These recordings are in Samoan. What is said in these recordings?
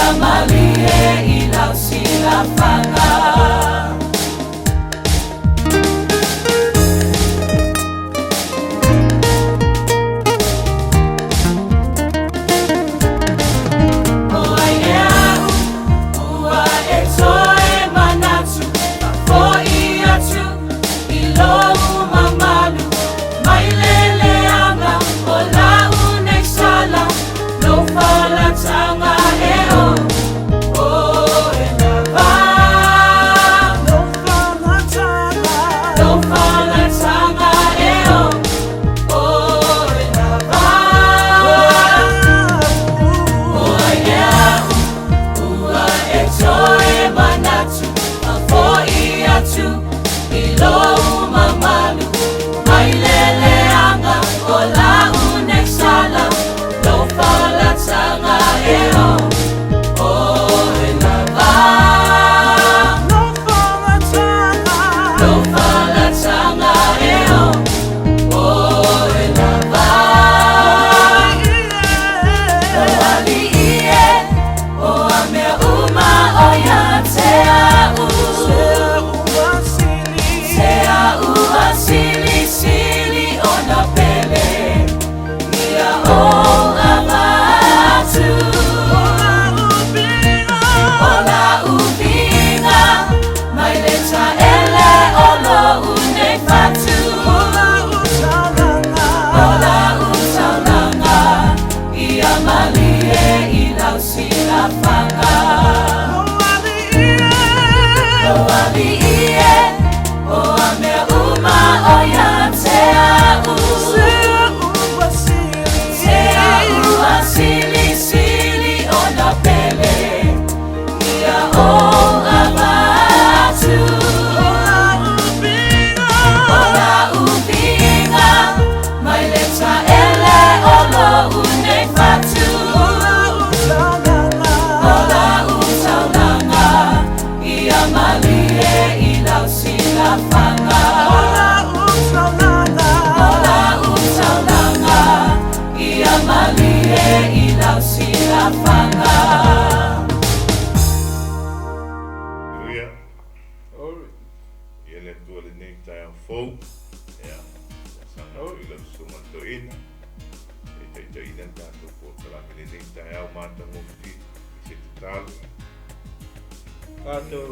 Ia malie i lau silafaga. O ai ea au ua e toe manatu, Faafoi atu i lou mamalu, Mai le leaga o lau nei sala, Lou falataga e o oe lava. Lou falataga, lou falataga e o oe lava. O ai ea au ua e toe manatu, Faafoi atu i lou mamalu, Mai le leaga o lau nei sala, Lou falataga e o oe lava. Lou falataga, lou falataga e o oe lava. O alii e, o a mea uma o ia te a'u. Te a'u a silisili ona pele ia ou avatu. O la'u viiga mai le taele o lo'u nei fatu. O la'u taulaga ia malie i lau silafaga. O alii e, o a mea uma o ia te a'u. Te a'u a silisili ona pele ia ou avatu. O la'u viiga mai le taele o lo'u nei fatu. O la'u taulaga ia malie i lau silafaga. O la'u taulaga ia malie i lau silafaga. Haleluia. Ia le Atua lenei taeao fou. Ia, saga atu i lau susuga i le toeaina e taitaiina le tatou polokalame lenei taeao matagofie i se tatalo. Tatou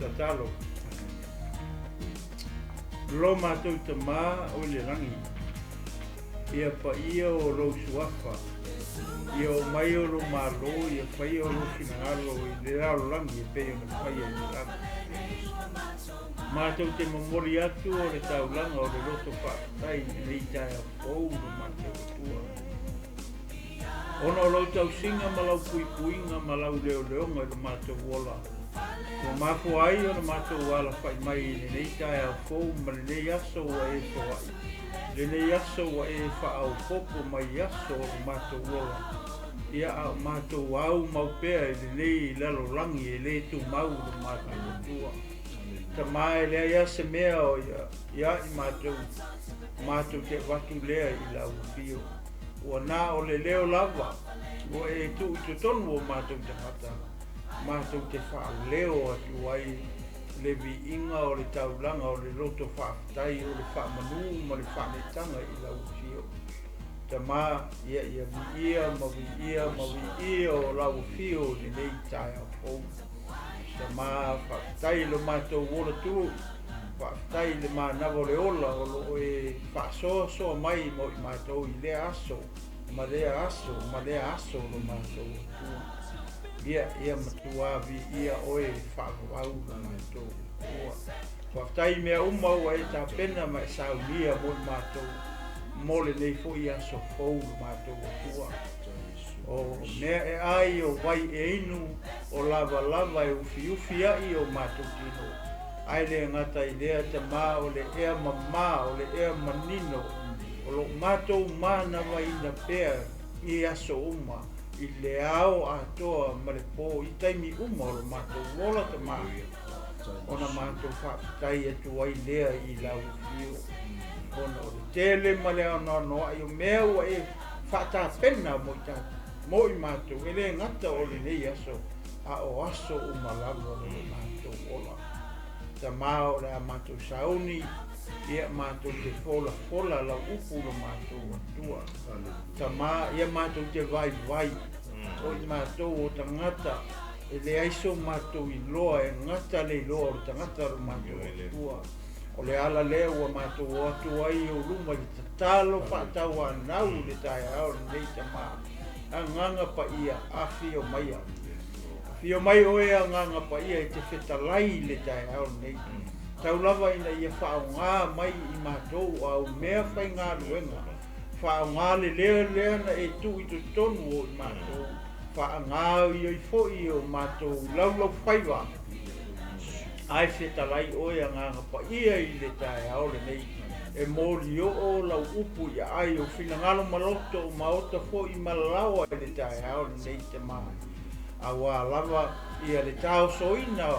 tatalo. Lo matou Tama o i le lagi, ia paia o lou suafa, ia oo mai o lou Malo, ia faia o lou finagalo i le lalolagi e pei ona faia i le lagi. Matou te momoli atu o le taulaga o le loto faafetai i lenei taeao fou lo matou Atua. Ona o lau tausiga ma lau puipuiga ma lau leoleoga i lo matou ola, ua mafua ai ona matou alafai mai i lenei taeao fou ma lenei aso ua e foai, lenei aso ua e faaopoopo mai i aso o lo matou ola, ia a o matou aumau pea i lenei lalolagi e le tumau lo matou Atua. Tama, e leai lava se mea o ia i matou, matou te avatu lea i lau afio. Ua na o le leo lava ua e tuu i totonu o matou tagata, matou te faaleo atu ai le viiga o le taulaga o le loto faafetai o le faamanu ma le faaneetaga i lau afio. Tama, ia ia viia ma viia ma viia o lau afio i lenei taeao fou. Tama, faafetai i lo matou ola tului. Faafetai i le manava o le ola o lo o e faasoasoa mai mo i matou i lea aso ma lea aso ma lea aso lo matou Atua. Ia, ia matua viia oe faavavau lo matou Atua. Faafetai i mea uma ua e tapena ma e saunia mo i matou mo lenei foi aso fou lo matou Atua. O mea e ai, o vai e inu, o lavalava e ufiufi ai o matou tino. Ae le gata i lea, Tama, o le ea mamā, o le ea manino, o lo o matou manavaina pea i aso uma, i le ao atoa ma le pō, i taimi uma o lo matou ola, Tama, ona matou faafetai atu ai lea i lau afio, ona o le tele ma le anoanoai o mea ua e faatapena mo i matou, e le gata o lenei aso, A o aso uma lava o lo matou ola. Tamā o le a matou sauni, ia matou te folafola lau upu lo matou Atua. Tamā, ia matou te vaivai, o i matou o tagata, e leai so matou iloa e gata le iloa o le tagata lo matou Atua. O le ala lea ua matou o atu ai i ou luma i le tatalo faatauanau i le taeao lenei, Tamā. Agaga Paia, afio maia. Afio mai oe Agaga Paia e te fetalai i le taeao lenei. Tau lava ina ia faaaoga mai i matou o au mea faigaluega. Faaaoga le leo lea na e tuu i totonu o i matou. Faaaoga ai foi o matou laulaufaiva. Ae fetalai oe Agaga Paia i le taeao lenei. E molioo lau upu i aai o finagalo ma loto o maota foi ma laoa i le taeao lenei, Tamā. Auā lava ia le taosoina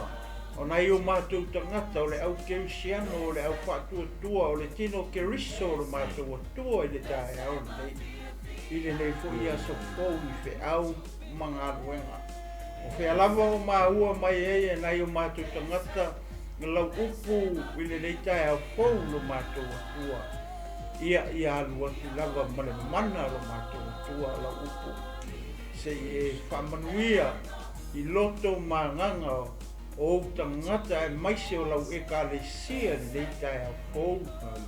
o nai o matou tagata o le au kerisiano, o le au faatuatua, o le tino Keriso o le matou Atua i le taeao lenei, i lenei foi aso fou i feau ma galuega. O fea lava o maua mai ai e nai o matou tagata lau upu i lenei taeao fou lo matou Atua, ia ia alu atu lava ma le mana lo matou Atua lau upu. Se i e faamanuia i loto ma agaga o ou tagata aemaise o lau Ekalesia lenei taeao fou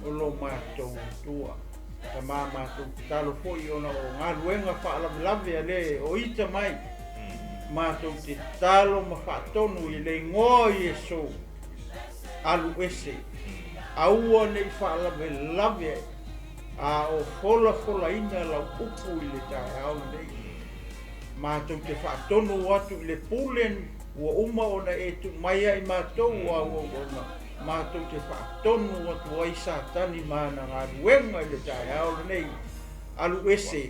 o lo matou Atua. Tamā, matou tatalo foi ona o galuega faalavelave a le o ita mai. Matou te tatalo ma faatonu i le igoa o Iesu, alu ese, aua ne i faalavelave a o folafolaina lau upu i le taeao lenei. Matou te faatonu atu i le pule ua uma ona e tuu mai ia i matou o au auauna, matou te faatonu atu ai Satani ma ana galuega i le taeao lenei. Alu ese,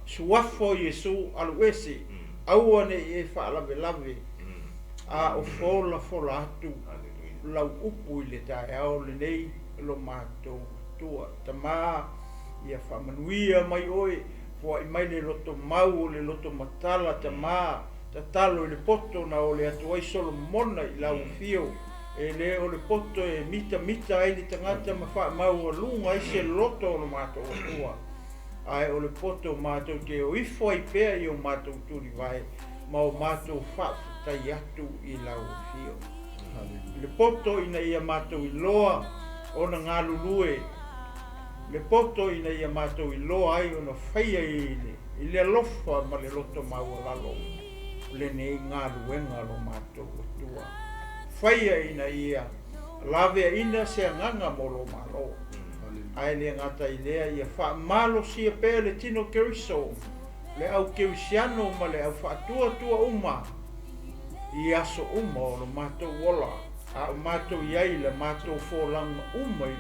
suafa o Iesu, alu ese, aua ne i e faalavelave, a o folafola atu lau upu i le taeao lenei lo matou Atua. Tamā, ia faamanuia mai oe, foai mai le loto mau o le loto matala, Tamā, tatalo i le poto na ole atu ai Solomona i lau afio, e le o le poto e mitamita ai le tagata ma faamaualuga ai se loto o lo matou Atua, ae o le poto matou te o ifo ai pea i o matou tulivae ma o matou faafetai atu i lau afio. Le poto ina ia matou iloa ona galulue, le poto ina ia matou iloa ai ona faia i le alofa ma le loto maualalo lenei galuega lo matou Atua. Faia ina ia laveaina se agaga mo lo Malo. Ae le gata i lea, ia faamalosia pea le tino Keriso, le au kerisiano ma le au faatuatua uma i aso uma o lo matou ola, a o matou i ai le matou folaga uma i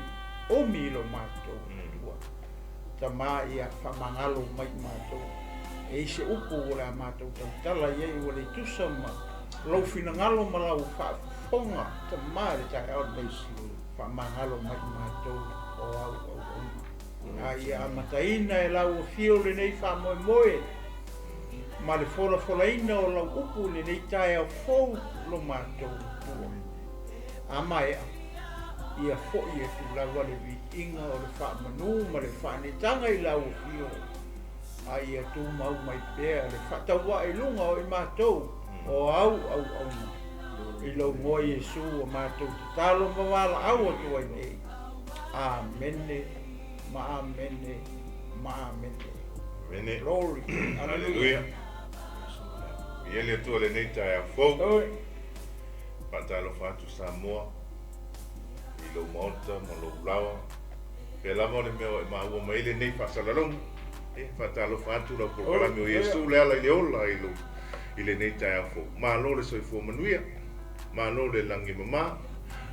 omi i lo matou Atua. Tamā, ia faamagalo mai i matou. E i se upu o le a matou tautala i ai ua le tusa ma lou finagalo ma lau faafofoga, Tamā, le taeao lenei, faamagalo mai i matou o au auauna. A ia amataina e lau afio lenei faamoemoe ma le folafolaina o lau upu i lenei taeao fou lo matou Atua. A maea, ia foi atu lava le viiga o le faamanu ma le faanetaga i lau afio, a ia tumau mai pea le faatauaa i luga o i matou o au auauna. I lou igoa Iesu ua matou tatalo ma valaau atu ai nei. Amene ma amene ma amene. Amene. Glory. Hallelujah. Ia le Atua lenei taeao fou. Oi. Faatalofa atu Samoa i lou maota ma lou laoa. Pea lava o le mea o e maua mai ai lenei faasalalauga. E faatalofa atu lau polokalame o Iesu le ala i le ola i lou i lenei taeao fou. Malo le soifua manuia, malo le lagi e mama.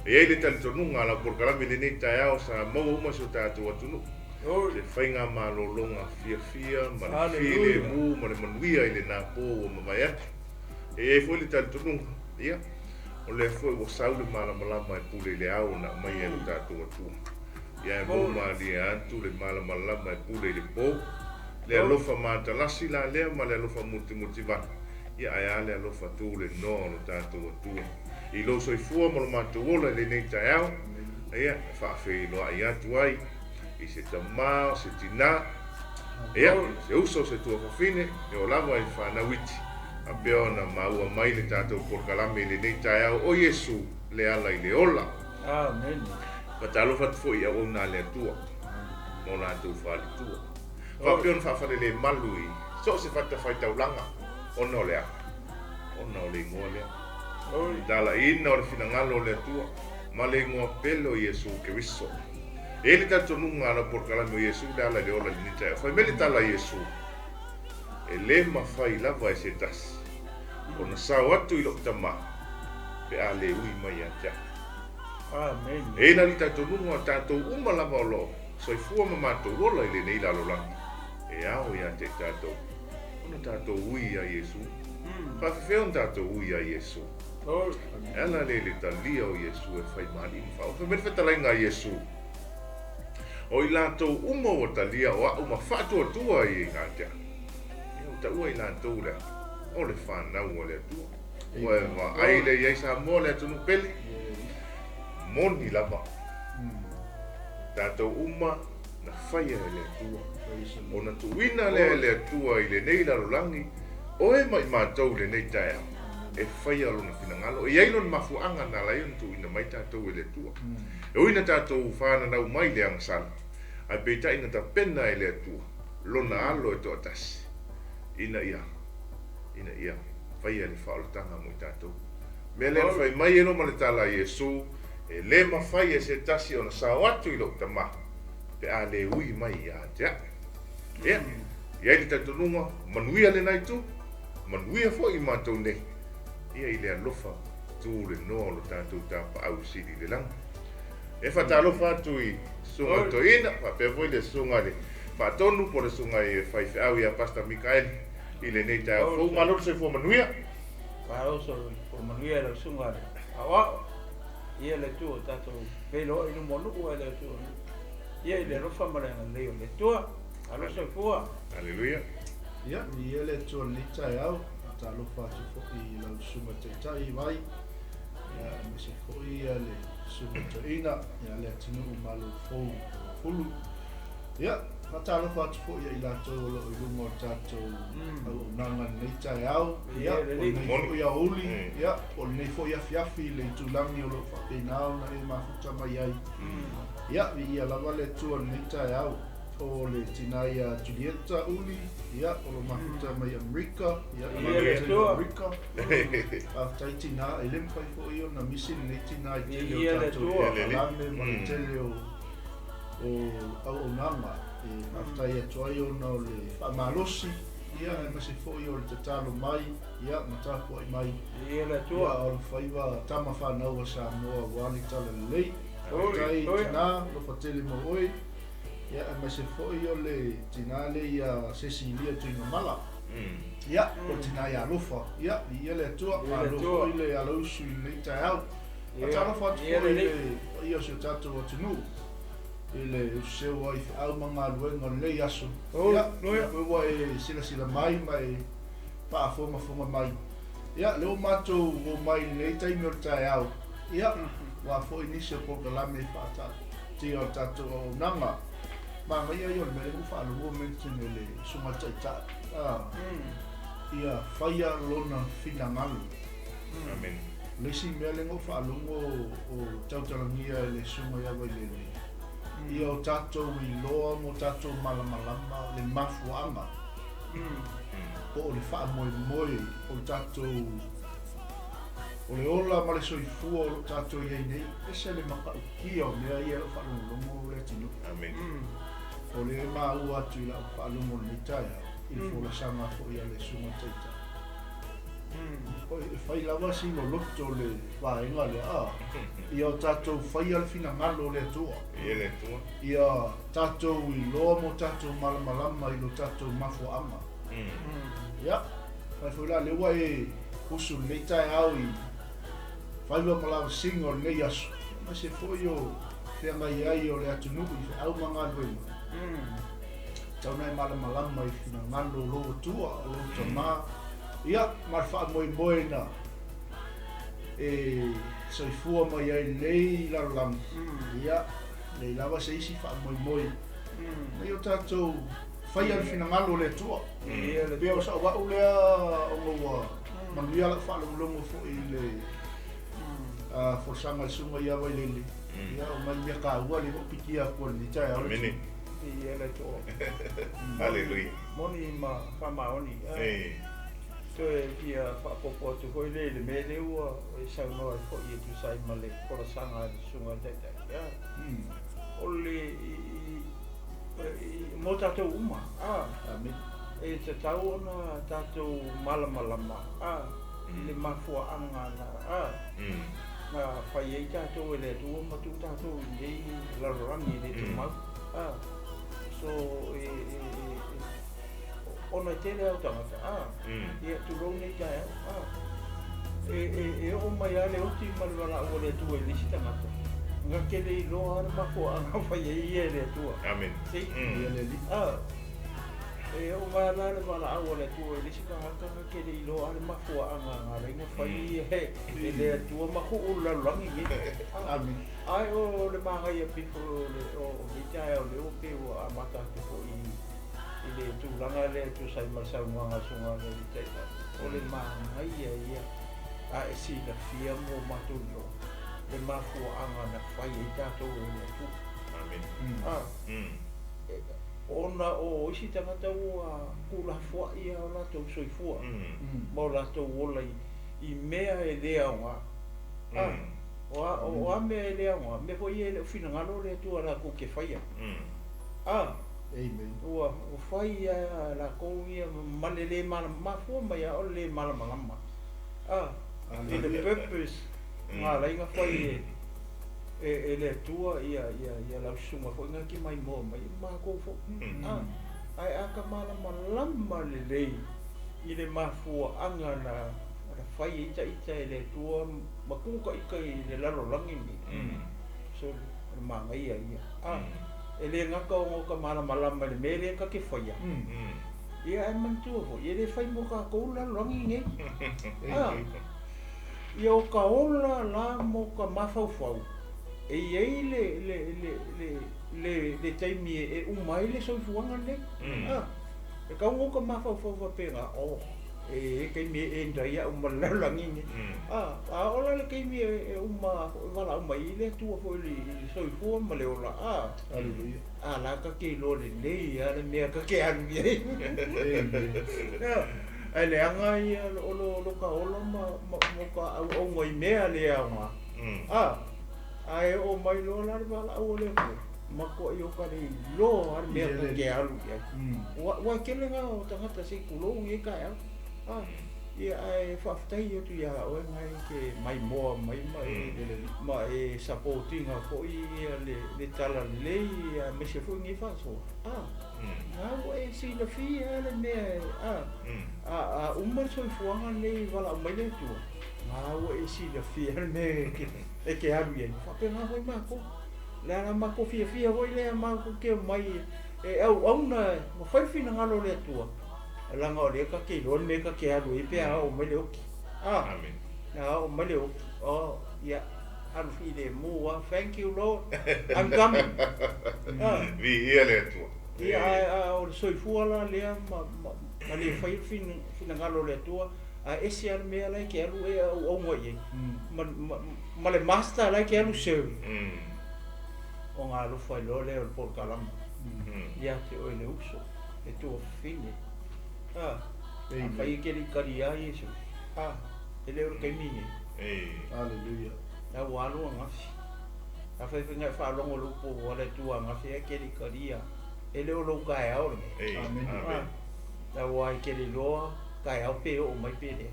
E i ai le talitonuga a lau polokalame i lenei taeao sa maua uma si o tatou atunuu. Se faiga malologa fiafia ma le filemu ma le manuia i lena po ua mavae atu. E i ai foi le talitonuga, ia, o lea foi ua sau le malamalama e pule i le ao na aumai e lo tatou Atua. Ia e mou malie atu le malamalama e pule i le po. Le alofa matalasi la lea ma le alofa mutimutivale. Ia ae a le alofa tu le noa o lo tatou Atua i lou soifua ma lo matou ola i lenei taeao. Ia, e faafeiloai atu ai i se tamā, o se tinā, ia, se uso, se tuafafine, e oo lava i fanau iti, faapea ona maua mai le tatou polokalame i lenei taeao, o Iesu le ala i le ola. Amene. Faatalofa atu foi i auauna a le Atua ma o latou faletua. Faapea ona faafalelemalu i so o se fatafaitaulaga, ona o le a? Ona o le igoa lea. Oi. Talaiina o le finagalo o le Atua ma le igoa pele o Iesu Keriso. E i ai le talitonuga a lau polokalame o Iesu le ala i le ola i lenei taeao. Fai mai le tala a Iesu, E le mafai lava e se tasi ona sao atu i lou Tama pe a le ui mai ia te au. Amene. E i ai la le talitonuga o tatou uma lava o lo o soifua ma matou ola i lenei lalolagi, e ao ia te i tatou ona tatou ui iā Iesu. Faafefea ona tatou ui iā Iesu? E ala lea i le talia o Iesu e fai ma alii ma faaofi. Fai mai le fetalaiga a Iesu, O i latou uma ua talia o a'u ma faatuatua ai ia te a'u, ia ua taua i latou le o le fanau a le Atua. Ua e vaai lea i ai Samoa le atunuu pele? Moni lava. Tatou uma na faia e le Atua. Ona tuuina lea e le Atua i lenei lalolagi, oe ma i matou i lenei taeao, e faia Lona finagalo. E i ai Lona mafuaaga na ala ai ona tuuina mai tatou e le Atua. E ui na tatou fananau mai i le agasala, ae peitai na tapena e le Atua Lona Alo e toatasi, ina ia, ina ia faia le faaolataga mo i tatou. Mea lea na fai mai e lo ma le tala a Iesu, E le mafai e se tasi ona sao atu i lou Tama, pe a le ui mai ia te a'u. Ia, i ai le talitonuga, manuia lena itu, manuia foi i matou nei, ia i le alofa tu le noa o lo tatou tapaau sili i le lagi. E faatalofa atu i Susuga i le Toeaina, faapea foi le Susuga i le Faatonu po o le Susuga i le Faifeau ia Pastor Mikaeli i lenei taeao fou. Malo le soifua manuia. Malo soifua manuia i lau Susuga i le Aoao. Ia le Atua o tatou feiloai i luma o nuu ae le Atua o nuu. Ia i le alofa ma le agalelei o le Atua. Malo soifua. Aleluia. Ia, viia le Atua i lenei taeao. Faatalofa atu foi i lau Susuga Taitai Vai, ia, aemaise foi ia le Susuga Toeaina, ia, le atunuu malo fou Fulu. Ia, faatalofa atu foi ia i latou o lo o i luga o le tatou auaunaga i lenei taeao, ia, po o lenei foi aoauli, ia, po o lenei foi afiafi i le itulagi o lo o faapena ona e mafuta mai ai. Ia, viia lava le Atua i lenei taeao. O le tina ia Julieta Uli, ia, o lo o mafuta mai Amerika, ia, i le tele o Amerika. Faafetai tina, e le mafai foi ona misi lenei tina i tele o tatou polokalame ma le tele o o auaunaga e faafetai atu ai ona o le faamalosi, ia, aemaise foi o le tatalo mai, ia, ma tapuai mai, Ia le Atua. Ia, o le faiva tama fanau a Samoa aua le tala lelei. Faafetai tina, alofa tele mo oe, ia, aemaise foi o le tina lea ia Cecilia Tuigamala. Ia, o le tina ia alofa, ia, viia le Atua, malo foi le alausu i lenei taeao. Faatalofa atu foi i le paia o si o tatou atunuu i le useu ai feau ma galuega o lenei aso. Ia, lea foi ua e silasila mai ma e faafogafoga mai. Ia, lea ua matou omai i lenei taimi o le taeao, ia, aua foi nisi o polokalame faataatia o le tatou auaunaga. Manaia ia o le mea lea ua faalogo mention e le Susuga i le Taitai, ia faia lona finagalo. Amene. O le isi mea lea na ou faalogo o tautalagia e le Susuga ia Vailele, ia o tatou iloa ma o tatou malamalama le mafuaaga po o le faamoemoe o le tatou o le ola ma le soifua o lo o tatou i ai nei, ese le matautia o mea ia e o faalogologo le atunuu. Amene. O lea e maua atu i lau faalogo i lenei taeao i le folasaga foi a le Susuga Taitai. E fai lava si loloto le vaega lea, a, ia o tatou faia le finagalo o le Atua. Ia le Atua. Ia tatou iloa ma o tatou malamalama i lo tatou mafuaaga. Ia, fai foi la, lea ua e usu i lenei taeao i faiva ma lavasiga o lenei aso, aemaise foi o feagai ai o le atunuu i feau ma galuega. Tau na e malamalama i finagalo o lou Atua, o lou Tama. Ia, ma le faamoemoe na e soifua mai ai i lenei lalolagi, ia, leai lava se isi faamoemoe ina ia o tatou faia le finagalo o le Atua. E pei o sau au lea ona ua manuia lau faalogologo foi i le folasaga a le Susuga ia Vailele, ia o nai mea taua lea ua ou pikia atu i lenei taeao le Amene. Viia le Atua. Haleluia. Moni ma faamaoni. Toe fia faaopoopo atu foi lea i le mea lea ua e saunoa ai foi e tusa ai ma le folasaga a le Susuga i le Taitai. O le mo tatou uma, Amene. e tatau ona tatou malamalama i le mafuaaga na na fai ai tatou e le Atua ma tuu tatou i lenei lalolagi e le tumau. So e ona e tele au tagata, ia tulou nei taeao, e oo mai lava le oti ma le valaau a le Atua i le isi tagata, na te le iloa lava le mafuaaga fai ai ia e le Atua. Amene. Si? Ia le Alii. E oo mai la le valaau a le Atua i le isi tagata, na te le iloa lava le mafuaaga na ala ai ona fai ia e le Atua ma tuu i le lalolagi nei. Amene. Ai o le magaia pito o le o le taeao lea ua pei ua amata atu foi i le tulaga lea e tusa ai ma le saunoaga a le Susuga i le Taitai. O le magaia ia a e silafia mo matou iloa le mafuaaga na fai ai tatou e le Atua. Amene. Ona o isi tagata ua tuulafoai ia o latou soifua ma o latou ola i mea e le aoga. O a mea e le aoga, mea foi ia e le o finagalo le Atua latou te faia. Amen. Ua fai ia latou ia ma le le mafua mai a o le le malamalama. I le purpose nga ala ai ona fai e le Atua ia lau susuga foi na te maimoa mai matou foi. Ae a ka malamalama lelei i le mafuaaga na fai ai taita e le Atua ma tuu taita i le lalolagi nei. So le magaia ia. E le gata ona o ka malamalama i le mea lea ka te faia. Ia ae manatua foi, e le fai mo tatou le lalolagi nei. Ia o ka ola la mo ka mafaufau, e iai le taimi e uma ai le soifuaga lenei. E tau ona o ka mafaufau faapena, o e taimi e enda ai au ma le lalolagi nei. A ola le taimi e uma valaau mai ai le Atua foi i le soifua ma le ola. Haleluia. A la ka te iloa lelei lava le mea ka te alu i ai. Ae leaga ia o lo ka ola ma ka auauga i mea le aoga. Ae oo mai loa la le valaau a le Atua, matuai o ka le iloa lava le mea ka te alu i ai. Ua tele nga o tagata se i tulou nei taeao. Ia ae faafetai atu ia oe ngai te maimoa mai ma e supportinga foi ia le tala lelei aemaise foi nei faasoa. Nga ua e silafia le mea a uma le soifuaga lenei valaau mai le Atua, nga ua e silafia le mea e te alu i ai. Faapena foi matou. Le ala matou fiafia foi lea matou te omai e auauna ma fai le finagalo o le Atua. Leaga o lea ka te iloa le mea ka te alu ai pe a oo mai le oki. Amen. A oo mai le oki. Oh, ia, alu fi le mua. Thank you, Lord. I'm coming. Viia le Atua. Ia, a o le soifua la lea ma le fai le finagalo o le Atua, a ese lava le mea la e te alu e auauga i ai. Ma le master la e te alu serve. O ngā alofa i loa lea o le polokalama. Ia te oe le uso, le tuafafine. A fai e ke le i kalia Iesu. E le o le taimi nei. Hallelujah. La ua alu angafi. A fai fai ngai faalogo le upu o le Atua angafi e ke le i kalia. E le o lou taeao lenei. Amen. La ua ai ke le iloa taeao pe oo mai pe lea.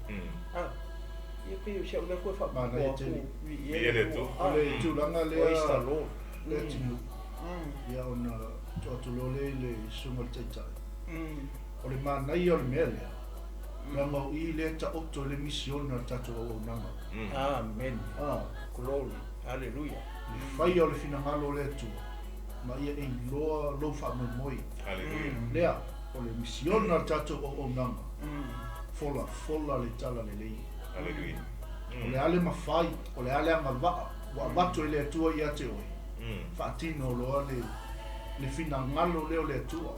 Ia pe o si au lea koe Manaia faapopo atu. tele. Viia le Atua. O le tulaga lea Praise the Lord. le atunuu. Ia ona tuu atu loa lea i le susuga i le Taitai. O le manaia o le mea lea, leaga o i lea taoto i le misiona o le tatou auaunaga. Amen. Glory. Hallelujah. Le faia o le finagalo o le Atua, ma ia e iloa lou faamoemoe. Hallelujah. Lea, o le misiona o le tatou auaunaga. Folafola le talalelei. Aleluia. O le a le mafai, o le a le agavaa ua avatu e le Atua ia te oe, faatino loa le le finagalo lea o le Atua.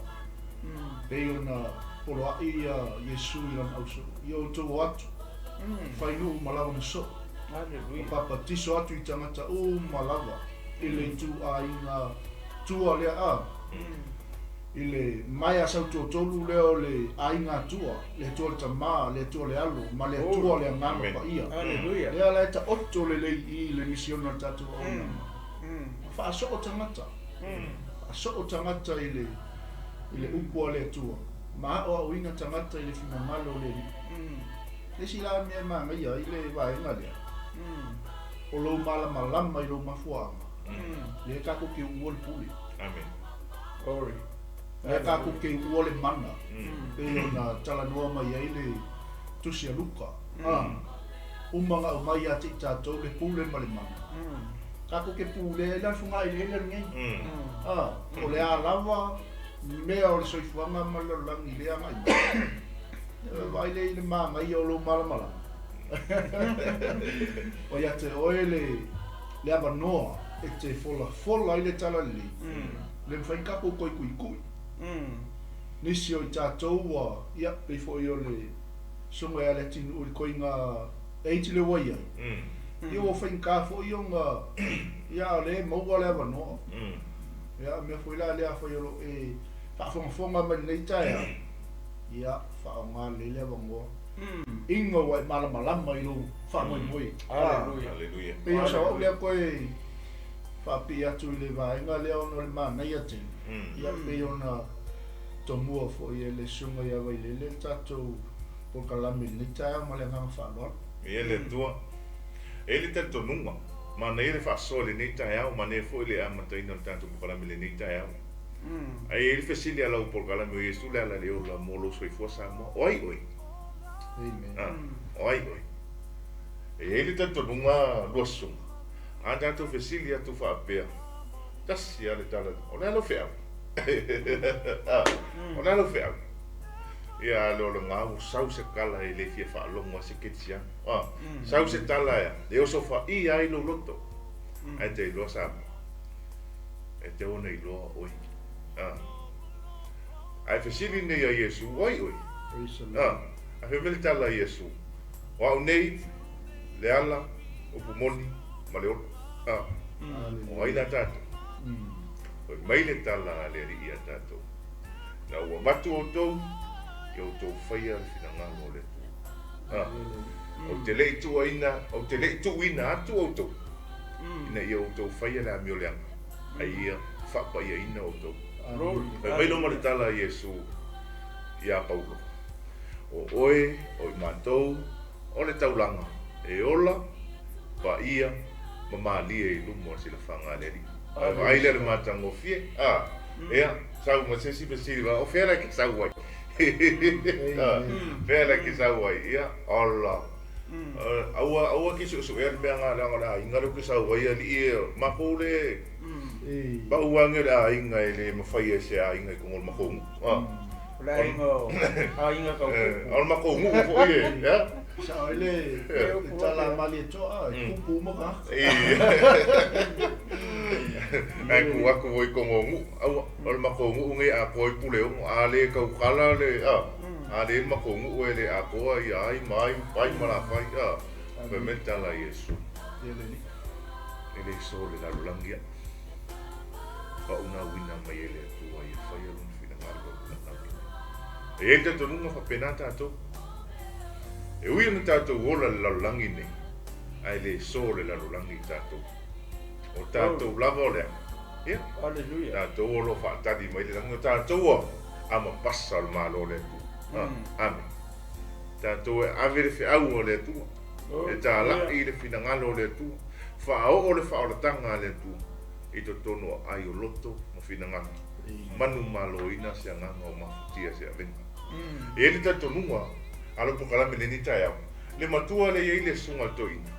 Pei ona poloai ia Iesu i lana ausoo, Ia outou o atu, fai nuu ma lava na soo, ma papatiso atu i tagata uma lava i le ituaiga tua lea a. I le maea sautuatolu lea o le aiga Atua, le Atua le Tama, le Atua le Alo, ma le Atua le Agaga Paia. Lea la e taoto lelei i i le misiona a le tatou auaunaga. Ma faasoo tagata, faasoo tagata i le, i le upu a le Atua, ma aoaoina tagata i le finagalo o le Alii. Le isi la mea e manaia ai le vaega lea, o lou malamalama i lou mafuaaga, lea tatou te uua le pule. Amen. Glory. Lea tatou te uua le mana, pei ona talanoa mai ai le Tusi a Luka. Uma ona aumai ia te i tatou le pule ma le mana. Tatou te pulea ai la le fogaeleele lenei. O le a lava mea o le soifuaga ma le lalolagi i lea agai mai. Vaai lea i le manaia o lou malamalama. O ia te oe le le avanoa e te folafola ai le talalelei, le mafai ona tatou toe tuitui. Nisi o i tatou ua, ia, pei foi o le susuga ia Leatinuu i le koiga age lea ua i ai, ia ua faigata foi ona, ia a o lea e maua le avanoa. Ia, o le mea foi la lea afai o lo o e faafogafoga mai i lenei taeao, ia, faaaoga lelei le avanoa. Ina ua e malamalama i lou faamoemoe. Aleluia. Pei o sau au lea toe faapipii atu i le vaega lea ona o le manaia tele. Ia pei ona tomua foi e le Susuga ia Vailele le tatou polokalame i lenei taeao ma le agaga faaaloalo. Ia le Atua. E i ai le talitonuga, manaia le faasoa i lenei taeao, manaia foi le amataina o le tatou polokalame i lenei taeao. Ae i ai le fesili a lau polokalame o Iesu le ala le ola mo lou soifua Samoa, o ai oe? Amen. A, o ai oe? E i ai le talitonuga Luasusuga, a tatou fesili atu faapea, tasi lava le tala, o le a lau feau? A, o le a lau feau? Ia, a le o lena ua sau se tala e le fia faalogo ai se kerisiano. A, sau se tala e osofaia ai lou loto, ae te iloa Samoa. E te ona iloa oe. A. Ae fesili nei a Iesu, O ai oe? A. Ae fai mai le tala a Iesu, O au nei, le ala, upu moni, ma le ola. A. O ai la tatou? Fai mai le tala a le Alii ia tatou, Na ua avatu outou, ia outou faia le finagalo o le Atua. A. Ou te le i tuuaina, ou te le i tuuina atu outou, ina ia outou faia le amioleaga, a ia faapaiaina outou. Fai mai loa ma le tala a Iesu iā Paulo, O oe, o i matou, o le taulaga e ola, paia, ma malie i luma o le silafaga a le Alii. Ae vaai lea i le matagofie, a, ea, sau ma se isi fesili, o fea la e te sau ai? A, fea la e te sau ai? Ia, ola. Aua, aua e te suesuea le mea nga leaga o le aiga lea ou te sau ai alii e, matou le pau ane o le aiga e le mafaia e se aiga i totonu o le matou nuu. O le aiga o aiga tau kupu. O le matou nuu foi e, a. Sao ai le tala a Malietoa, e kupu uma tagata. Ae tu atu foi i totonu o nuu, aua, o le matou nuu nei atoa i Puleono, a le tautala le, a. A le matou nuu e le atoa ia ai ma ai, pai ma lafai, a. Fai mai le tala a Iesu, E le so le lalolagi aʻu. O au na uina mai e le Atua ia faia lona finagalo i le lalolagi nei. E i ai le talitonuga faapena tatou. E ui ona tatou ola i le lalolagi nei, ae le so le lalolagi i tatou. O tatou lava o le a? Ia, tatou o lo o faatali mai le lagi, o tatou a amapasa o le Malo o le Atua. Amene. Tatou e ave le feau a le Atua, e talai le finagalo o le Atua, faaoo le faaolataga a le Atua i totonu o aai o loto ma finagalo, manumaloina se agaga o mafatia se avega. E i ai le talitonuga a lou polokalame i lenei taeao, le matua lea e i ai le Susuga a le Toeaina,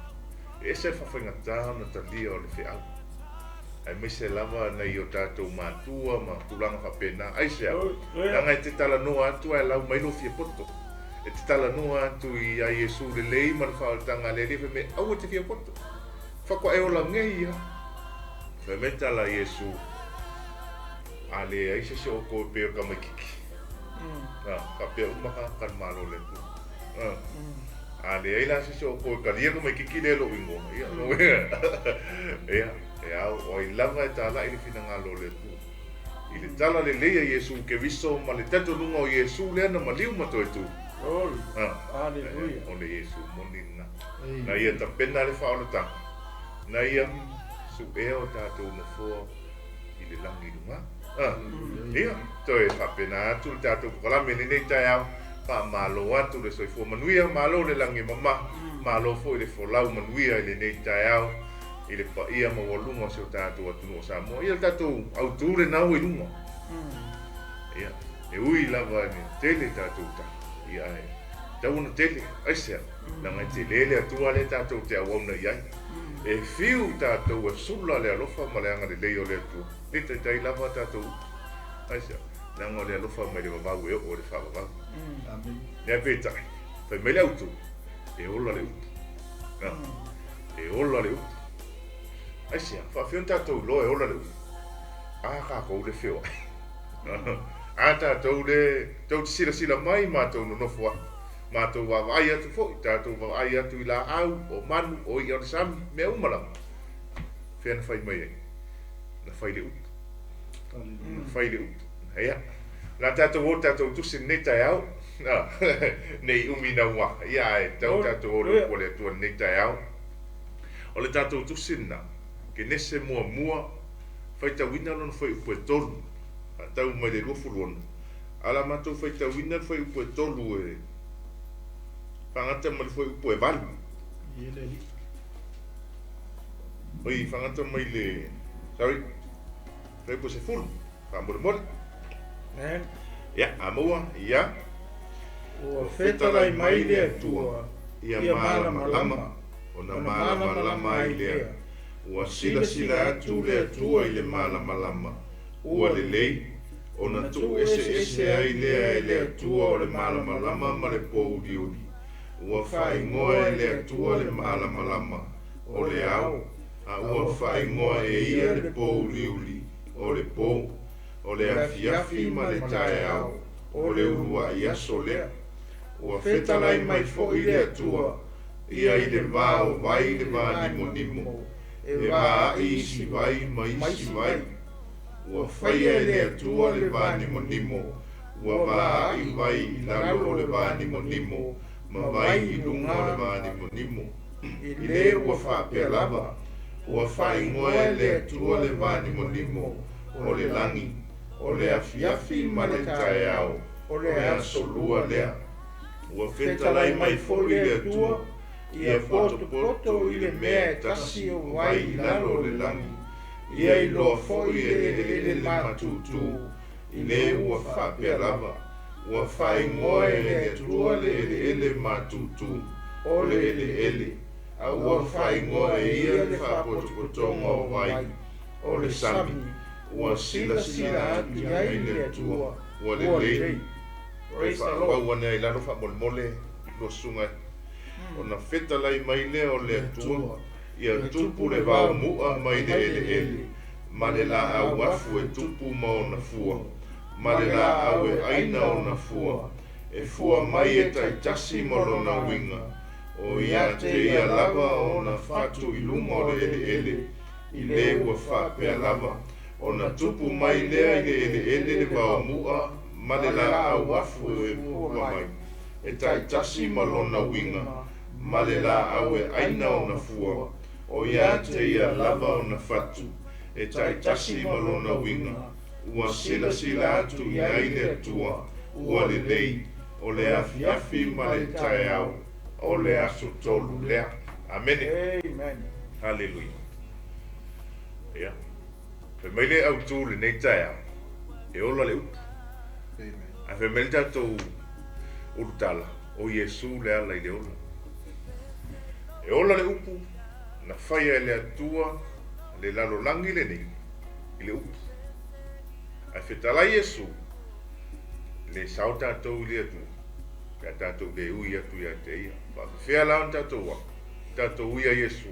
e ese le faafaigata ona talia o le feau. Aemaise lava nai o tatou matua ma tulaga faapena. Aisea? Leaga e te talanoa atu ae lau mai lou fia poto. E te talanoa atu ia Iesu lelei ma le faaolataga a le Alii, fai mai, Aua e te fia poto, faatoa e ola nei lava. Fai mai tala a Iesu, A leai se isi o outou e pei o le tamaitiiti, faapea uma tagata o le Malo o le Atua. A leai la se isi o outou e talia le tamaitiiti lea i lou igoa, ia, ia, e ao, o ai lava e talai le finagalo o le Atua. I le tala lelei a Iesu Keriso ma le talitonuga o Iesu lea na maliu ma toe tu. Aleluia. O le Iesu moni lena. Na ia tapena le faaolataga, na ia suea o tatou nofoa i le lagi i luga. Ia, toe faapena atu le tatou polokalame i lenei taeao. Faamalo atu le soifua manuia, malo le lagi e mama, malo foi le folau manuia i lenei taeao i le paia maualuga o si o tatou atunuu o Samoa. Ia, le tatou autu lena ua i luga. Ia, e ui lava ina tele tatou tala, ia ae tatau ona tele. Aisea? Leaga e tele le Atua lea tatou te auauna i ai. E fiu tatou e sula le alofa ma le agalelei o le Atua, le taitai lava tatou upu. Aisea? Leaga o le alofa mai le vavau e oo i le faavavau. Ae peitai, fai mai le autu, e ola le upu. E ola le upu. Aisea? Faafefea ona tatou iloa e ola le upu? A tatou le feoai. A tatou le tou te silasila mai matou nonofo atu, matou vaavaai atu foi, tatou vaavaai atu i laau, o manu, o i'a o le sami, mea uma lava. Fea na fai mai ai? Na fai le upu. Na fai le upu. Ia, o le a tatou o i le tatou tusi i lenei taeao, ne i umi naua, ia ae tatau tatou o i le upu a le Atua i lenei taeao. O le tatou tusi lena, Kenese muamua, faitauina lona fuaiupu e tolu, faatau mai le 26, a o le a matou faitauina le fuaiupu e tolu e faagata ma le fuaiupu e valu. Oi, faagata mai le, sorry, fuaiupu e 10, faamolemole. Ia, a maua, ia. Ua fetalai mai le Atua ia malamalama, ona malamalama ai lea. Ua silasila atu le Atua i le malamalama, ua lelei, ona tuueseese ai lea e le Atua o le malamalama ma le pōuliuli. Ua faaigoa e le Atua le malamalama, o le ao, a ua faaigoa e ia le pōuliuli, o le pō. O le afiafi ma le taeao, o le uluai aso lea. Ua fetalai mai foi le Atua ia i le va o vai le va nimonimo, e va a'i isi vai ma isi vai. Ua faia e le Atua le va nimonimo, ua va a'i vai i lalo o le va nimonimo ma vai i luga o le va nimonimo. I le ua faapea lava, ua faaigoa e le Atua le va nimonimo o le lagi, o le afiafi ma le taeao, o le aso lua lea. Ua fetalai mai foi le Atua ia potopoto i le mea e tasi o vai i lalo o le lagi, ia iloa foi e le eleele matutu, i le ua faapea lava, ua faaigoa e le Atua le eleele matutu, o le eleele, a ua faaigoa e ia le faapotopotoga o vai, o le sami, ua silasila atu i ai le Atua, ua lelei. Toe faaauau ane ai i lalo faamolemole lua susuga e. Ona fetalai mai lea o le Atua, ia tupu le vaomu'a mai le eleele, ma le laau afu e tupu ma ona fua, ma le laau e ʻaina ona fua, e fua mai e taitasi ma lona uiga, o ia te ia lava ona fatu i luga o le eleele, i le ua faapea lava, ona tupu mai lea i le eleele le vaomu'a ma le laau afu e fua mai, e taitasi ma lona uiga, ma le laau e ʻaina ona fua, o ia te ia lava ona fatu, e taitasi ma lona uiga, ua silasila atu i ai le Atua, ua lelei, o le afiafi ma le taeao, o le aso tolu lea. Amene. Amen. Haleluia. Ia. Fai mai le autu lenei taeao, e ola le upu. Ae fai mai le tatou ulutala, o Iesu le ala i le ola. E ola le upu na faia e le Atua le lalolagi lenei i le upu. Ae fetalai Iesu, le sao tatou i le Atua. Pe a tatou le ui atu ia te ia. Faafefea la ona tatou a? Tatou ui a Iesu.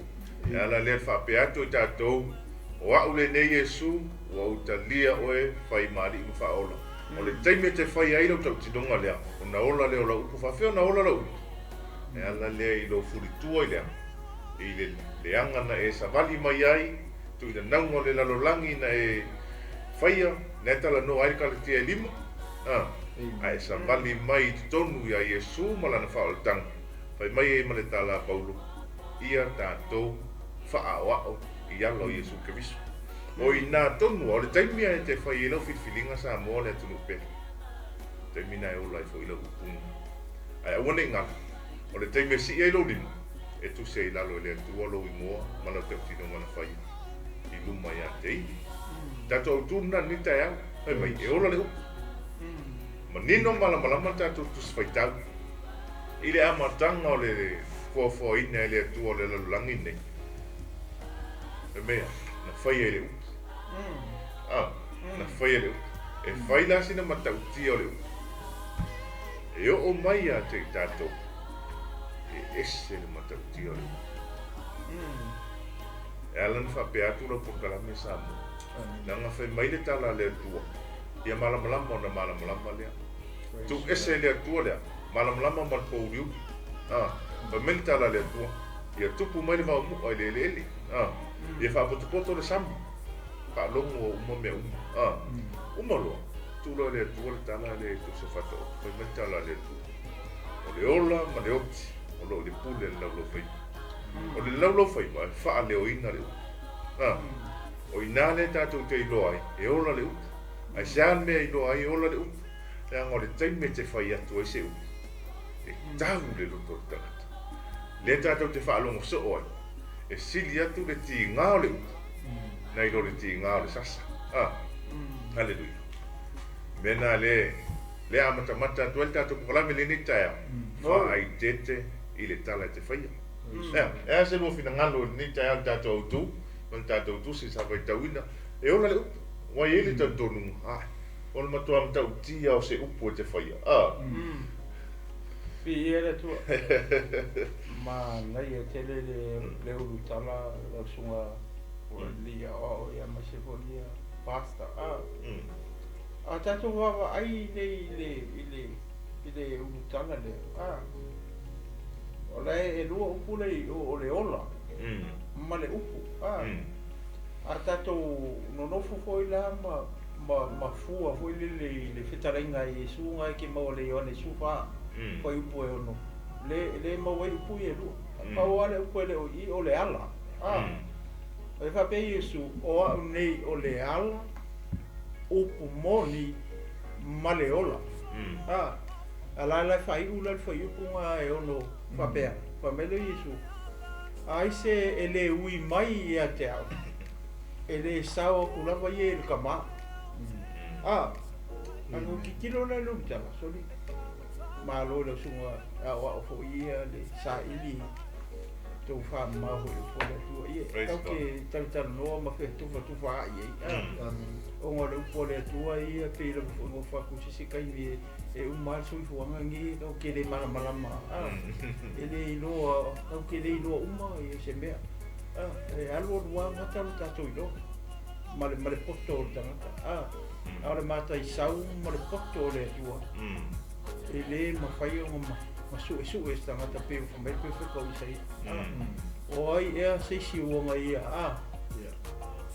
E ala lea le faapea atu i tatou, o a'u lenei Iesu, ua ou talia oe fai ma alii ma faaola. O le taimi e te fai ai lau tautinoga lea, ona ola lea o lau upu. Faafefea ona ola lau upu? E ala lea i lou fulitua i le a? I le leaga na e savali mai ai, tuuinanauga o le lalolagi na e faia, na e talanoa ai le Kalatia e lima, a, a e savali mai i totonu iā Iesu ma Lana faaolataga, fai mai ai ma le tala a Paulo, Ia tatou faaoao i ala o Iesu Keriso. O i nā tonu a o le taimi a e te fai ai lau filifiliga Samoa le atunuu pele, taimi na e ola ai foi lau upu na. Ae aua ne i galo, o le taimi e sii ai lou lima, e tusi ai i lalo e le Atua lou igoa ma lau tautinoga na faia i luma iā te ia. Tatou autū lena i lenei taeao, fai mai, e ola le upu. Manino ma malamalama le tatou Tusi Faitau i le amataga o le foafoaina e le Atua o le lalolagi lenei. Le mea, na faia i le upu. A, na faia i le upu. E fai la sina matautia o le upu. E oo mai ia te i tatou, e ese le matautia o le upu. E ala ona faapea atu lau polokalame Samoa, leaga fai mai le tala a le Atua, ia malamalama ona malamalama lea. Tuu ese e le Atua lea, malamalama ma le pouliuli. A, fai mai le tala a le Atua, ia tupu mai le vaomu'a i le eleele. A, ia faapotopoto le sami, faalogo uma mea uma. A, uma loa, tuu loa e le Atua le tala lea i Josafata o, fai mai le tala a le Atua, o le ola ma le oti o lo o i le pule a le laulaufaiva. O le laulaufaiva e faaleoina le upu. A, o i ina lea tatou te iloa ai, e ola le upu. Ae se a le mea e iloa ai e ola le upu? Leaga o le taimi e te fai atu ai se upu, e tau le loto o le tagata. Lea tatou te faalogo soo ai, e sili atu le tiga o le upu nai lo le tiga o le sasa. A, Haleluia. Mea na le le amatamata atu ai le tatou polokalame i lenei taeao, faaeteete i le tala e te faia. Ea, e a se lua finagalo i lenei taeao i le tatou autu ma le tatou tusi sa faitauina, e ola le upu, ua i ai le talitonuga, ai, o le matua matautia o se upu e te faia. A. Viia le Atua. Manaia tele le le ulutala lau susuga ua alii aoao ia aemaise foi ia pastor. A a tatou vaavaai nei i le i le i le ulutala lea, a o la e lua upu lea i o o le ola ma le upu. A a tatou nonofo foi la ma ma ma fua foi lele i le fetalaiga a Iesu na e ke maua le Ioane 14 fuaiupu e 6, le le maua ai upu ia e lua. Pau lava le upu e le o i i o le ala. A e faapea Iesu, o a'u nei o le ala, upu moni ma le ola. A a la la e faaiu la le fuaiupu na e 6 faapea, fai mai lea o Iesu, ai se e le ui mai ia te a'u, e le sao atu lava ia i le Tama. A, a no tilotilo la i le ulutala, soli, malo i lau susuga aoao foi ia le saili tou faamamao foi i le upu a le Atua. Ia, Praise tau God. ke talatalanoa ma fetufatufaa'i ai. A, ona o le upu a le Atua ia pei lava foi ona ofa atu i se isi taimi e, e uma lava le soifuaga lenei tau ke le malamalama. A, e le iloa, tau ke le iloa uma ia se mea. A, e alualu lava gata lo tatou iloa ma le, ma le poto o le tagata. A, a o le mataisau ma le poto o le Atua, e le mafai ona ma, ma suesue e se tagata pei ua fai mai le perofeta o Isaia. A, o ai ea se isi ua ia, a,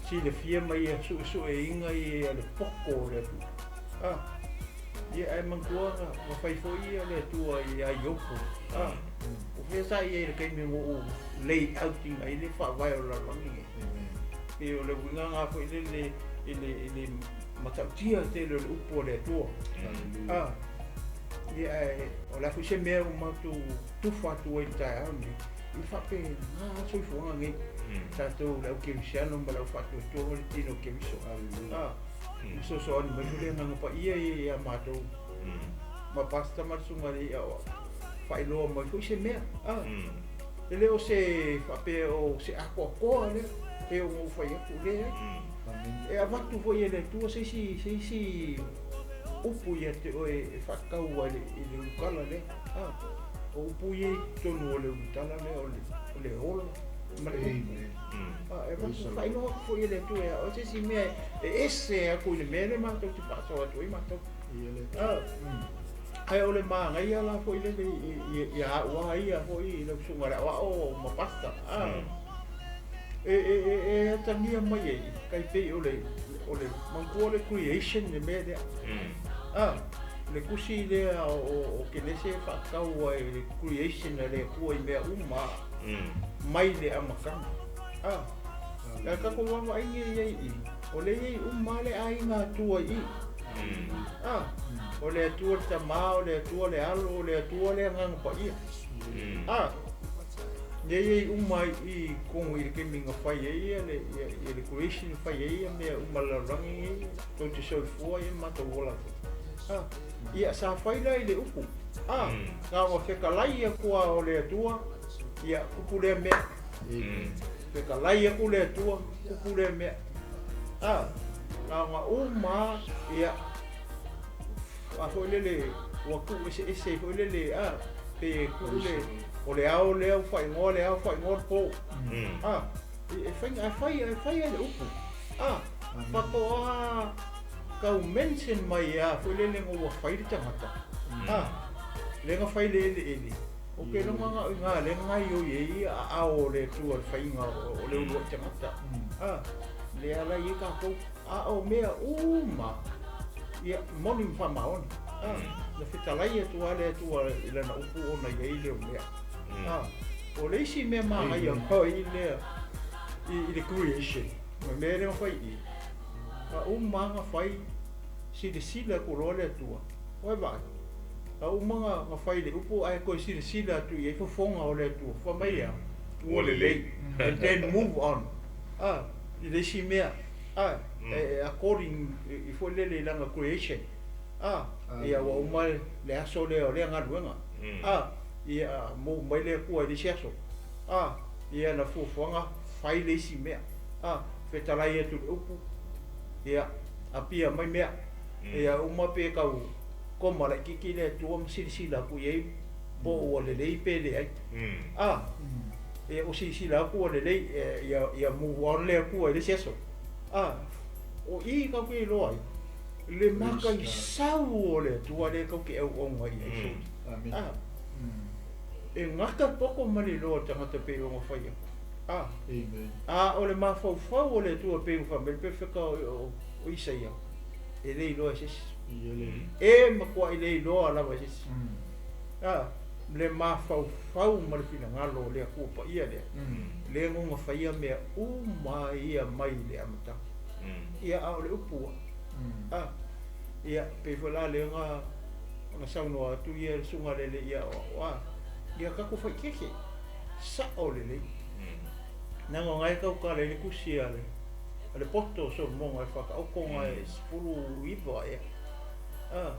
silafia ma ia suesueina ia le poto o le Atua. A, ia ae manatua na, na fai foi ia le Atua iā Iopo. A, o fea sa i ai i le taimi na ou lay out ina ai le faavae o le lalolagi nei. Pei o le uiga lena foi lele i le, i le matautia tele o le upu a le Atua. A, ia ae o le a foi se mea ua matou tufa atu ai i le taeao lenei, ia faapena lava le soifuaga nei, tatou le au kerisiano ma le au faatuatua ma le tino o Keriso. A, ma fesoasoani mai foi le Agaga Paia ia ia matou ma Pastor ma le Susuga i le Aoao, faailoa mai foi se mea. A, e le o se faapea o se atoatoa lea, pei ona ou fai atu, leai. E avatu foi e le Atua se isi, se isi upu ia te oe e faatau ai i le ulukala lea. O upu ia i totonu o le ulutala lea o le ola ma le upu. E avatu faailoa atu foi e le Atua ia oe se isi mea e ese atu i le mea lea matou te faasoa atu ai matou. Ae o le manaia la foi lele ia au lava ia foi i lau susuga i le aoao ma pastor. E atagia mai ai tai pei o le o le manatua o le creation le mea lea. Le tusi lea o Kenese e faatatau ai i le creation a le Atua i mea uma mai le amataga. Ae tatou vaavaai nei i ai i i, o lea e i ai uma lava le aiga Atua i i. O le Atua le Tama, o le Atua le Alo, o le Atua le Agaga Paia. Lea e i ai uma i i totonu i le taimi na fai ai ia le, ia, ia le creation na fai ai ia mea uma a le lalolagi nei, tou te soifua ia ma matou ola foi. Ia, sa fai la i le upu, na ona fetalai atu lava o le Atua, ia, tupu lea mea. Fetalai atu le Atua, tupu lea mea. Na ona uma lava, ia, a foi lele ua tuu eseese foi lele a pe tuu le o le ao lea ua faaigoa le ao faaigoa le po a e fai a fai a fai le upu a faatoa tau mention mai a foi lele ina ua fai le tagata a lea na fai le eleele ou te iloa na o i ina lea na gaoioi ai aao o le Atua i le faiga o le uluai tagata a lea la e i ai tatou A o mea uma, ia, moni ma faamaoni. A, na fetalai atu lava le Atua i Lana upu ona i ai lea o mea. A, o le isi mea manaia foi lea i le creation, ma mea lea na fai i i, a uma lava na fai, silasila atu loa le Atua, ua e vaai, a uma na fai le upu ae toe silasila atu i ai fofoga o le Atua, fai mai a, ua lelei, and then move on, a, i le isi mea. A, e according i foi lele i lana creation, a, ia ua uma le aso lea o lea galuega, a, ia mou mai le Atua i le isi aso, a, ia na fuafuaga fai le isi mea, a, fetalai atu i le upu, ia apia mai mea, ia uma pe tau koma laitiiti le Atua ma silasila atu i ai po ua lelei pe leai, a. Ia ua silasila atu ua lelei, ia move on le Atua i le isi aso. A, o i tatou te iloa ai le mataisau o le Atua lea tatou te auauna i ai foi. A, e gata poto ma le iloa o le tagata pei ona fai atu. A, a o le mafaufau o le Atua pei ona fai mai le perofeta o Isaia, e le iloa e se isi. E matuai le iloa lava e se isi. A, le mafaufau ma le finagalo o le Atua Paia lea, lea na ona faia mea uma ia mai le amataga. Ia, a o le upu a, a, ia, pei foi la lea na, na saunoa atu ia le susuga lele ia o, a, ia tatou faitete, sao lelei. Leaga o na e tautala i le tusi a le, a le poto o Solomona e faataotoga e 19 ea. A.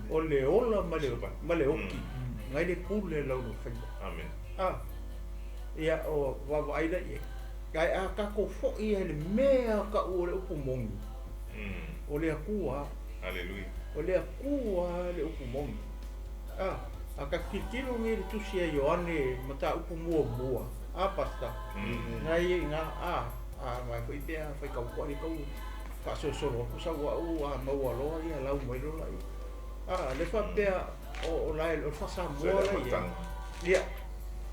O le ola ma le, ma le oki, ngai le pule lau lau faiva. Amen. A, ia, o vaavaai la i ai. Ae a tatou foi ai le mea kau o le upu moni, o le Atua. Hallelujah. O le Atua le upu moni. A, a tatou tilotilo nei i le tusi a Ioane mataupu muamua, a Pastor, ngai ia i ina, a, a ngai foi pe a faitau atu ai kau faasolosolo atu sau au a maua loa ia lau mai loa laia. A, le faapea o la e o le faa-Samoa la i ai. Ia,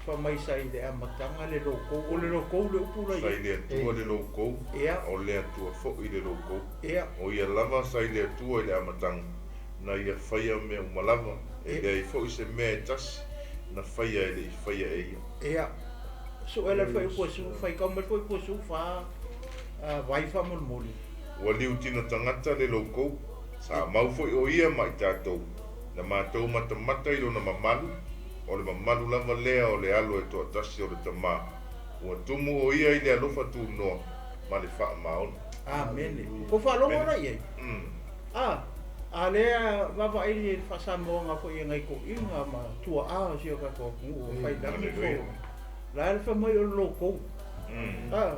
fai mai sa i le amataga le logou, o le logou le upu la i ai. Sa i le Atua le logou, Ia. o le Atua foi le logou. Ia. O ia lava sa i le Atua i le amataga, na ia faia mea uma lava, e leai foi se mea e tasi na faia e le i faia e ia. Ia. Sue la le fuaiupu e su, faitau mai le fuaiupu e su fa vai faamolemole. Ua liutino tagata le logou, sa mau foi o ia ma i tatou, na matou matamata i lona mamalu, o le mamalu lava lea o le Alo e toatasi o le Tama, ua tumu o ia i le alofa tunoa ma le faamaoni. Amene. Ua faalogo la i ai? A, a lea vaavaai i le faasamoaga foi a nai toeaiina ma tuaa o si o tatou atunuu o fai lagi fo. La le fai mai o le logou. A,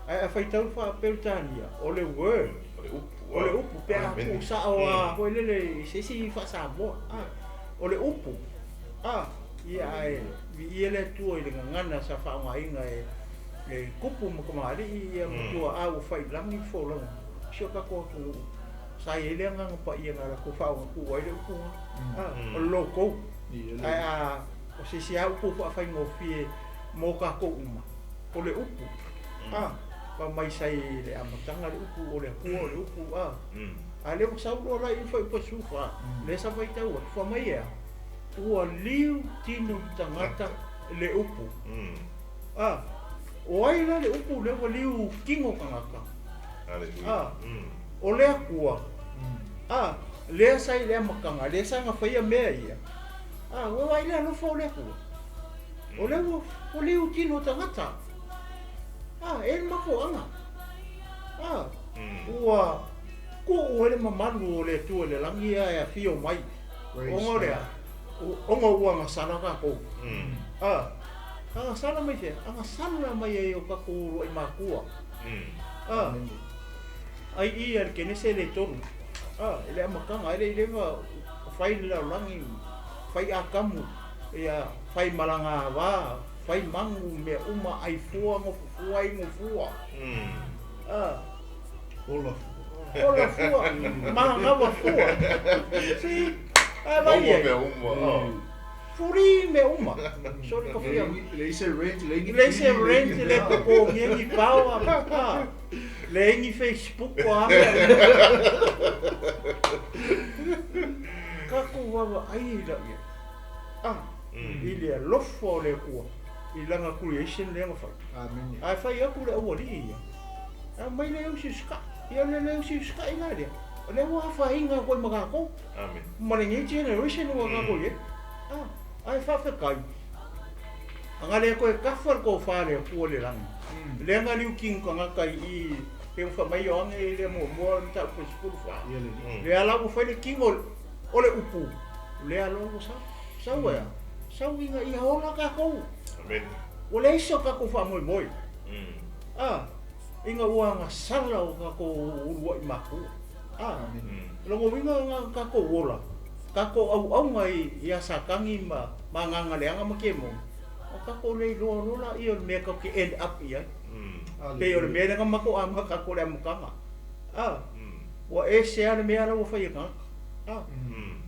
ae a faitau le faa-Peretania, o le word. O le upu. O le upu pe a Amene. tuusa'o a foi lele i se isi faa-Samoa a o le upu a ia ae viia le Atua i le gagana sa faaaogaina e e tupu ma kamali'i ia ma tua'a ua fa'ilagi le folauga si o tatou atunuu sa iai le agaga paia na latou faaogatu'u ai le upu lena a o le lotou ae a o se isi a upu faafaigofie mo tatou uma o le upu a fa mai sai le amataga le upu o le Atua o le upu a a lea ua sau loa la i le fuaiupu 14 lea sa faitau atu fa mai e a ua liu tino tagata le upu a o ai la le upu lea ua liu tino tagata Hallelujah. a o le Atua a lea sa i le amataga lea sa gafaia mea ia a ua vaai le alofa o le Atua o lea ua ua liu tino tagata a e le mafuaaga a ua tuu ai le mamalu o le Atua i le lagi ae afio mai ona o lea ona ua agasala tatou a agasala mai fea agasala mai ai o tatou uluai matua a ai i a le Kenese le tolu a i le amataga e le i leva fai le lalolagi fai Atamu ia fai malaga ava fai magu mea uma ai fua gofofua inu fua a Ola. ola fua magawa fua si ae vai Maua ai mea uma. Oh. fuli mea uma so le kafia Le se rent, le ni le se rent le totogia ni pao a le ni Facebook a mea tatou vaavaai la ia a i le alofa o le Atua i lana creation lea na fai Amene. ae fai atu le aualii ia ae mai le usi usika'i ia le le usi usika'i la lea o lea ua afaina koe ma tatou Amen. ma lenei generation ua tatou i ai a ae faafetai aga le koe kafa le tofa le Atua le lagi lea na liu tino tagata i i pe ua faamai o age i le muamua le mataupu e 14 Ia le. lea la ua fai le tino o le upu lea loa ua sau sau ea sau ina ia ola tatou Amen. ua leai se o tatou faamoemoe a ina ua agasala o tatou uluai matua a logo uiga ga tatou ola tatou auauga i ia Satani ma ma agaga leaga ma kemoni o tatou le iloa loa laia o le mea tatou te end up i ai pei o le mea lea na matou amata atu o le amataga a ua ese a le mea la ua fai e tagata a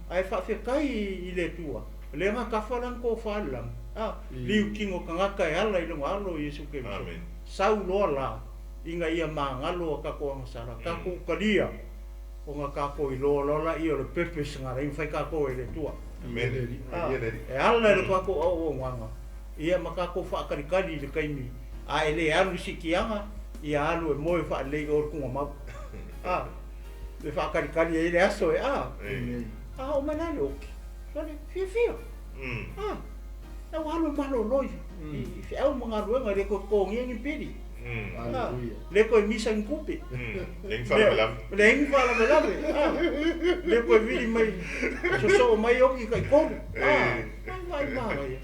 ae faafetai i le Atua lea na tafa lana tofa le lagi a liu tino tagata e ala i lona alo Iesu Keriso Amen. sau loa la ina ia magalo a tatou agasala tatou talia ona tatou iloa loa laia o le purpose na ala ai ona fai tatou e le Atua Amen. a Ia le alii. e ala i le tatou auaunaga ia ma tatou faakalikali i le taimi a e lē alu i siitiaga ia alu e moe faalelei o le tugamau a le faakalikali ai le aso e a Eh. a oo mai la le oki sole fiafia a la ua alu e malōlō i i feau ma galuega e le toe totogia ni pili a Hallelujah. le toe misa ni tupe Le faalavelave. le ni faalavelave a le toe vili mai sosoo mai oki taitolu a ai vaai magaia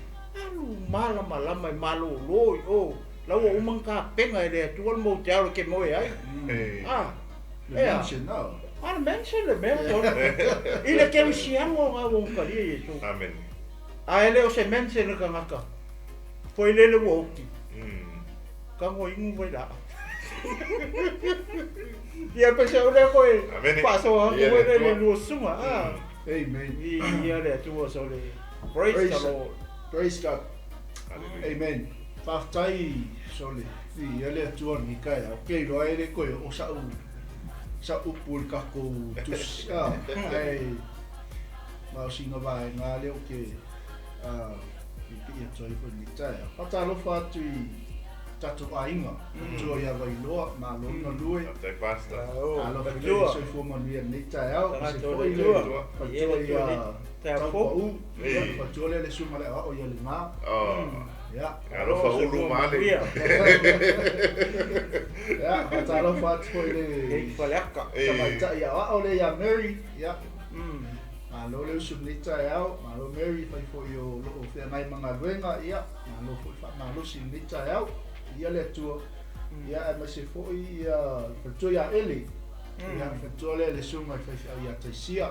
alu malamalama e malōlō i o la ua uma na tapena e le Atua le mou te alo ke moe ai Eh. a Le ea mention now. a le mention le mea tonu i le kerisiano ga ua okalia Iesu Amen. ae le o se mention le tagata foi lele ua oki kago inu vai laa ia pese o lea koe Amene. faasoa atu Ia foi le le le Atua. lua suga a Amen. ia le Atua so le praise the Praise. Lord Praise God. Hallelujah. Amen. Faafetai sole. Ia le Atua ni kai. Okay, loa e le koe o sa u sa upu i le tatou tusi. Ah, ai ma o sina vaega lea o ke pipii atu ai foi lenei taeao. Faatalofa atu i tatou aiga, Atua ia Vailoa, malo le galue. Faafetai pastor. Alofa i le Atua. soifua manuia i lenei taeao. Tagata Se o foi le le Atua. Ia faletua le ia Atua lenei taeao fou. Taupaū. Ei. Ia, faletua lea le susuga le aoao ia Legā. Oh. Ia. Alofa ulu ma ale. Ia. Ia, faatalofa atu foi i le Ei faleaka. Eh. tamaitai aoao lea ia Mary. Ia. Malo le usu i lenei taeao, malo Mary fai foi o loo feagai ma galuega, ia, malo foi faamalosi i lenei taeao, ia le Atua. Ia, aemaise foi ia faletua ia Ele. Ia, faletua lea i le susuga i le faifeau ia Taisia.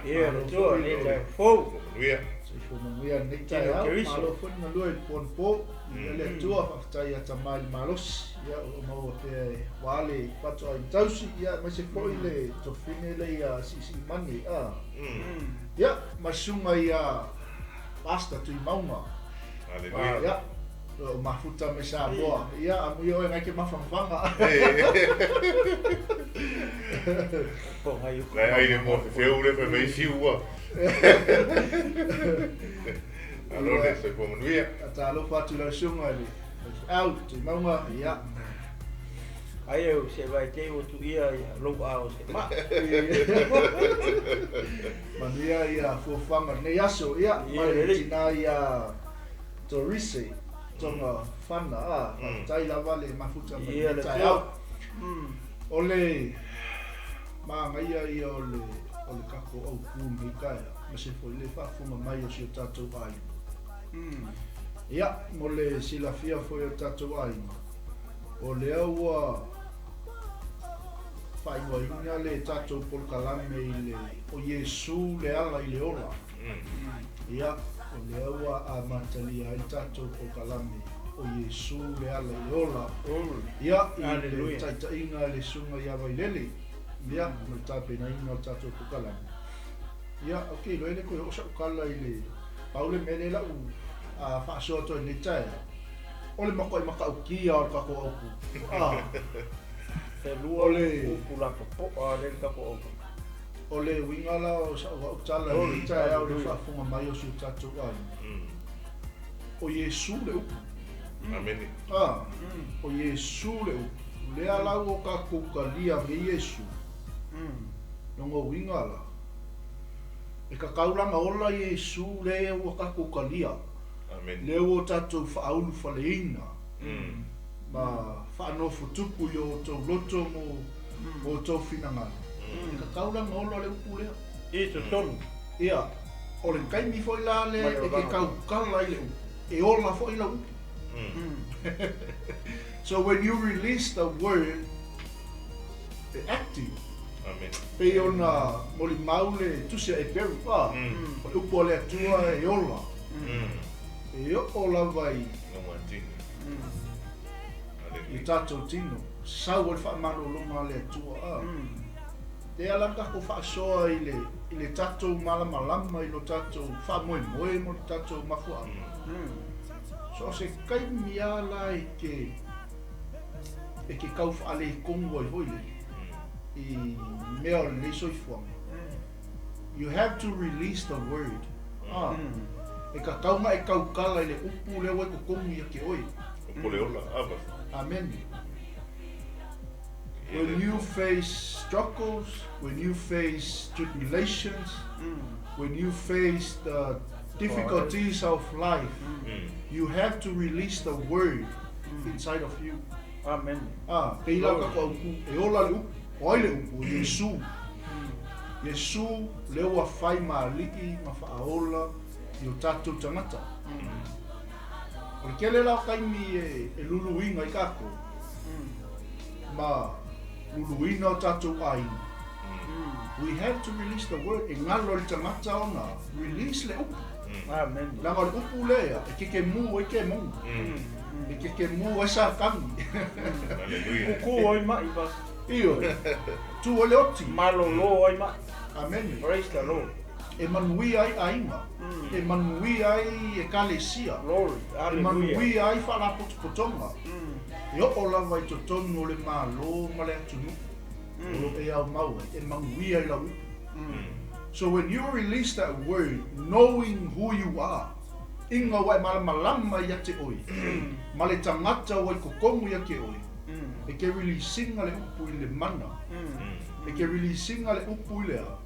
Ia le Atua i lenei taeao fou. Manuia. Soifua manuia i lenei Tino taeao. Keriso. Malo foi le galue i le po anapo. Ia le Atua, faafetai ia Tama i le malosi. Ia, o lo o maua pea e aua le faatoaiga tausi. Ia, aemaise foi le tofine lea ia Siisiimani. Ia, ma le susuga ia Pastor Tuimauga. Hallelujah. Ia, o lo o mafuta mai Samoa. Ia, amuia oe ngai ke mafangafaga. Po ngai uku. Lai ai le mua fefeu le fai mai siu ua. Alo le soifua manuia. Talofa atu i lau susuga i le faifeau Tuimauga. Ia. Ai e se vai te o tu ia ia lou ao se ma. Manuia ia fuafuaga o lenei aso. Ia, Ia, ma le lelei. tina ia Torise Tonga Fana. Ah, faafetai lava le mafuta mai Ia lenei le taeao. Atua. O le magaia ia o le tatou aupū lenei taeao, ma se foi le faafofoga mai o si o tatou aiga. Ia, mo le silafia foi o tatou aiga, o lea ua faaigoaina le tatou polokalame i le o Iesu le ala i le ola. Ia, o lea ua amatalia ai le tatou polokalame o Iesu le ala i le ola. Ia, i le Hallelujah. taitaiga i le susuga ia Vailele, ia, ma le tapenaina o le tatou polokalame. Ia, ok, loa le koe o sa'u kala i le pau le mea lea lau faasoa atu ai i lenei taeao. O le makuai matautia o le tatou aupu. Ah, Se lua O le- upu la popoa le tatou aupu. o le uiga la o sa'u au tala i lenei taeao i le faafofoga mai o si o tatou aiga. O Iesu le upu. Amene. Ah, o Iesu le upu. Lea la ua tatou talia me Iesu. Loga uiga la. E tataulana ola Iesu lea ua tatou talia. Amene. Lea ua tatou faaulufaleina ma faanofotupu i o outou loto mo o outou finagalo. E tataulana ola le upu lea. I totonu. Ia, o le taimi foi la lea Mai e o ke vaga. kaukala i le upu. E ola foi lau upu. So when you release the word, e active. Amene. Pei ona molimau le tusi a Eperu. Ah, o le upu a le Atua e ola. E oo lava i No matini. i tatou tino. Sau o le faamalologa a le Atua. Ah. Lea la tatou faasoa i le tatou malamalama i lo tatou faamoemoe mo le tatou mafuaaga. So o se kaimi lava la e ke kau faaletonu ai foi lele i mea o lenei soifuaga. You have to release the word. Ah, e tatau ona e kaukala i le upu lea ua i totonu ia ke oe. O le ola ava. Amen. When you face struggles, when you face tribulations, when you face the difficulties of life, you have to release the word inside of you. Amen. Ah, pei la tatou aupu, e ola le upu, o ai le upu, o Iesu. Iesu lea ua fai ma alii ma faaola i o tatou tagata. O le tele la o taimi e luluina i tatou, ma luluina o tatou aiga. We have to release the word. E galo i le tagata ona release le upu. Amen. Leaga o le upu lea, e kekemū ai kemoga. E kekemū ai satani. Hallelujah. Kuku ai mai bas. Ioe, tu ai le oti. Malolo ai mai. Amene. Praise the Lord. E manuia ai aiga. E manuia ai ekalesia. Glory. E Hallelujah. manuia ai faalapotopotoga. E oo lava i totonu o le mālō ma le atunuu. O lo e au mau ai, e manuia i lau upu. So when you release that word, knowing who you are, inga ua e malamalama ia te oe, ma le tagata ua i totonu ia ke oe, e ke releasinga le upu i le mana, e ke releasinga le upu i le a,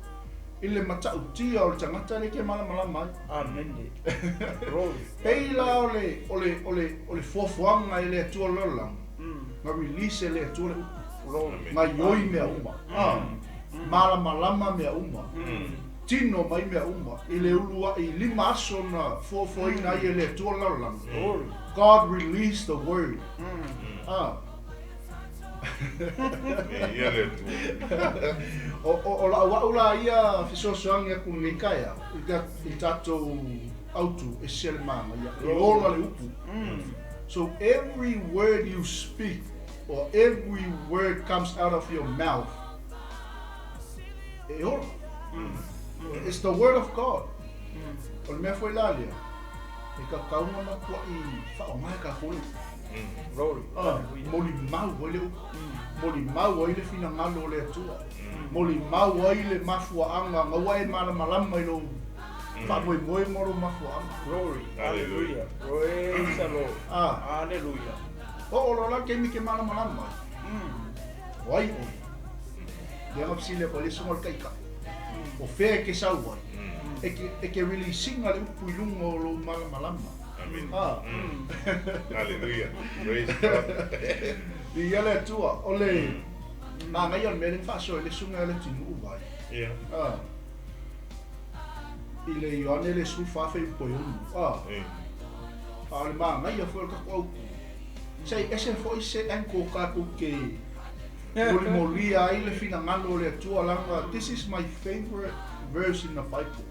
i le matautia o le tagata le ke malamalama ai. Amen. Glory. Pei la o le, o le, o le, o le fuafuaga e le Atua lalolagi, na release e le Atua le upu. Glory. Nga ioi mea uma. Ah, malamalama mea uma. Tino mai mea uma. I le ulu i 5 aso na fuafuaina ai e le Atua lalolagi. Glory. God released the word. Ah. Viia le Atua. O lau au la ia fesoasoani atu i lenei taeao i le tatou autu e ese le manaia, e ola le upu. So every word you speak or every word comes out of your mouth, e ola. It's the word of God. O le mea foi la lea, e tatau ona matuai faaaoga e tatou le upu. Glory. Ah, molimau ai le upu. Molimau ai le finagalo o le Atua. Molimau ai le mafuaaga na ua e malamalama i lou faamoemoe ma lou mafuaaga. Glory. Hallelujah. Hallelujah. Praise the Lord. Ah. Hallelujah. Oo loa la le taimi e te malamalama ai. O ai oe? Lea na fesili atu ai le susuga o le taitai. O fea e te sau ai? E te release ina le upu i luga o lou malamalama. Amen. Ah. Hallelujah. Praise God. Viia le Atua, o le manaia o le mea lea na faasoa ai le susuga ia Leatinuu vai. Ia. Ah. I le Ioane le 14 fuaiupu e 6. Ah. A o le manaia foi o le tatou autu. Se i ese foi se angle tatou te molimolia ai le finagalo o le Atua leaga this is my favorite verse in the Bible.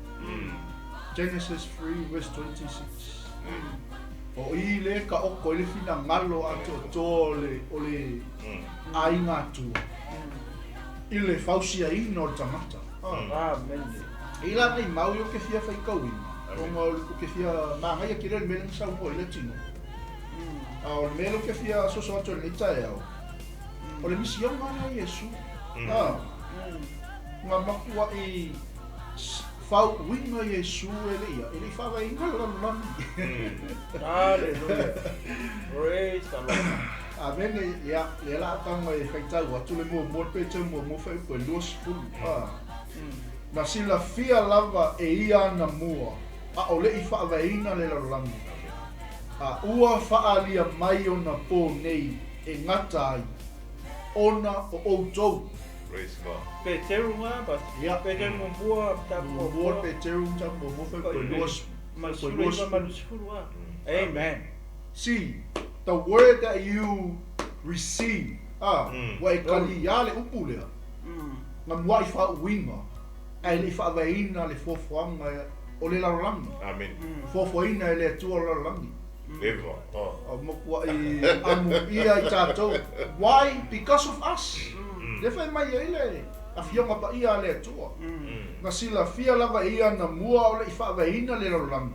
Genesis 3 verse 26. O i lea e taoto ai le finagalo atoatoa o le o le aiga Atua i le fausiaina o le tagata. Amene. E i la nei mau ia ou te fia faitauina, ona ou te fia manaia tele le mea lea na saunoa ai Leatinuu. A o le mea lea ou te fia soso atu ai i lenei taeao, o le misiona lea a Iesu. Na matuai faauuina Iesu e le ia, e le i faavaeina le lalolagi. Hallelujah. Praise the Lord. Amene, ia, lea o le a taga e faitau atu le muamua le Peteru muamua fuaiupu e 20. Na silafia lava e ia anamua, a o le i faavaeina le lalolagi, a ua faaalia mai ona pō nei e gata ai, ona o ʻoutou. Praise God. Peteru nga bas. Ia. Peteru muamua mataupu Muamua muamua. Peteru mataupu muamua fuaiupu e 20. Ma le 19 ma le 20 a. Amen. See, the word that you receive, a, ua e kaliā le upu lea, na muaʻi faauuina, ae le i faavaeina le fuafuaga o le lalolagi. Amen. Fuafuaina e le Atua o le lalolagi. Leva. Oh. A matuaʻi amuia i tatou. Why? Because of us. Lea fai mai ai le Afioga Paia a le Atua. Na silafia lava e ia anamua o le i faavaeina le lalolagi,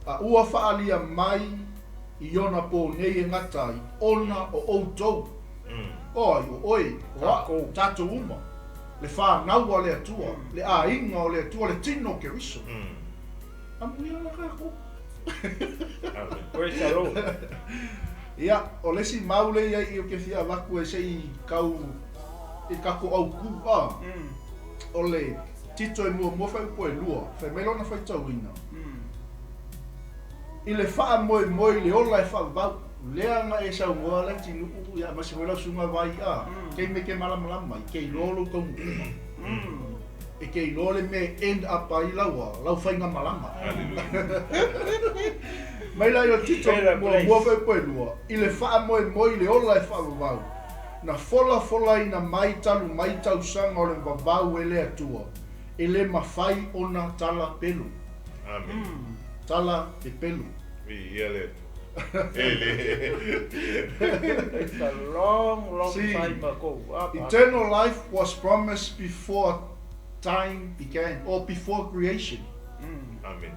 a ua faaalia mai i ona pō nei e gata ai, ona o ʻoutou. O ai, o ʻoe, o aʻu, tatou uma, le fanau a le Atua, le aiga o le Atua, le tino o Keriso. Amuia la tatou. Amen. Praise the Lord. Ia, o le isi mau lea i ai i ou te fia avatu e se i kau i tatou aukū, a, o le Tito e muamua fuaiupu e lua, fai mai lona faitauina. I le faamoemoe i le ola e faavavau, lea na e saunoa Leatinuu, ia aemaise foi lau susuga Vai, a, kei me ke malamalama ai, ke iloa lou taunuuga. E ke iloa le mea e end up ai lau, lau faigamalaga. Hallelujah. Mai la i o Tito Better muamua place. fuaiupu e lua, i le faamoemoe i le ola e faavavau, na folafolaina mai talu mai tausaga o le vavau e le Atua, e le mafai ona tala pelu. Amen. Tala pepelu. Viia le Atua. E le. It's a long, long See. time ago. Ah, ah. Eternal life was promised before time began, or before creation. Amen.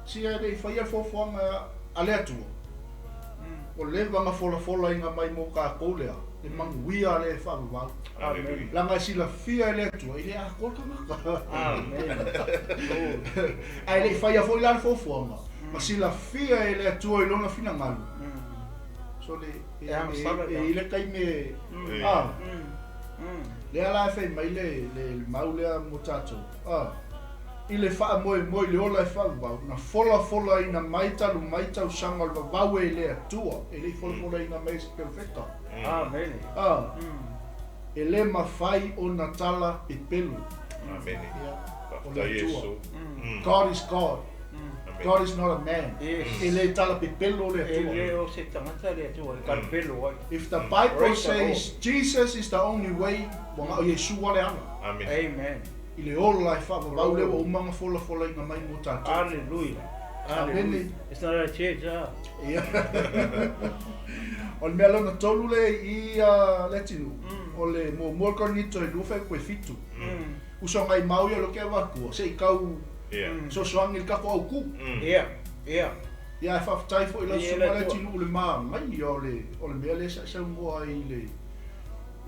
Si e le i faia le fuafuaga a le Atua, o leva na folafolaina mai mo kākou lea, le manuia lea e faavavau. Hallelujah. Leaga e silafia e le Atua, e le atoa le tagata. Amen. Lord. Ae le i faia foi la le fuafuaga, ma silafia e le Atua i lona finagalo. So le, e, E agasala e, lea. e i le taimi e, E. ah, lea la e fai mai le, le mau lea mo tatou. Ah, i le faamoemoe i le ola e faavavau, na folafolaina mai talu mai tausaga o le vavau e le Atua, e le i folafolaina mai e se perofeta. Amen. Ah, e le mafai ona tala pepelu. Amen. Ia, o le Faafetai Atua. Iesu. God is God. Amen. God is not a man. Yes. E le tala pepelo le E Atua. le o se tagata le Atua e kalapelo ai. If the Bible Praise the Lord. says Jesus is the only way, ua ga'o Iesu a le ala. Amen. Amen. I le ola e fa'avavau lea ua uma gafolafolaiga mai mo tatou. Hallelujah. Amen. Hallelujah. It's not a church, ah. Ia. O le mea lona tolu le i a le atinuu, o le muamua le Korinito e 2:7. Usoga i mau ia lo ke avatua, se'i kau Ia. sosoagi i le kako aukū. Ia, ia. Ia e fa'afetai fo'i lau Ia susuga le le Atua. atinuu le magai o le o le mea lea sa'isaugoa ai i le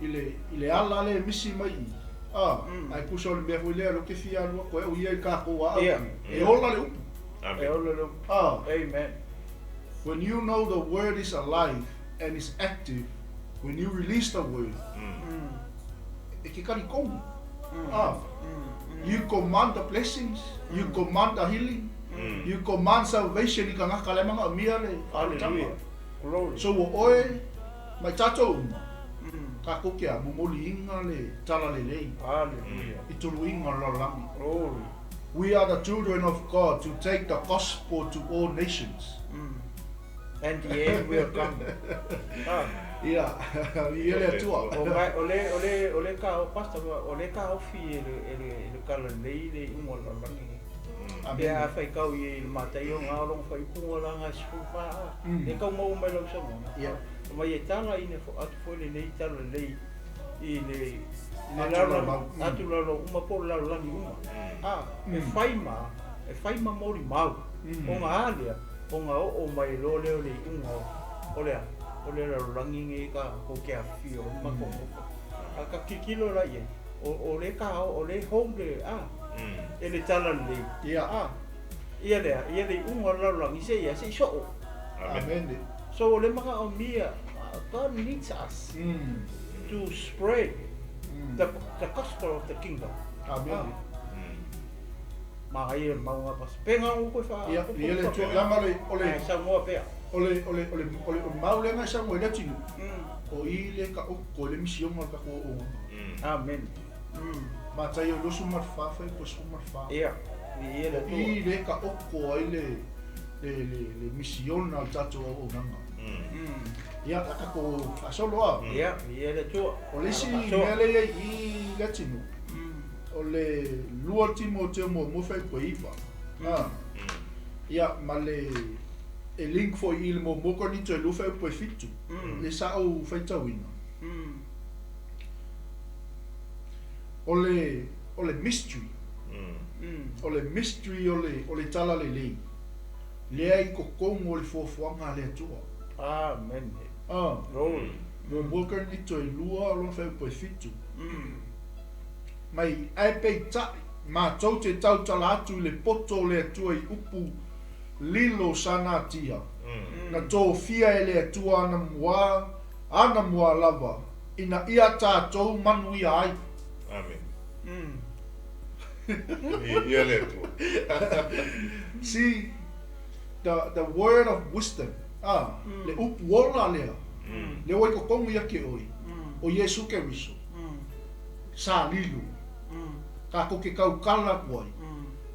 i le i le ala le misi mai i a ae kusa o le mea foi lea lo ke fia alua koe o ia i kākou a'a Ia. e ola le upu E Amen. ola le a Amen. When you know the word is alive and is active, when you release the word, e ke kari kongu. Ah, you command the blessings, you command the healing, you command salvation i ka ngaka le manga o mia le Hallelujah. Glory. So o oe, mai tātou uma, ka koke a momoli inga le tala le lei, Hallelujah. i tulu inga lo langi. Glory. We are the children of God to take the gospel to all nations. And the end will come. Ah. Ia, i ele atua. O mai o le o le o le ka o pastor o le ka o fi e le e le e le kala lei le ingo la langi. Pe a Amen. fai kau i le matai o ngā olonga fai upunga la ngā sifu wha a. E kau mau mai lau sa mona. Ia. Mai e tala ine fo atu fo le nei tala lei i le i le Atu lalo lau mau. atu lalo uma po lalo langi uma. A e fai ma e fai ma mori mau. O ngā alea o ngā o o mai lo leo le unga o lea o le lalo langi nge ka ko ke a fio ma ko ko. A ka kikilo la ie o o le ka o le home le a e le tala lei. Ia. Ah, ia lea, ia le unga lalolagi se ia se'i so'o. Amen. Amen. So o le magaʻo mia, God needs us to spread the gospel of the kingdom. Amen. Magaia le mauga pasa. Pega o koe wha. Ia, ia le atua, langa le, o le, Ai, saunoa pea. o le, o le, o le, o le, o le mau lenga sa ngoi le atinu. O i le ka o ko le misionga ka ko o. Amen. Matai o losu mar fa fa ko su mar fa. Ia, ia le O atua. i le ka o ko ai le le le le misiona al tato o nanga. Ia ka ko fasolo a. Ia, ia le atua. O le isi Fasoa. mea le ia i le atinu. O le lua timo te mo mo fa ko iva. Ah. Ia ma le e link fo i le mo mo ko ni te lu fa ko fitu. Le sa o faitauina. O le o le mystery, o le mystery o le o le tala le lei. Lea i kokongo o le fuafuaga a le Atua. Amen. Ah, Glory. mo mo ko ni te lua o lona 7. Mai ae peita'i matou te tautala atu i le poto o le Atua i upu lilo sanatia. Na tofia e le Atua ana mua, ana mua lava, ina ia tātou manuia ai. Amen. Ia le Atua. See, the word of wisdom, ah, le upu ola lea, le oi kokongo ia ke oi, o Iesu Keriso, sa lilo, ka ko ke kaukala ku ai,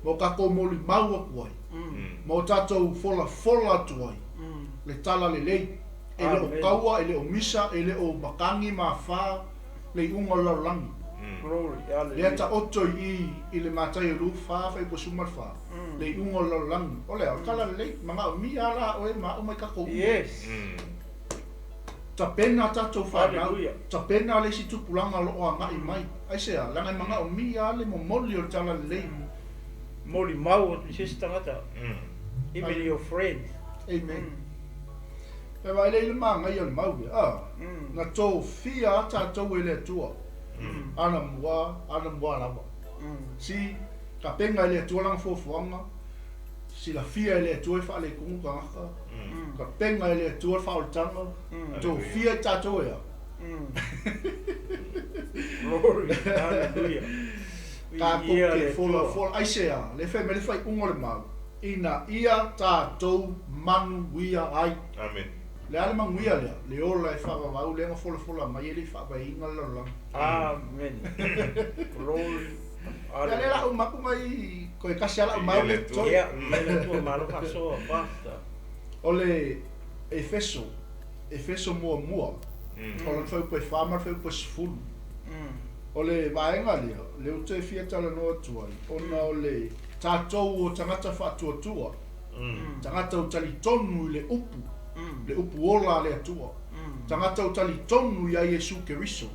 mo ka ko moli mau aku ai, mo tātou fola fola atu ai, le tala le lei, e le o Amen. kaua, e le o misa, e le o makangi ma wha, le i unga lalolagi. Glory. Lea Hallelujah. ta oto i, i le matai o lu wha, whai po sumar wha, le i unga lalolagi. O lea, o tala le lei, manga o mi ala oe, ma o mai kako. Yes. Tapena tātou whanau, Hallelujah. tapena le si tupulanga lo o angai mai. Ai sea, langa i manga o mi ale mo moli o le tala le lei. Moli mau o te sisi tangata. Even your friends. Amen. E vai le le manga i o le maule. Ah, na tō fia a tātou e le Atua. Ana mua, ana mua lava. Si, ka penga i le Atua langa fuafuaga, si la fia e le Atua e whaale kungu ka ngaka, ka penga i le Atua le whaolitanga, tō fia i tātou ea. Glory. Hallelujah. Ka Ia koke le fola Atua. fola, ai sea, le whai me le whai ungo le mau, ina ia tātou manuia ai. Amen. Le ale manguia lea, le ola e whaavavau, le nga fola fola mai e le whaavainga le lalolagi. Amen. Glory. Ia le la uma ku mai ko e kasi ala mau le to. Ia, le tua malo fasoa, pastor. O le Efeso, Efeso muamua. O lona fuaiupu e 4 ma le fuaiupu e 10. O le vaega lea, lea ou te fia talanoa atu ai, ona o le tatou o tagata faatuatua, tagata ua talitonu i le upu, le upu ola a le Atua, tagata ua talitonu ia Iesu Keriso,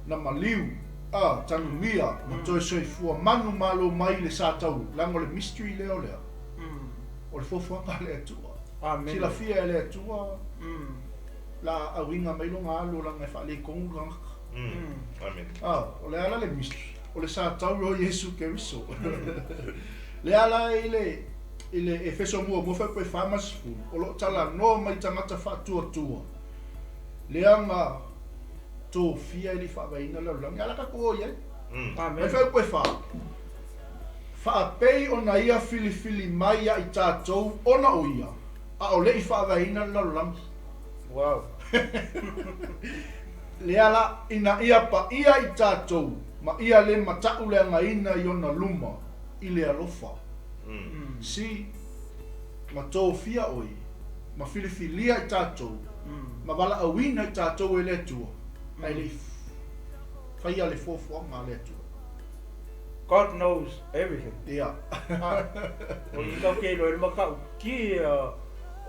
na maliu, a, tanumia, ma toe soifua manu malo mai i le sa taulu, leaga o le mystery lea o le a? O le fuafuaga a le Atua. Silafia e le Atua la auiga mai lona alu leaga e faaletonu le tagata. A, o le a la le mystery? O le sa taulu o Iesu Keriso. Lea la i le i le Efeso muamua fuaiupu e 40, o lo o talanoa mai tagata faatuatua leaga tofia e le i faavaeina le lalolagi. A la tatou o i ai. Mai fuaiupu e 4. Faapei ona ia filifili mai ia i tatou ona o ia, a o le i faavaeina le lalolagi. Wow. Lea la, ina ia paia i tatou ma ia le matauleagaina i ona luma i le alofa. Si, ma tofia oe, ma filifilia i tatou, ma valaauina i tatou e le Atua, ae le i faia le fuafuaga a le Atua. God knows everything. Ia. O i tau ke iloa i le matautia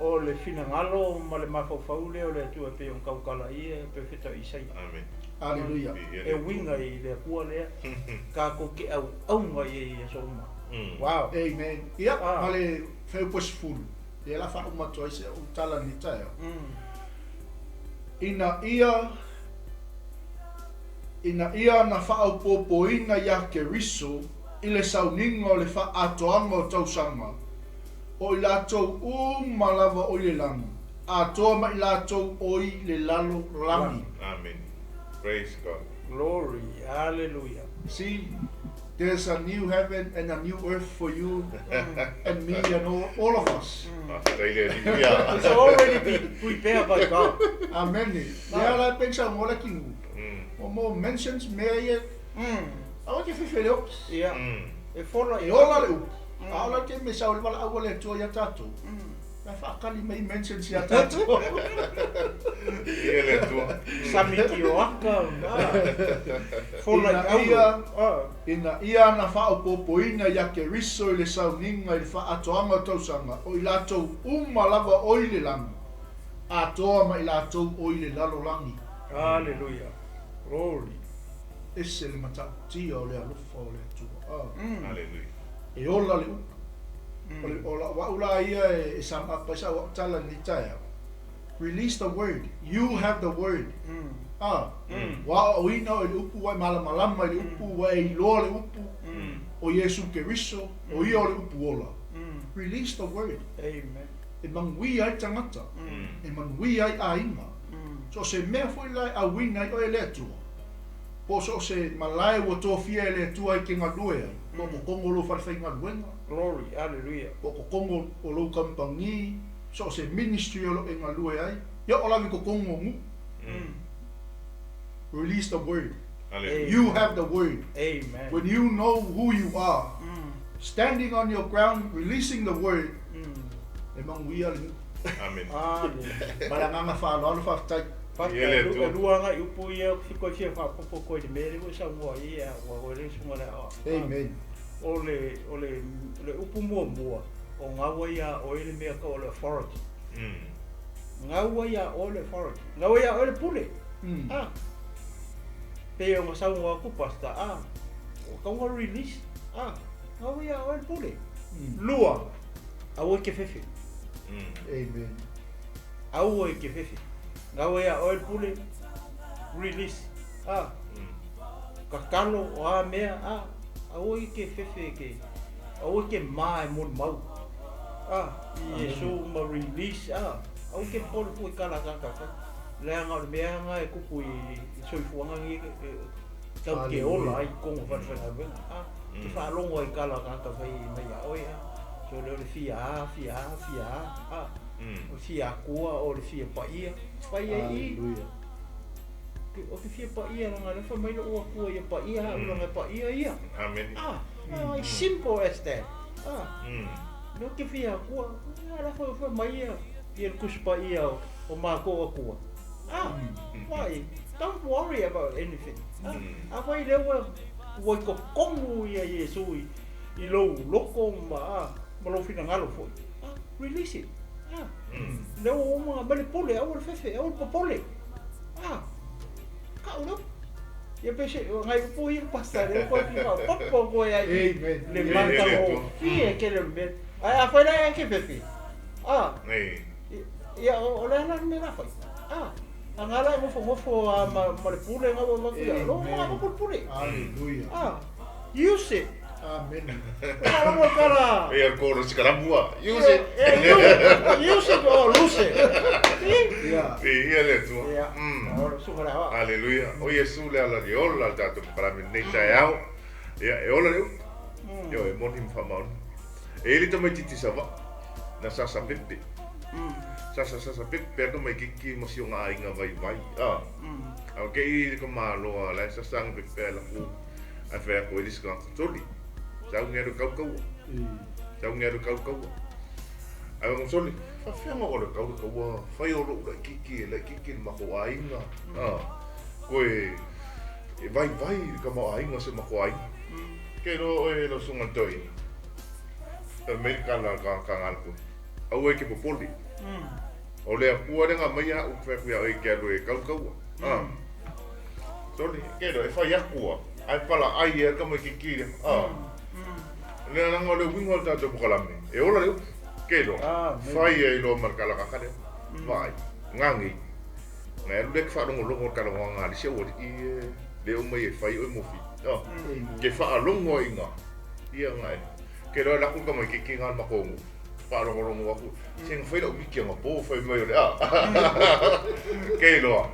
o le finagalo ma le mafaufau lea o le Atua e pei ona tautala i e Perofeta o Isaia. Amen. Aleluia. E uiga i le Atua lea, tatou te auauga i ai i aso uma. Wow. Amen. Ia, ma le fuaiupu e 10, lea la faauma atu ai se ou tala i lenei taeao. Ina ia Ina ia na faaopoopoina iā Keriso i le sauniga o le faaatoaga o tausaga, o i latou uma lava o i le lagi, atoa ma i latou o i le lalo lagi. Amen. Praise God. Glory. Hallelujah. See, there's a new heaven and a new earth for you and me and all, all of us. Faafetai le Alii. Ia. It's already been prepared by God. Amen. Lea la e pensa mo la kinu. O mo mentions mea ia. Aua ke fefele o. Ia. E fola E ola le upu. A ola ke me sa o le wala au le atua ia tātou. La whaakali mai mentions ia tātou. Ia le Atua. Sami ki o aka. Fola Ina i au. ia- Ina ia na faaopoopoina ia Keriso i le sauniga i le faaatoaga o tausaga, o i latou uma lava o i le lagi, atoa ma i latou o i le lalolagi. Hallelujah. Glory. Ese le matautia o le alofa o le Atua. Ah. Hallelujah. E ola le upu. O le o la'u a'u la ia e sum up ai sa'u a'u tala i lenei taeao. Release the word. You have the word. Ah, ua aoaoina oe i le upu, ua e malamalama i le upu, ua e iloa le upu, o Iesu Keriso, o ia o le upu ola. Release the word. Amen. E manuia ai tagata, e manuia ai aiga. So o se mea foi la e auina ai oe e le Atua, po o so o se malae ua tofia e le Atua e te galue ai, po o kokogo o lou falefaigaluega, Glory. Hallelujah. po o kokogo o lou kamupani, so o se ministry o lo o e galue ai, ia o lava i kokogo o nuu. Release the word. Hallelujah. You have the word. Amen. When you know who you are, standing on your ground, releasing the word, e manuia le nuu. Amen. Hallelujah. Ma le agaga faaaloalo faafetai. Ia le Atua. E lua agai upu ia fiko fia faapopo koe i le mea lea ua saunoa ai ia, ua oe le susuga le aoao. Amen. O le, o le, le upu muamua, o gaua iā oe le mea tau o le authority. Gaua iā oe le authority. Gaua iā oe le pule. Ah. Pei ona saunoa atu pastor, ah, o tauga release, ah, gaua iā oe le pule. Lua, aua e te fefe. Amen. Aua e te fefe. Gaua iā oe le pule, release. Ah, tatalo o a mea, ah, aua e te fefe e ke, aua e te ma e molimau. Ah, i Iesu ma release, ah, aua e te popole fua i tala a tagata fai. Leaga o le mea lena e tupu i le soifuaga lenei e tau te ola ai i totonu o falefaigaluega. Ah, te faalogo ai i tala a tagata fai mai ia oe, ah, so lea o le fia a, fia a, fia a, ah, o le fia akua o le fia paia, fai ai i. Hallelujah. Ou te fia paia leaga o lea fai mai lou Atua ia paia au leaga e paia ia. Amene. Ah, ah, it's simple as that. Ah, lea ou te fia Atua, a la foi fai mai ia ia le Tusi Paia o matou Atua. Ah, why? Don't worry about anything. Ah, afai lea ua ua i totonu ia Iesu i i lou loto ma ah, ma lou finagalo foi. Ah, release it. Ah, lea ua uma ona aumai le pule, aua le fefe, aua le popole. Ah, kau lea. Ia pe se, ngai upu ia pasta lea koe ki faaopoopo koe ai i Amen. le Ia, matagofie tele o le mea. Ae afai la e te fefe, ah, Ei. ia o le a la le mea o le a fai? Ah, a nga la e nofonofo lava ma, ma le pule na ua avatu ia, lo ma avatu le pule. Hallelujah. Ah, use it. Amen. Faalogo le tala. Ei, al koro si kalabua. Use it. Yeah, use it or lose it. See? Yeah. Ei, ia le Atua. Ia. O le suka le aoao. Haleluia. O Iesu le ala le ola le tatou polokalame i lenei taeao. Ia, e ola le upu. Ioe, e moni ma faamaoni. E i ai le tamaitiiti Savaii, na sasa pepe. Sasa sasa pepe a tamaikiki ma si ona aiga vaivai. A. A o kei le ka maloa la e sasa anga pepe ai lakou. Ae fai atu ai le isi tagata, Soli, sau nge alu e kaukaua. Sau nge alu e kaukaua. Ae fai atu, Soli, faafefea ona ou alu e kau le kaua, fai o lou laitiiti e laitiiti le matou aiga. A, koe e vaivai le tamaoaiga o si o matou aiga. Ke iloa oe e lau susuga i le toeaina, fai mai le tala a le tagata galulue, aua e te popole. O le Atua lea na aumai au, fai atu ia oe e te alu e kaukaua. A. Soli, ke iloa, e fai atu lava, ae palaai ai le tamaitiiti lea. A. Lea leaga o le uiga o le tatou polokalame, e ola le upu. Ke iloa, fai ai loa ma le talakaka lea. Vaai, gagei. Nai alu lea e te faalogologo i le talanoaga a le isi aualii e le o mai e fai oe mo fili. A. Ke faalogo ai ina, ia na e. Ke iloa e alu atu le tamaitiiti lena i le matou nuu, faalogologo atu, se na fai lau miti anapo fai mai o le a. Ke iloa,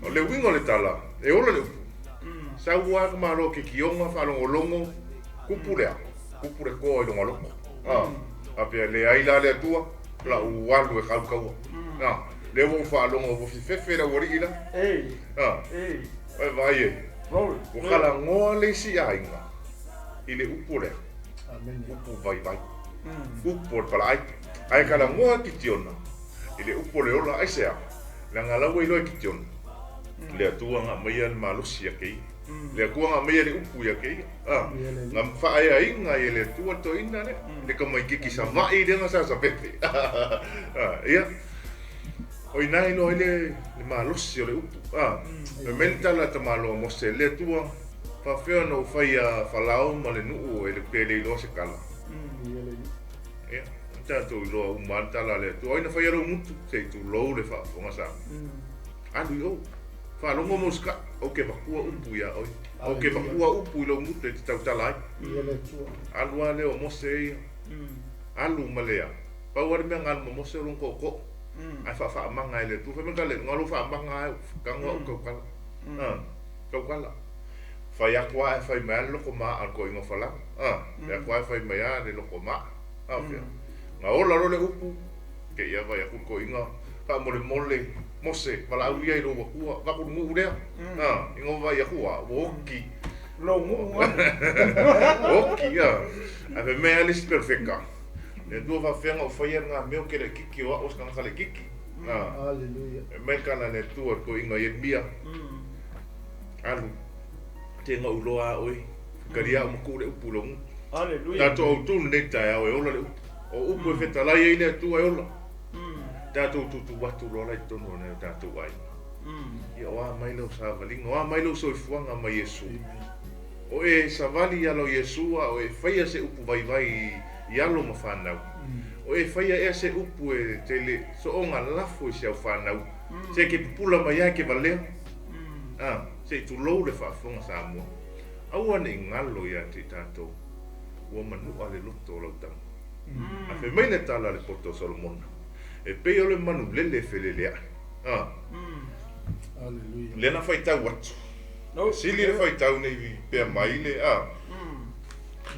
o le uiga o le tala, e ola le upu. Sau lava ka malo ke kioga faalogologo, kupu lea, kupu le toa i lona loto. A, faapea, leai la le Atua, lau alu e kaukaua. A, lea ua ou faalogo ua fefefe le aualii la. A, vaai vaai e, ua kalagoa le isi aiga i le upu lea, upu vaivai, upu o le palaai. Ae kalagoa Kitiona i le upu o le ola, aisea? Leaga la ua iloa e Kitiona, le Atua na aumaia le malosi ia te ia. Le Atua na aumaia le upu ia te ia. A, na faaeaina ai e le Atua le toeaina lea, le tamaitiiti Savaii lea na sasapepe. A, ia, o i ina e iloa ai le malosi o le upu. A, fai mai le tala a tamaloa Mose, Le Atua, faafefea ona ou faia Falao ma le nuu e pe le iloa se tala. Ia, tatou iloa uma lava le tala a le Atua. O ai na faia lou gutu? Se i tulou le faafofoga Samoa. Alu i o. Faalogo ma usikai, ou te vatua upu iā oe. Ou te vatua upu i lou gutu e te tautala ai. Alu lava lea o Mose ia. Alu ma le a. Pau lava le mea na alu ma Mose o lona tootoo. Ae faafaamaga e le Atua. Fai mai le tala, na lou faamaga lava tago au tautala. Tautala. Fai atu lava ae fai mai lava le loko maaa o le toeaina o Falao. Fai atu lava ae fai mai lava le loko maaa. Fia. Na ola loa le upu, te i lava vai atu le toeaina, faamolemole, Mose, valaau ia i lou Atua, vaku le nuu lea. Ina ua vaai atu lava, ua oti. Lou nuu lena. Oti, a. Ae fai mai lava le isi perofeta, Le Atua faafefea ona ou faia lena mea ou te laitiiti o au o se tagata laitiiti. Fai mai le tala a le Atua i le toeaina Ieremia, Alu, te na ou iloa lava oe, talia au ma tuu le upu i lou gutu. Tatou autu lenei taeao e ola le upu. O upu e fetalai ai le Atua e ola. Tatou tuutuu atu loa la i totonu o nai o tatou aiga. Ia o a mai lau savaliga, o a mai lou soifuaga ma Iesu. O e savali i ala o Iesu a o e faia se upu vaivai i alo ma fanau. O e faia ea se upu e te soona lafo i si au fanau, se ke pupula mai ai ke valea. A, se i tulou le faafofoga Samoa. Aua ne i galo ia te i tatou, ua manua le loto o lau tama. A fai mai le tala a le poto o Solomona, E pei o le manu lele e feleleaʻi. A, lea na faitau atu. E sili le faitau nei pea mai le, a,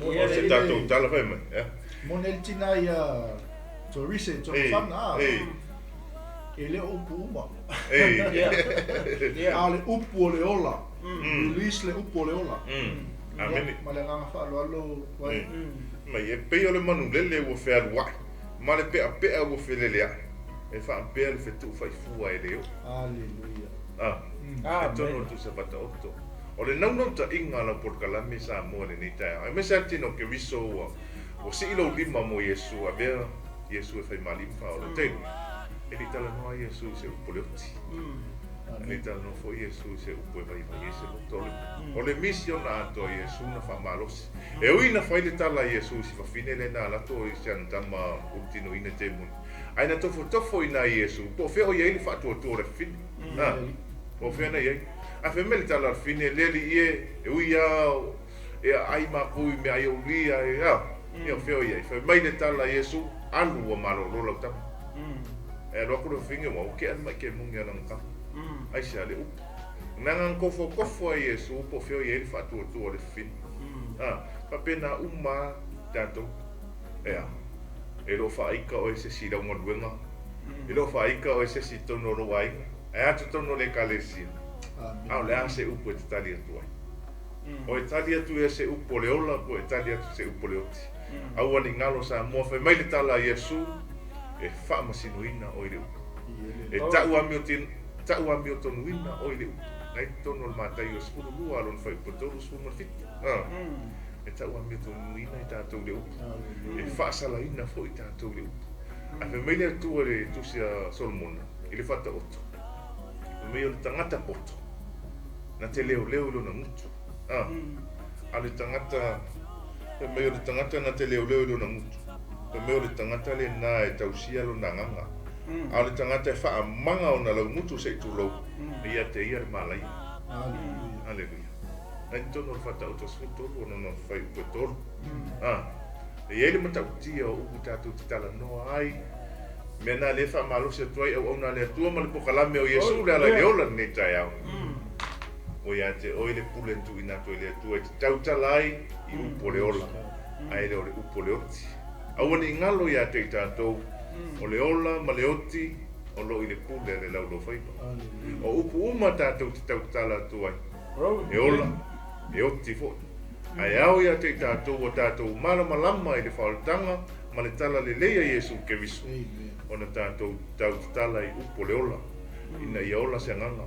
o se tatou tala fai mai, a. Moni ai le tina ia Torise, Jonathan, a. E le o upu uma. Ei. Ia. A o le upu o le ola. Release le upu o le ola. Amene. Ma le agaga faaaloalo Vai. Ei. Mai e pei o le manulele ua fealua'i ma le pe'ape'a ua felelea'i e fa'apea le fetu'ufaifua e lē o'o. Aleluia. A e tonu o le tusa fata'oto. O le naunau-ta'iga a lau polokalame Samoa i lenei taeao, aemaise lava le tino o Keriso ua ua si'i lou lima mo Iesu, avea Iesu e faimali'i ma fa'aola. Taylor, e le'i talanoa Iesu i se upu o le oti. E le'i talanoa foi Iesu i se upu e vaivai ai se loto. O le, o le misi ona atoa a Iesu na fa'amalosi. E ui na fai le tala a Iesu i si fafine lena lato i si ana tama ulutinoina i temoni. Ae na tofotofo i na Iesu, po o fea o i ai le fa'atuatua o le fafine. A, po o fea na i ai. Ae fai mai le tala a le fafine, le ali'i e, e ui lava e aai makou i meaai aulī ae a, ia o fea o i ai. Fai mai le tala a Iesu, alu ua malōlō lau tama. E alu atu le fafine ua oke'a le ma'i kemoni a lana tama. Aisea le upu. Na ga tofotofo ai Iesu po o fea o i ai le fa'atuatua o le fafine. A, fa'apena uma a tatou. Ea, e le o fa'aita oe se isi i lau galuega, e le o fa'aita oe se isi i totonu o lou aiga, ae a totonu o le ekalesia. A o le a se upu e te tali atu ai? O e tali atu ia se upu o le ola, po e tali atu se upu o le oti. Aua ne i galo Samoa, fai mai le tala a Iesu, e fa'amasinoina oe i le upu. E ta'u ta'u amiotonuina oe i le upu. Na i totonu o le Mataio 12 lona fuaiupu e 37. E ta'u amiotonuina i tatou le upu. E fa'asalaina fo'i tatou i le upu. Ae fai mai le Atua i le tusi a Solomona i le Fa'ata'oto. Fai mai o le tagata poto na te leoleo i lona gutu. A o le tagata, fai mai o le tagata na te leoleo i lona gutu. Fai mai o le tagata lenā e tausia lona agaga. A o le tagata e fa'amaga ona laugutu se'i tulou, e ia te ia le malaia. Aleluia. Na i totonu o le Fa'ata'oto 13 ona fuaiupu e 3. E i ai le mata'utia o upu tatou te talanoa ai. Mea na lea e fa'amalosi atu ai auauna a le Atua ma le pokalame o Iesu le ala i le ola lenei taeao. Ua iā te oe le pule na tuuina atu e le Atua e te tautala ai i upu o le ola, ae le o le upu o le oti. Aua ne i galo iā te i tatou, o le ola ma le oti o lo'o i le pule a le laulau-faiva. O upu uma tatou te tautala atu ai, e ola, e oti fo'i. Ae ao iā te i tatou ua tatou malamalama i le fa'aolataga ma le tala lelei a Iesu Keriso, ona tatou tautatala i upu o le ola, ina ia ola se agaga.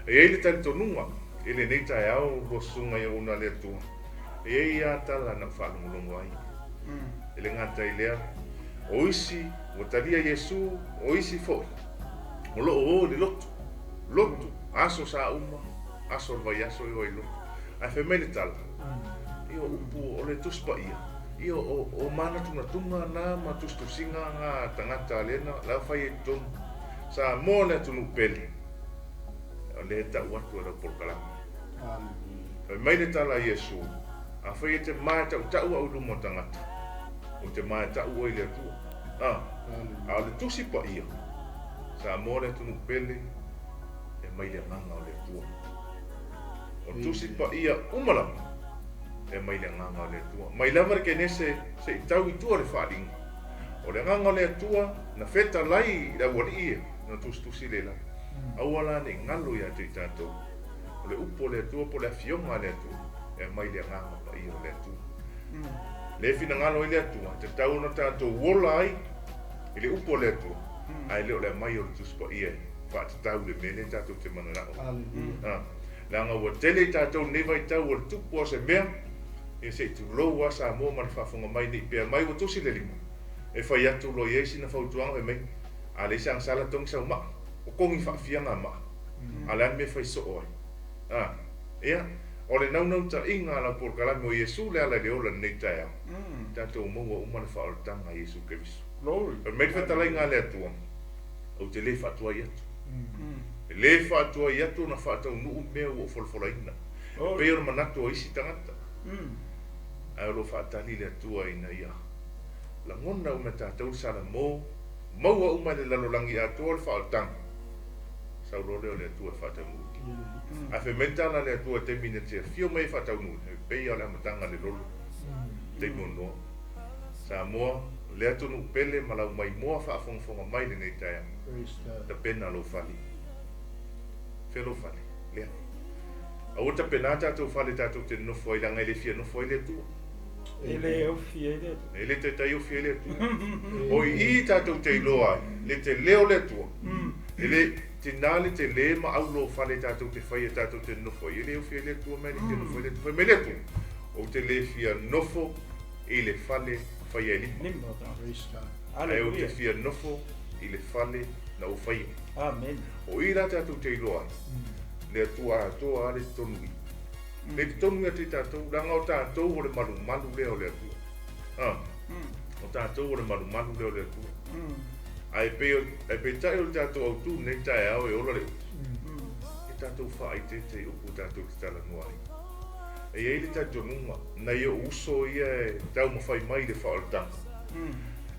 E i ai le talitonuga i lenei taeao lua susuga i auauna a le Atua, e i ai lava tala na ou faalogologo ai. E le gata i lea, o isi ua talia Iesu, o isi fo'i o lo'o o i le lotu, lotu, aso sa uma, aso o le vaiaso e o ai i le lotu. Ae fai mai le tala, ia o upu o le Tusi Paia, ia o, o manatunatuga na ma tusitusiga ga tagata a lena la fai ai totonu. Samoa le atunuu pele, o lea e ta'u atu e lau polokalame. Fai mai le tala a Iesu, afai e te mata'uta'u a'u i luma o tagata, ou te mata'u oe i le Atua. A, a o le Tusi Paia, Samoa le atunuu pele, e mai le agaga o le Atua. O Tusi Paia uma lava, e mai le agaga o le Atua. Mai lava le Kenese se'i tau i tua le Fa'aliga. O le agaga o le Atua na fetalai i le auali'i ia, na tusitusi le la. Aua la ne i galo iā te i tatou. O le upu o le Atua po o le afioga a le Atua, e aumai le agaga paia o le Atua. Le finagalo ai le Atua, e tatau ona tatou ola ai i le upu a le Atua, ae le o le aumai o le Tusi Paia e fa'atatau le mea lea tatou te manana'o. A, leaga ua tele i tatou lenei vaitau o le tupu o se mea, ia se'i tulou lava Samoa ma le faafofoga mai ne i pea mai ua tusi le lima, e fai atu loa i ai sina fautuaga fai mai, a leai se agasala togi sau ma'a, o kogi fa'afia gā ma'a. A o le a le mea e fai so'o ai? A, ia, o le naunauta'iga a lau polokalame o Iesu le ala i le ola i lenei taeao, tatou maua uma le fa'aolataga a Iesu Keriso. Fai mai le fetalaiga a le Atua, ou te lē fa'atuai atu. E lē fa'atuai atu ona fa'ataunuu mea ua ou folafolaina. E pei o le manatu o isi tagata. Ae o lo'o fa'atali le Atua ina ia lagona uma e tatou le salamō, maua uma e le lalolagi atoa le fa'aolataga, sau loa lea o le Atua e fa'ataunuu. Ae fai mai le tala a le Atua i taimi na te afio mai e fa'ataunuu, e pei lava o le amataga a le lolo, taimi o Noa. Samoa, Le atunuu pele ma lau maimoa faafogafoga mai lenei taeao. Praise God. Tapena lou fale. Fea lou fale? Lea. Aua tapenā tatou fale tatou te nonofo ai leaga e le fia nofo ai le Atua. E le ofi ai le Atua. E le taitai ofi ai le Atua. O i i tatou te iloa ai le telē o le Atua. E le tinā le telē ma aulo o fale tatou te faia tatou te nonofo ai. E le ofi ai le Atua ma e le fia nofo ai le Atua. Fai mai le Atua, ou te le fia nofo i le fale faia e lima. Lima o tagata. Praise God. Ae ou te Aleluia. fia nofo i le fale na ou faia. Amen. O i la tatou te iloa ai, le Atua atoa lava le totonu i. Le totonu ia te tatou, leaga o tatou o le malumalu lea o le Atua. Ah, o tatou o le malumalu lea o le Atua. Ae pei ae peitai o le tatou autū lenei taeao e ola le upu. E tatou faaeteete i upu tatou te talanoa ai. E i ai le talitonuga, nai o'u uso ia e taumafai mai i le faaolataga.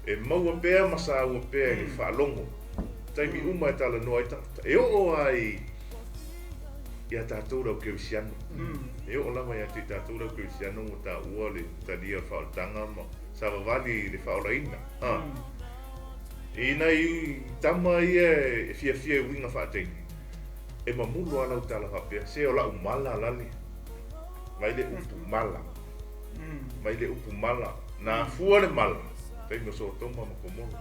E maua pea ma saua pea i le faalogo, taimi uma e talanoa ai tagata. E oo lava i iā tatou le au kerisiano. E oo lava ia te i tatou le au kerisiano ua taua le talia o le faaolataga ma savavali i le faaolaina. Ah. I nai tama ia e fiafia i uiga faa-teine, e mamulu lava lau tala faapea, se o la'u mala lale, mai le upu mala, mai le upu mala, na afua le mala, taimi o Sotoma ma Komoro.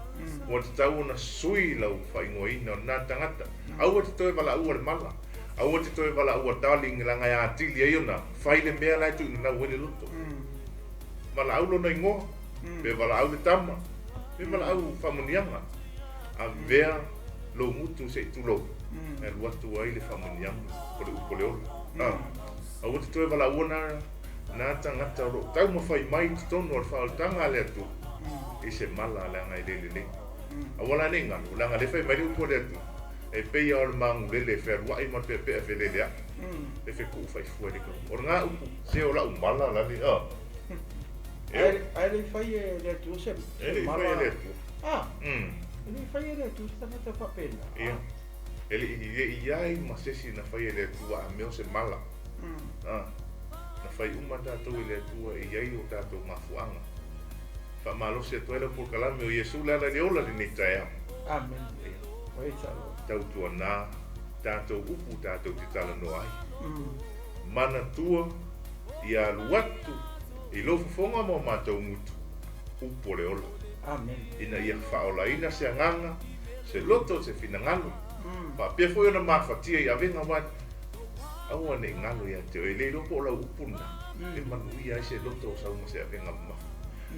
Ua tatau ona sui lau faaigoaina o lena tagata. Aua te toe valaua le mala. Aua te toe valaua darling leaga e atili ai ona fai le mea la e tuuina ai le loto. Valaau lona igoa, pe valaau le tama, pe valaau faamuniaga. Avea lou gutu se i tulou, e alu atu ai le faamuniaga o le upu o le ola. Aua te toe valaua na na tagata o loo taumafai mai i totonu o le faaolataga a le Atua i se mala leaga e le lelei. Aua la nei galo, leaga le fai mai le upu a le Atua, e pei lava o le magulele e fealuai ma le peapea e feleleai, e fekuu faifua i le kau. O lena upu, se o la'u mala lale, a. E Ae le i fai e le Atua se e le i mala. fai e le Atua. Ah, e le i fai e le Atua se tagata faapena. Ia. E le i i ai ma se isi na fai e le Atua a mea o se mala. Ah. Na fai uma tatou e le Atua e i ai o tatou mafuaaga. Faamalosi atu ai lau polokalame o Iesu le ala i le ola lenei taeao. Amen. Ia. Praise the Lord. Tautuanā tatou upu tatou te talanoa ai. Manatua ia alu atu i lou fofoga ma o matou gutu, upu o le ola. Amen. Ina ia faaolaina se agaga, se loto, se finagalo. Faapea foi ona mafatia i avega aua aua nei galo ia te oe. E le iloa po o lau upu lena, e manuia ai se loto o sau ma se avega mamafa.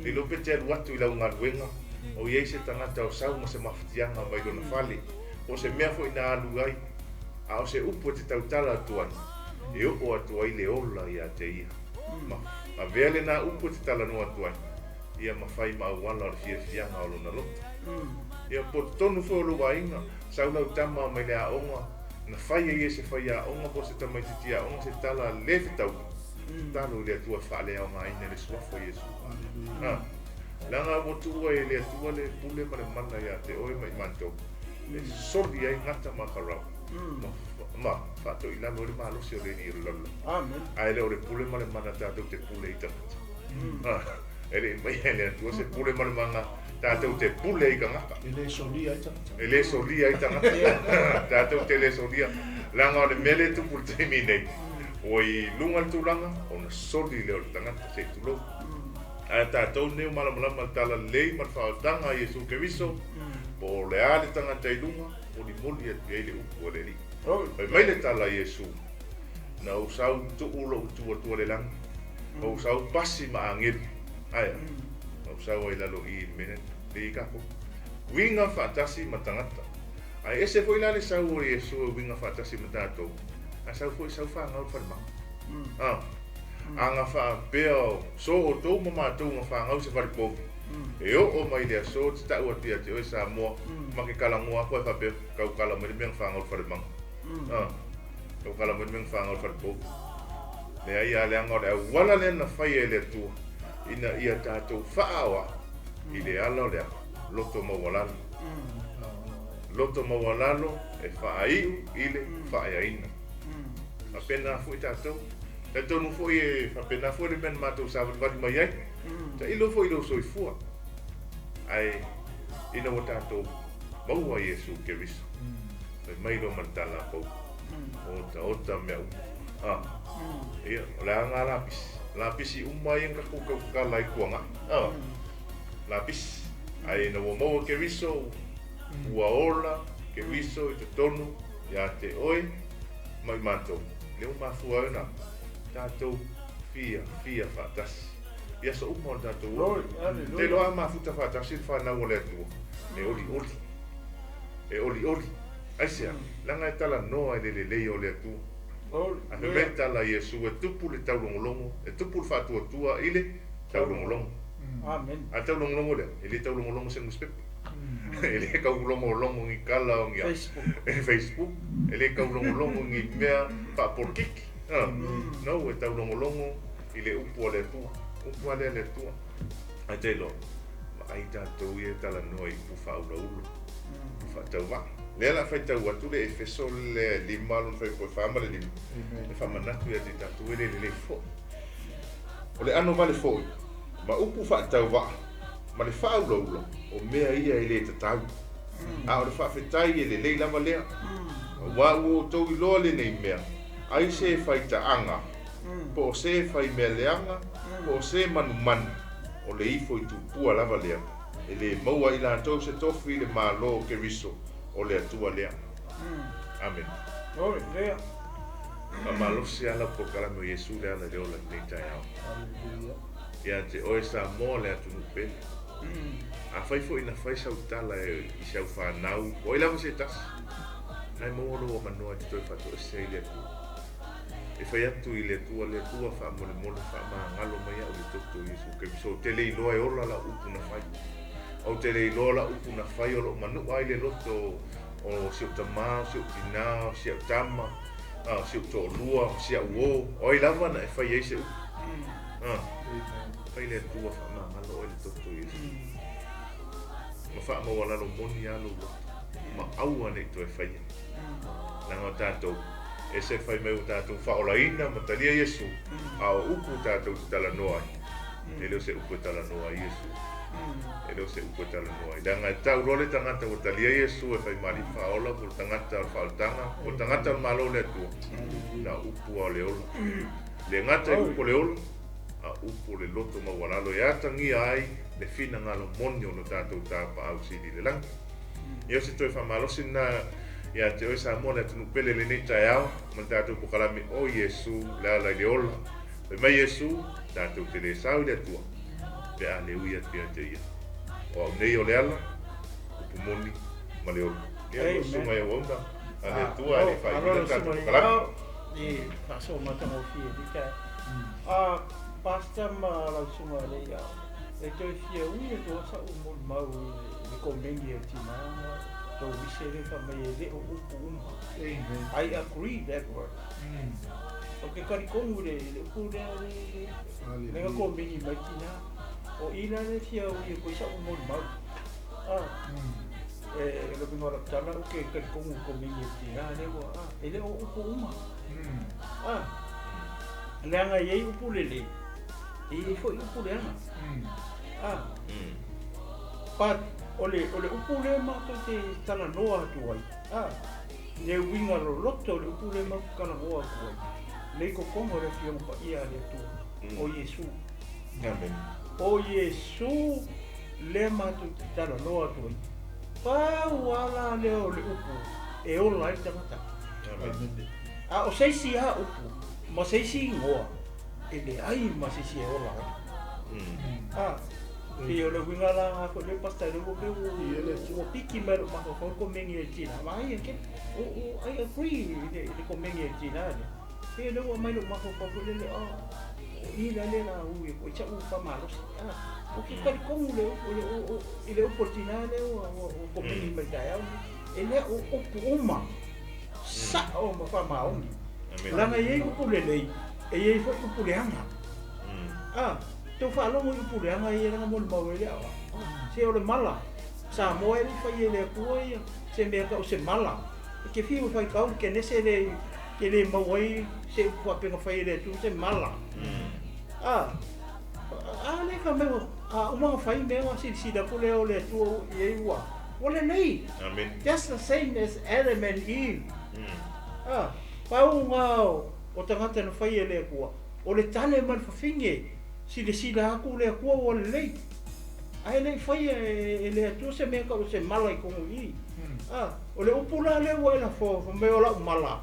Le iloa pe te alu atu i lau galuega, o i ai se tagata o sau ma se mafatiaga mai lona fale, po o se mea foi na alu ai, a o se upu e te tautala atu ai, e oo atu ai le ola ia te ia. Ma avea lena upu e te talanoa atu ai, ia ma fai ma auala o le fiafiaga o lona loto. Ia po o totonu foi o lou aiga, sau lau tama mai le aoga, na fai ai e se faiaoga po o se tamaitiiti aoga se tala le fetaui, tatalo i le Atua e faaleaogaina i le suafa o Iesu. Hallelujah. Ah. Leaga ua tuua e le Atua le pule ma le mana ia te oe ma i matou, e soli ai gata ma karau, ma faatoilalo ai le malosi o le alii o le lalolagi. Amen. Ae le o le pule ma le mana tatou te pule i tagata. Ah, e le i maia e le Atua se pule ma le mana tatou te pule i tagata. E le solia ai tagata. E le solia ai tagata. Tatou te le solia. Leaga o le mea lea e tupu i le taimi nei, ua i luga le tulaga, ona soli lea o le tagata se i tulou. Ae tatou nei ua malamalama i le talalelei ma le faaolataga a Iesu Keriso, po o le a le tagata i luga, molimoli atu i ai le upu a le Alii. Fai mai le tala a Iesu, na ou sau tuu lou tu atua le lagi, ou sau pasi ma agelu, ae a, na ou sau ai i lalo i i le mea lena, le i kākou. Uiga faatasi ma tagata. Ae ese foi la le sau o Iesu e uiga faatasi ma tatou, ae sau foi sau fagau le falemai. Ah. Aga faapea o so outou ma matou ga fagau se falepovi, e oo mai le aso te ta'u atu ia te oe Samoa, ma ke kalagoa aku ai faapea, kaukala mai le mea ga fagau le falemaga. Ah. Kaukala mai le mea ga fagau le falepovi. Leai a leaga o le auala lea na faia e le Atua, ina ia tatou faaoao i le ala o le a loto maualalo. Loto maualalo e faaiu i le faaeaina. Faapena foi tatou. Talitonu foi e faapena foi le mea na matou savalivali mai ai. Tailo foi i lou soifua. Ae ina ua tatou maua Iesu Keriso, fai mai loa ma le tala a Paulo, Otaota mea uma. A, ia, o le aga lapisi, lapisi uma ia na tatou tautatala ai tuagai. A, lapisi. Ae ina ua maua Keriso, ua ola Keriso i totonu ia te oe ma i matou. Lea ua mafua ai ona tatou fiafia faatasi i aso uma o le tatou ola. Te iloa a mafuta faatasi le fanau a le Atua, e olioli, e olioli. Aisea? Leaga e talanoa i le lelei o le Atua. Ae fai mai le tala a Iesu, e tupu le taulogologo, e tupu le faatuatua i le taulogologo. A le taulogologo lea, e le taulogologo se nusipepa. E le taulogologo ni tala o ni Facebook, e le taulogologo ni mea faapolokiki. No, e taulogologo i le upu a le Atua. Upu lava lea a le Atua. Ae te iloa, vaai tatou ia e talanoa i upu faaulaula, upu faatauvaa. Lea o le a faitau atu le Efeso le 5 lona fuaiupu e 4 ma le 5, e faamanatu ia te tatou e le lelei foi. O le ano vale foi, ma upu faatauvaa, ma le faaulaula, o mea ia e le tatau. A o le faafetai e lelei lava lea. Aua ua outou iloa lenei mea, ai se faitaaga, po o se fai mea leaga, po o se manumanu, o le ifo i tupua lava lea, e le maua i latou se tofi i le Malo o Keriso, o le Atua lea. Amene. Faamalosi lava lau polokalame o Iesu le ala i le ola i lenei taeao. Ia te oe Samoa le atunuu pele. Afai foi na fai sau tala i si au fanau, po o ai lava se tasi, na e maua lou avanoa e te toe faatoese ai i le Atua. E fai atu i le Atua, Le Atua, faamolemole, faamagalo mai au i le toto o Iesu Keriso. Ou te le iloa e ola lau upu na fai. Ou te le iloa lau upu na fai o lo o manua ai le loto o si ou tamā, o si ou tinā, o si au tama, o si ou toalua, o si au uō, o ai lava na e fai ai se upu. Fai le Atua faamagalo oe i le toto o Iesu. Ma faamaualalo moni lava lou loto, ma aua ne i toe faia. Leaga o tatou, e ese le fai mai ua tatou faaolaina ma talia Iesu, a o upu tatou te talanoa ai, e le o se upu e talanoa ai Iesu. E le o se upu e talanoa ai. Leaga e tau loa le tagata ua talia Iesu e fai ma Alii Faaola po o le tagata o le faaolataga, po o le tagata o le Malo o le Atua, na o upu lava o le ola. Le gata i upu o le ola, a o upu o le loto maualalo e atagia ai le finagalo moni o lo tatou Tapaau Sili i le lagi. Ia o se toe faamalosi lena ia te oe Samoa le atunuu pele i lenei taeao ma le tatou pokalame o Iesu le ala i le ola. Fai mai Iesu, tatou te le sao i le Atua pe a le ui atu ia te Ia. O au nei o le ala, upu moni ma le ola. Ia lau susuga i auauna a le Atua e le faaiuina le tatou pokalame. I faasoa matagofie i taeao. A Pastor ma lau susuga e le i E toe fia ui atu lava sa'u molimau i le komeni a le tina ma tou ise lea fai mai e le o upu uma. I agree that word. Ou te talitonu i le upu lea lea na komeni mai le tina. O i la lea e fia ui atu ai sa'u molimau. E le uiga o lau tala ou te talitonu i le komeni a le tina lea ua e le o upu uma. Leaga e i ai upu lelei. E i ai foi upu leaga. But o le, o le upu lea matou te talanoa atu ai, le uiga loloto o le upu lea matou te talanoa atu ai, lea i totonu o le Afioga Paia a le Atua, o Iesu. Amen. O Iesu lea matou te talanoa atu ai. Pau lava la lea o le upu e ola ai le tagata. Amen. A o se isi lava upu ma se isi igoa, e leai ma se isi e ola ai. A, pei o le uiga la lena foi lea Pastor lea ua pei ua piki mai lou mafaufau le komeni a le tina. Vaai e o o I agree i le komeni a le tina lea. Pei o lea ua aumai lou mafaufau foi lele o i la lea la ui e koe sa'u faamalosi. A, ou te talitonu i le upu i le upu a le tina lea ua komeni mai i le taeao lenei. E le o upu uma sa'o ma faamaoni. Leaga e i ai upu lelei, e i ai foi upu leaga. A, tou faalogo i upu leaga ia leaga molimau ai le aoao. Se o le mala, Samoa e le i fai e le Atua ia se mea tau se mala. E te fiu e faitau le Kenese le te le maua ai se upu faapea na fai e le Atua se mala. A, a lea fai mai ua, A uma ona fai mea ona silasila atu lea o le Atua i ai ua ua lelei. Amene. Just the same as Adam and Eve. A, pau lena o tagata na fai e le Atua, o le tane ma le fafine, silasila atu le Atua ua lelei. Ae le i faia e le Atua se mea tau o se mala i totonu i i. A, o le upu la lea ua e lafoa fai mai o lau mala,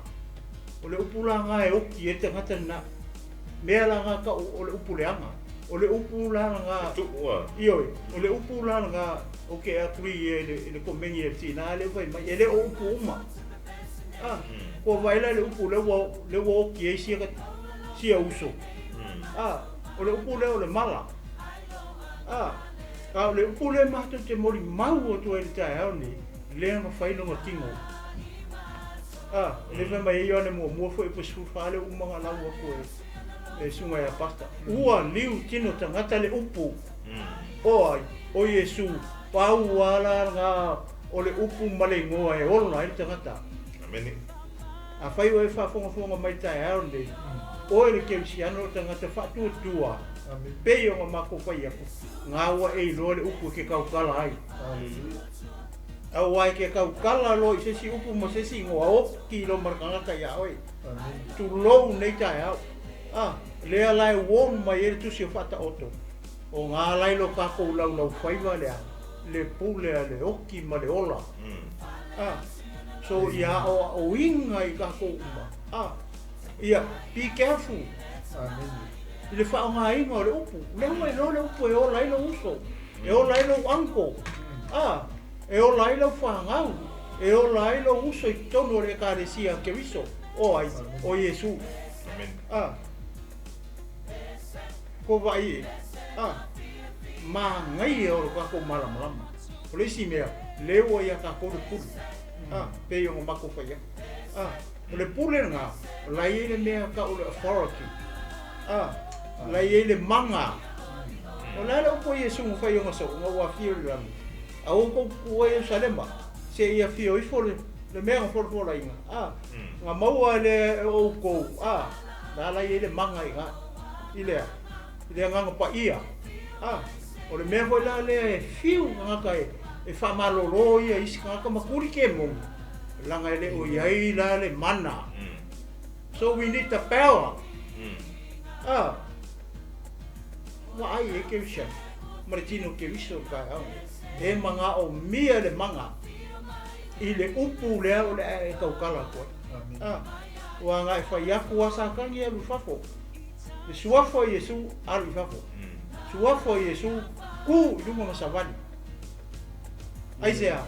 o le upu la lena e oti ai le tagata lena. Mea la lena tau o le upu leaga. O le upu la lena. E tuu a. Ioe, o le upu la lena ou te agree ai i le komeni a le tina lea ua fai mai, e le o upu uma. A, kua vaai la i le upu lea ua, lea ua oti ai sia, sia uso. A, o le upu lea o le mala. A, a o le upu lea matou te molimau atu ai i le taeao lenei, lea na fai lona tino. A, lea fai mai ai Ioane muamua foi pe 14 lea ua uma ona lau atu e, e susuga ia Pastor. Ua liu tino tagata le upu. O ai? O Iesu. Pau lava la lena o le upu ma le igoa e ola ai le tagata. Amene. Afai o e faafogafoga mai i le taeao lenei, oe le kerisiano o le tagata faatuatua, pei ona matou fai atu, na ua e iloa le upu e te tautala ai. Aua e te tautala loa i se isi upu ma se isi igoa, oti loa ma le tagata ia oe. Tulou nei taeao. A, lea la e warn mai ai le tusi o Faataoto, o ga la i lo tatou laulaufaiva lea, le pule a le oti ma le ola. A, so ia aoaoina i tatou uma. A, ia, be careful i le faaaogaina o le upu. Lea ua iloa le upu e ola ai lou uso, e ola ai lou uncle, a, e ola ai lau fanau, e ola ai lou uso i totonu o le Ekalesia a Keriso, o ai? O Iesu. A, ko vaai e, a, manaia o lo tatou malamalama. O le isi mea, lea ua ia tatou le pule, a, pei ona matou fai atu. A, o le pule lena, o la e i ai le mea tau o le authority, a, o la e i ai le mana. O le a le upu a Iesu na fai i ona so'o, ina ua afio i le lagi? Aua tou tutu ai Ierusalema, seia afio ifo le, le mea na folafolaina, a, na maua e le outou, a, la la e i ai le mana i ina, i le a? I le Agaga Paia. A, o le mea foi la lea e fiu tagata e, e faamalolo ia i isi tagata ma tuli kemoni, leaga e le o i ai la le mana. So we need the power. A, vaai e Kerisiano, ma le tino Keriso o le taeao nei, e manaomia le mana i le upu lea o le a e tautala atu ai. A, ua na e fai atu a Satani e alu i fafo. Le suafa o Iesu alu i fafo. Suafa o Iesu ku i luga ma savali. Aisea?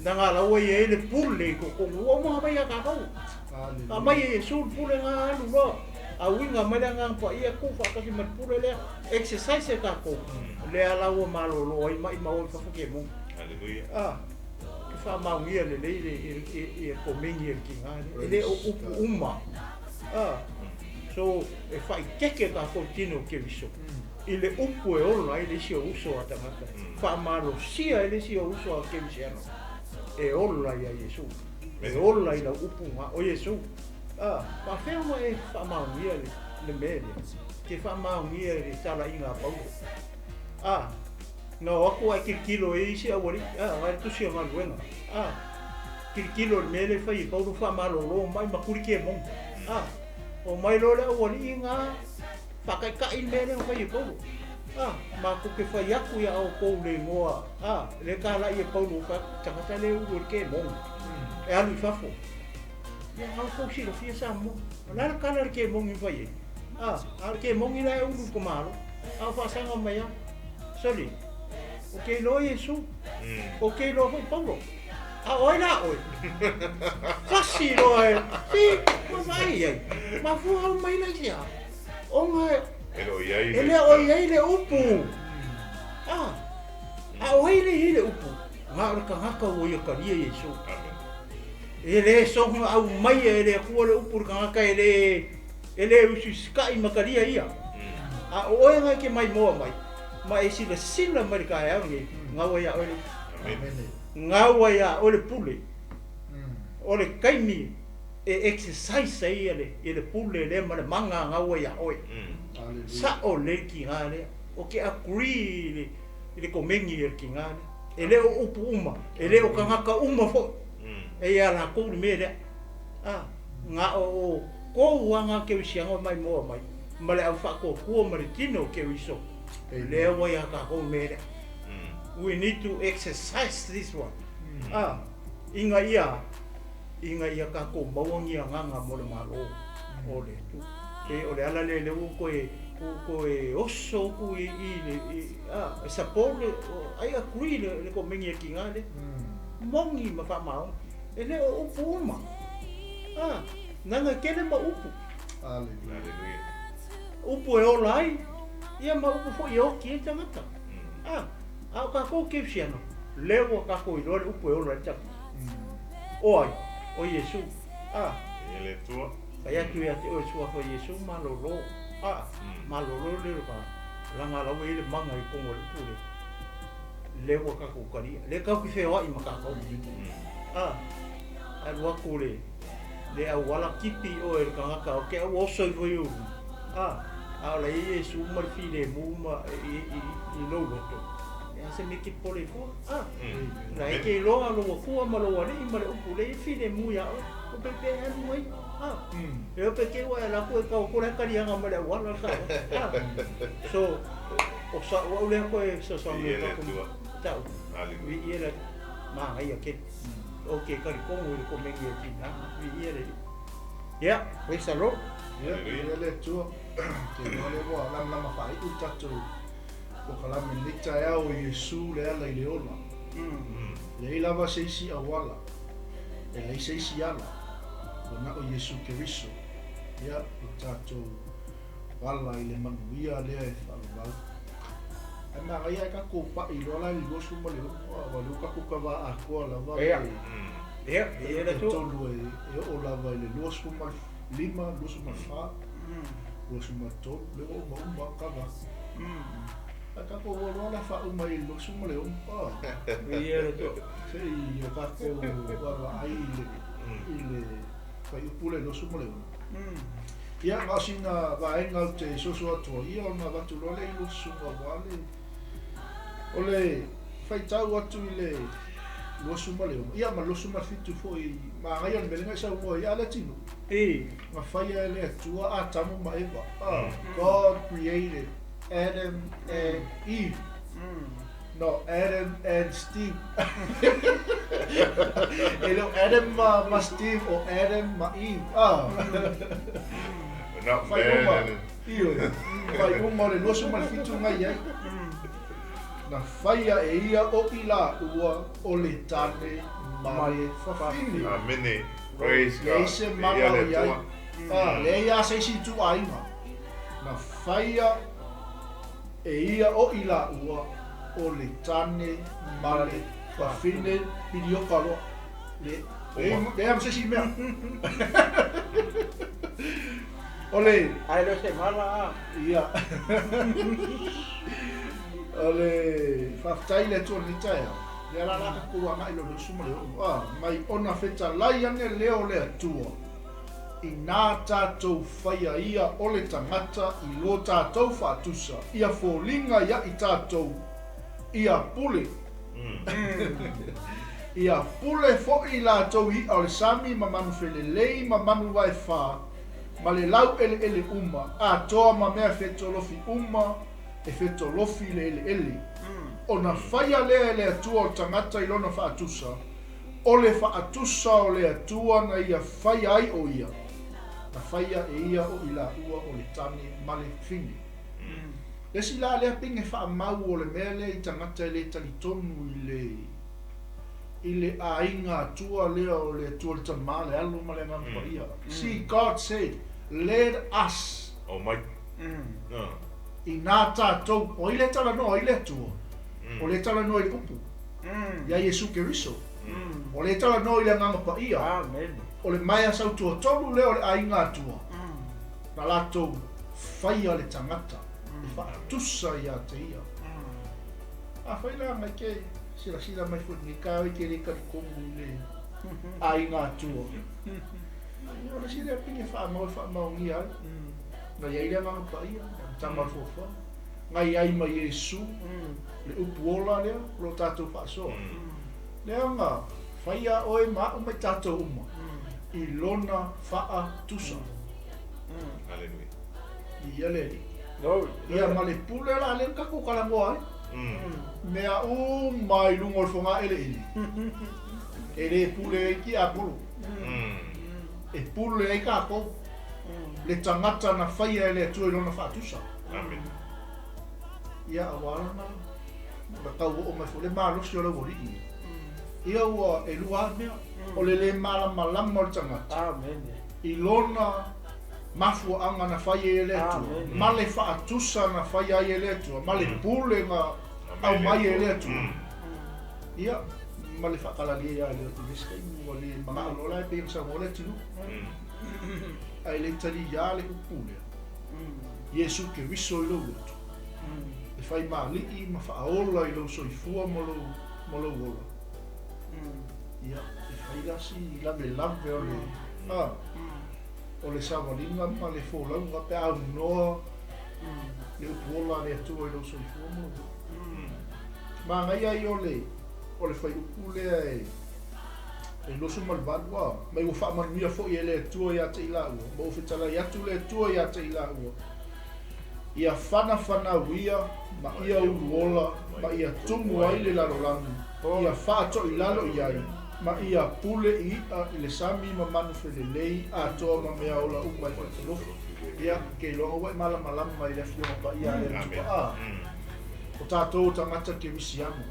Leaga la ua i ai le pule i totonu, ua uma ona aumai ia tatou. Aumai e Iesu le pule lena alu loa. A uiga mai le Agaga Paia tu faatasi ma le pule lea, exercise e tatou. Lea la ua malolo ai mai ma o i fafo kemoni. Ah, ke faamaonia lelei le e komeni e le tiga lea. E le o upu uma. Ah, so e faaitete tatou tino Keriso i le upu e ola ai le isi o uso a tagata, faamalosia ai le isi o uso a Kerisiano e ola ia Iesu, e ola i lau upu ga o Iesu. A, faafefea ona e faamaonia le mea lea? Ke faamaonia i le talaiga a Paulo. A, na o atu ae tilotilo e isi aualii, a, ga le tusi o galuega. A, tilotilo i le mea lea e fai e Paulo faamalolo mai ma tuli kemoni. A, omai loa le aualii ga faataitai le mea lea na fai e Paulo. A, matou te fai atu ia outou le igoa, a, le talai e Paulo ua fai atu, tagata lea e ulu e le kemoni, e alu i fafo. Ia, na outou silafia Samoa. O le a le tala a le kemoni na fai ai? A, a o le kemoni la e ulu i tamalo, a o faasaga mai lava. Soli, ou te iloa Iesu, ou te iloa foi Paulo. A o ai la oe? Tasi loa e, si, ma vaai ai. Mafua au mai la i sea. Ona e le o i ai e le o i ai le upu. A, a o ai le i ai le upu? Na o le tagata ua ia talia Iesu. E le soga aumaia e le Atua le upu i le tagata e le e le usiusikaʻi ma talia ia. A o oe na e ke maimoa mai, ma e silasila mai i le taeao lenei, gau ai ia oe le upu. Gau ai ia oe le pule. O le taimi e exercise ai le le pule lea ma le maga gau ai ia oe. Sa'o lelei le tiga lea. Ou te agree i le. I le komegi e le tigā lea. E le o upu uma, e le o tagata uma foi e ia latou le mea lea. A, na o outou aga kerisiano e maimoa mai, ma le aufaatuatua ma le tino o Keriso, lea ua ia tatou le mea lea. We need to exercise this one. A, ina ia, ina ia tatou maua ni agaga mo le Malo o le Atua. Pei o le ala lea lea ua ou toe, ua ou toe oso atu i i le, i, a, e support le, I agree le, le komeni a le tigā lea. Moni ma faamaoni. E le o upu uma. A, leaga e tele ma upu. Aleluia. Upu e ola ai, ia ma upu foi e oti ai tagata. A, a o tatou kerisiano, lea ua tatou iloa le upu e ola ai le tagata. O ai? O Iesu. A. E le Atua. Fai atu ia te oe le suafa o Iesu, malolo. A, malolo le va, leaga la ua i ai le maga i totonu o le upu lea. Lea ua tatou talia. Lea tatou te feoai ma tatou. A, alu atu le, le auala tipi oe e le tagata o te au oso ifo i ou luma. A, a o la e i ai Iesu ma le filemu ma i, i, i lou loto. E a se mea e te popole ai fua? A, la e te iloa lou Atua ma lou Alii ma le upu lea e i ai le filemu iā oe. O pe pe alu ai. A, e o pe te ua e alu atu e tau atu la e taliaga ma le auala le taavale. A, so, o sa'u au lea koe fesoasoani Viia le Atua. Tau. Haleluia. Viia le Atua. Manaia tele. Ou te talitonu i le komeni a tina. Viia le Alii. Yeah, praise the Lord. Ia, viia le Atua. Te iloa lea ua lamalama faaiu le tatou polokalame i lenei taeao o Iesu le ala i le ola. Leai lava se isi auala, e leai se isi ala, ua na o Iesu Keriso, ia, lo tatou ala i le manuia lea e faavavau. Ae manaia ae tatou pa'i loa la i le 26, aua o lea ua tatou kava atoa lava le Ia, tolu e oo lava i le 25, 24, 23, lea ua uma uma lava kava. Ae tatou o loa la faauma i le 26. Se i o tatou vaavaai i le fuaiupu lea i le 26. Ia, na o sina vaega ou te soso atu ai, ia ona avatu loa lea i lua susuga aua le, o le faitau atu i le 26, ia ma le 27 foi, manaia le mea lea na e saunoa ai, a le atinuu, na faia e le Atua Atamu ma Eva. God created Adam and Eve. No, Adam and Steve. E le o Adam ma Steve, o Adam ma Eve. Ah. Not Fai uma, man. ioe, fai uma o le 27 ngai ai. Na faia e ia o i laua o le tane ma le fafine. Amene. Praise Leai God. se Viia mana le o i ai. Atua. Ah, leai a se isi ituaiga. Na faia e ia o i laua o le tane ma le fafine pilioka loa. Le, Uma. leai ma se isi mea. O le, Ae le o se mala a. Ia. O le faafetai i le Atua i lenei taeao. Lea la la tatou agai i le 26. Ah, mai ona fetalai ane lea o le Atua. Inā tatou faia ia o le tagata i lo tatou faatusa, ia foliga ia i tatou, ia pule. Ia pule foi i latou i'a o le sami ma manu felelei ma manu vaefā, ma le laueleele uma, atoa ma mea fetolofi uma e fetolofi i le eleele. Ona faia lea e le Atua o le tagata i lona faatusa, o le faatusa o le Atua na ia faia ai o ia, na faia e ia o i laua o le tane ma le fafine. Le isi la lea pigi faamau o le mea lea i tagata e le talitonu i le i le aiga Atua lea o le Atua le Tama, le Alo ma le Agaga Paia. See, God said, let us. Oh my. No. Inā tatou, o ai le talanoa, o ai le Atua? O le talanoa i le upu, ia Iesu Keriso. O le talanoa i le Agaga Paia. Amen. O le maea sautuatolu lea o le aiga Atua. Na latou faia le tagata e faatusa ia te ia. Afai la ngai ke silasila mai foi lenei taeao i te le talitonu i le aiga Atua. Ia, o le isi lea pigi e faamau e faamaonia ai. Na i ai le Agaga Paia, ia tama o le foafoaga. feagai ai ma Iesu, le upu ola lea o lo o tatou faasoa. Leaga faia oe ma a'u ma i tatou uma i lona faatusa. Haleluia. Ia le Alii. Glory. Ia ma le pule la lea na tatou talanoa ai. Mea uma i luga o le fogaeleele e le pule ai tiapolo. E pule ai tatou le tagata na faia e le Atua i lona faatusa. Amen. Ia aua lana na tau oo mai foi le malosi o le aualii. Ia ua e lua lava mea, o le le malamalama o le tagata Amen. i lona mafuaaga na fai ai e le Atua, Amen. ma le faatusa na fai ai e le Atua, ma le pule na aumai e le Atua. Ia, ma le faakalalia ia le i le isi taimi ua le manao loa la e pei ona saunoa le atunuu. Ae le taliā le upu lea, Iesu Keriso i lou loto, e fai mali'i ma faaola i lou soifua ma lou, ma lou ola. Ia, e fai la si lavelave o le, a, o le savaliga ma le folauga pe a aunoa le upu ola a le Atua i lou soifua ma lou ola. Manaia ia o le, o le fuaiupu lea e, e 28, a, mai ua faamanuia foi e le Atua ia te i laua, ma ua fetalai atu le Atua ia te i laua, ia fanafanauia ma ia uluola ma ia tumu ai le lalolagi, ia faatoilalo i ai, ma ia pule i i'a i le sami ma manu felelei atoa ma mea ola uma e faatalofa. Ia, ke iloga ua e malamalama i le afioga paia a le Amen. Atua. A, o tatou o tagata kerisiano.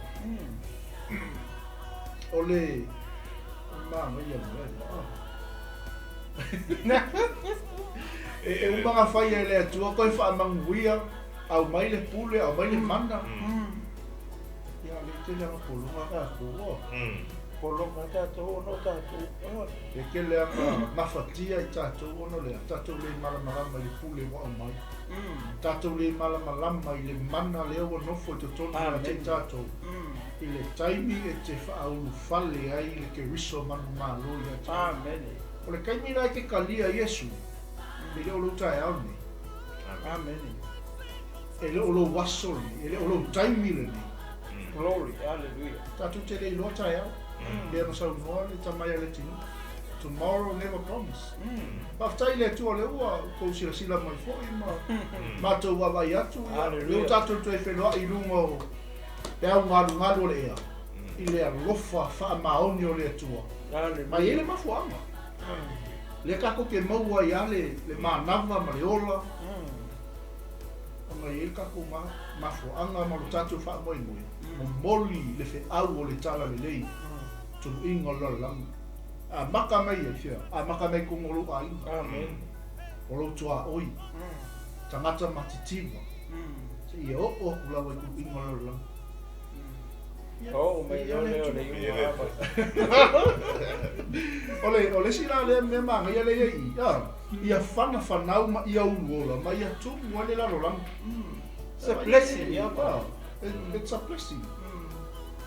O le manaia mea lea. E, e uma na faia e le Atua koe faamanuia, aumai le pule, aumai le mana. Ia, le tele aga pologa tatou, a. Pologa tatou ona o tatou. E tele aga mafatia i tatou ona lea, tatou le malamalama i le pule ua aumai. Tatou le malamalama i le mana lea ua nofo i totonu ia te i Amen. tatou. I le taimi e te faaulufale ai le Keriso manumalo ia te oe. Amen. O le taimi la e te kalia Iesu, e le o lou taeao lenei, Amen. e le o lou aso lenei, e le o lou taimi lenei. Glory. Hallelujah. Tatou te le iloa taeao, lea na saunoa le tamai a le atunuu. Tomorrow never promise. Faafetai i le Atua lea ua tou silasila mai foi ma matou vaavaai atu. Ia, Hallelujah. lea ua tatou toe feloai i luga o le au galugalu o le ea, i le alofa faamaoni o le Atua. Ma e i ai le mafuaaga. Lea tatou te maua ai lava le, le manava ma le ola, ona e i ai le tatou mafuaaga ma lo tatou faamoemoe, momoli le feau o le talalelei, tuluiga o le lalolagi. Amata mai ai fea, amata mai i totonu o lou aiga, Amen. o lou tuaoi, tagata matitiva, seia oo atu lava i tuluiga o le lalolagi. Ia, Oo mai ia loa le lea o Atua. le Ia iuga le ava. O le, o le isi la lea mea manaia lea e i i, a, ia fanafanau ma ia uluola, ma ia tumu ai le lalolagi. It's a blessing. Ia, ah, it's a blessing.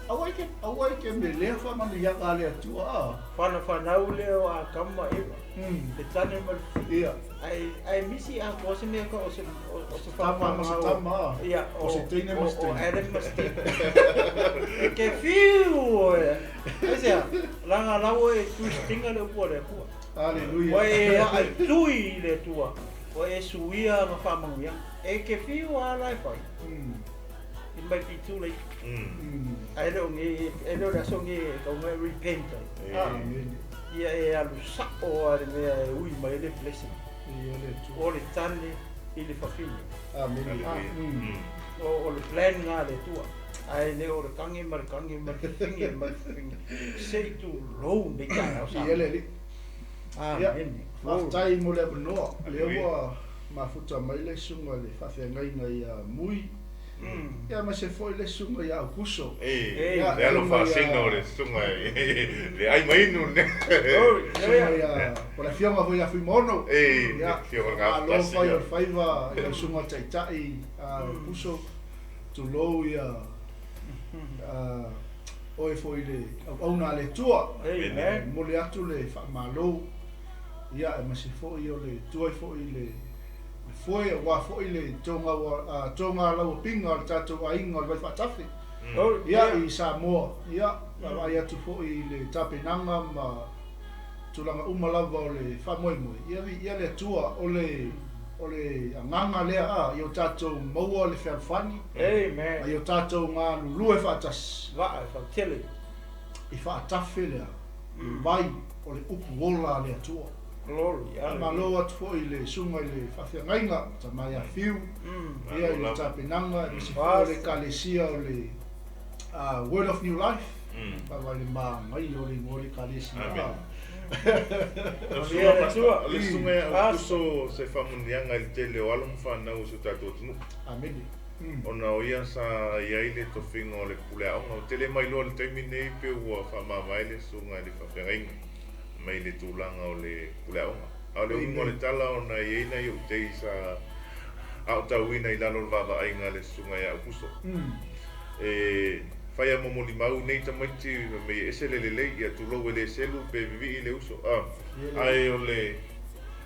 Aua e ke, aua e ke me lea faamanuiaga a le Atua, a. Whanafanau lea o Atamu ma Eva. Le tane ma le fafine. Ia, Ai, ai misi a ko se mea ka o se o se tama ma se tama, a. Ia, O se teine ma se O teine. Adam ma se teine. E ke fiu oe. Aisea, langa lau e twistinga le upua le Atua. Hallelujah. Ua e ai tui i le Atua. Ua e suia nga whamanguia. E ke fiu a lai whai. It might be too late. Ai le o nge, e le o le aso nge, ka unga e repent ai. Amen. Ia e alu sao a le mea e ui mai le blessing. Ia le Atua. O le tane i le fafine. Amen. Hallelujah. O le plan ngā le Atua. Ai le o le kange ma le kange ma le finge ma le finge. Sei tu lou me taeao sa. Ia le Alii. Amen. Faafetai mo le avanoa. Lea Hallelujah. ua mafuta mai le susuga i le faafeagaiga ia Mui. Ia ma se foi le susuga ia Aukuso. E, Ia, le alo faasina o le susuga le ai mainu ne. Glory. Susuga ia, o le afioga foi ia Fuimaono. E, Ia, fio o le malo gafatasi. fai o le faiva i lau susuga taitai a Aukuso. Tulou ia, a, oe foi le auauna a le Atua. Amen. Momoli atu le faamalo. Ia, e ma se foi o le tuai foi le le foe aua foi le togalauapiga o le tatou aiga o le Vaifaatafe ia i Samoa. Ia vaavaai atu foi i le tapenaga ma tulaga uma lava o le faamoemoe, ia viia le Atua. O le o le agaga lea a ia o tatou maua le fealofani Amen. ma ia o tatou galulue faatasi Vaa e fautele. i faatafe lea le vai o le upu ola a le Atua. Glory. Faamalo atu foi i le susuga i le faafeagaiga Tama ia Fiu, ia i le tapenaga aemaise foi o le Ekalesia o le Word of New Life, lava i le manaia o le igoa o le Ekalesia. Amen. Manuia Le susuga ia Aukuso se faamanuiaga i le tele o alo ma fanau o si o tatou atunuu. Amene. Ona o ia sa i ai le tofiga o le pule aoga. Ou te le mailoa i le taimi lenei pe ua faamavae le susuga i le faafeagaiga mai le tulaga o le pule aoga. A o le uiga o le tala ona e i ai nai ou tei sa aotauina i lalo o le vaavaaiga a le susuga ia Aukuso. E fai a momolimau nei tamaiti fai mai e ese le lelei, ia tulou e le selu pe vivii le uso. Ae o le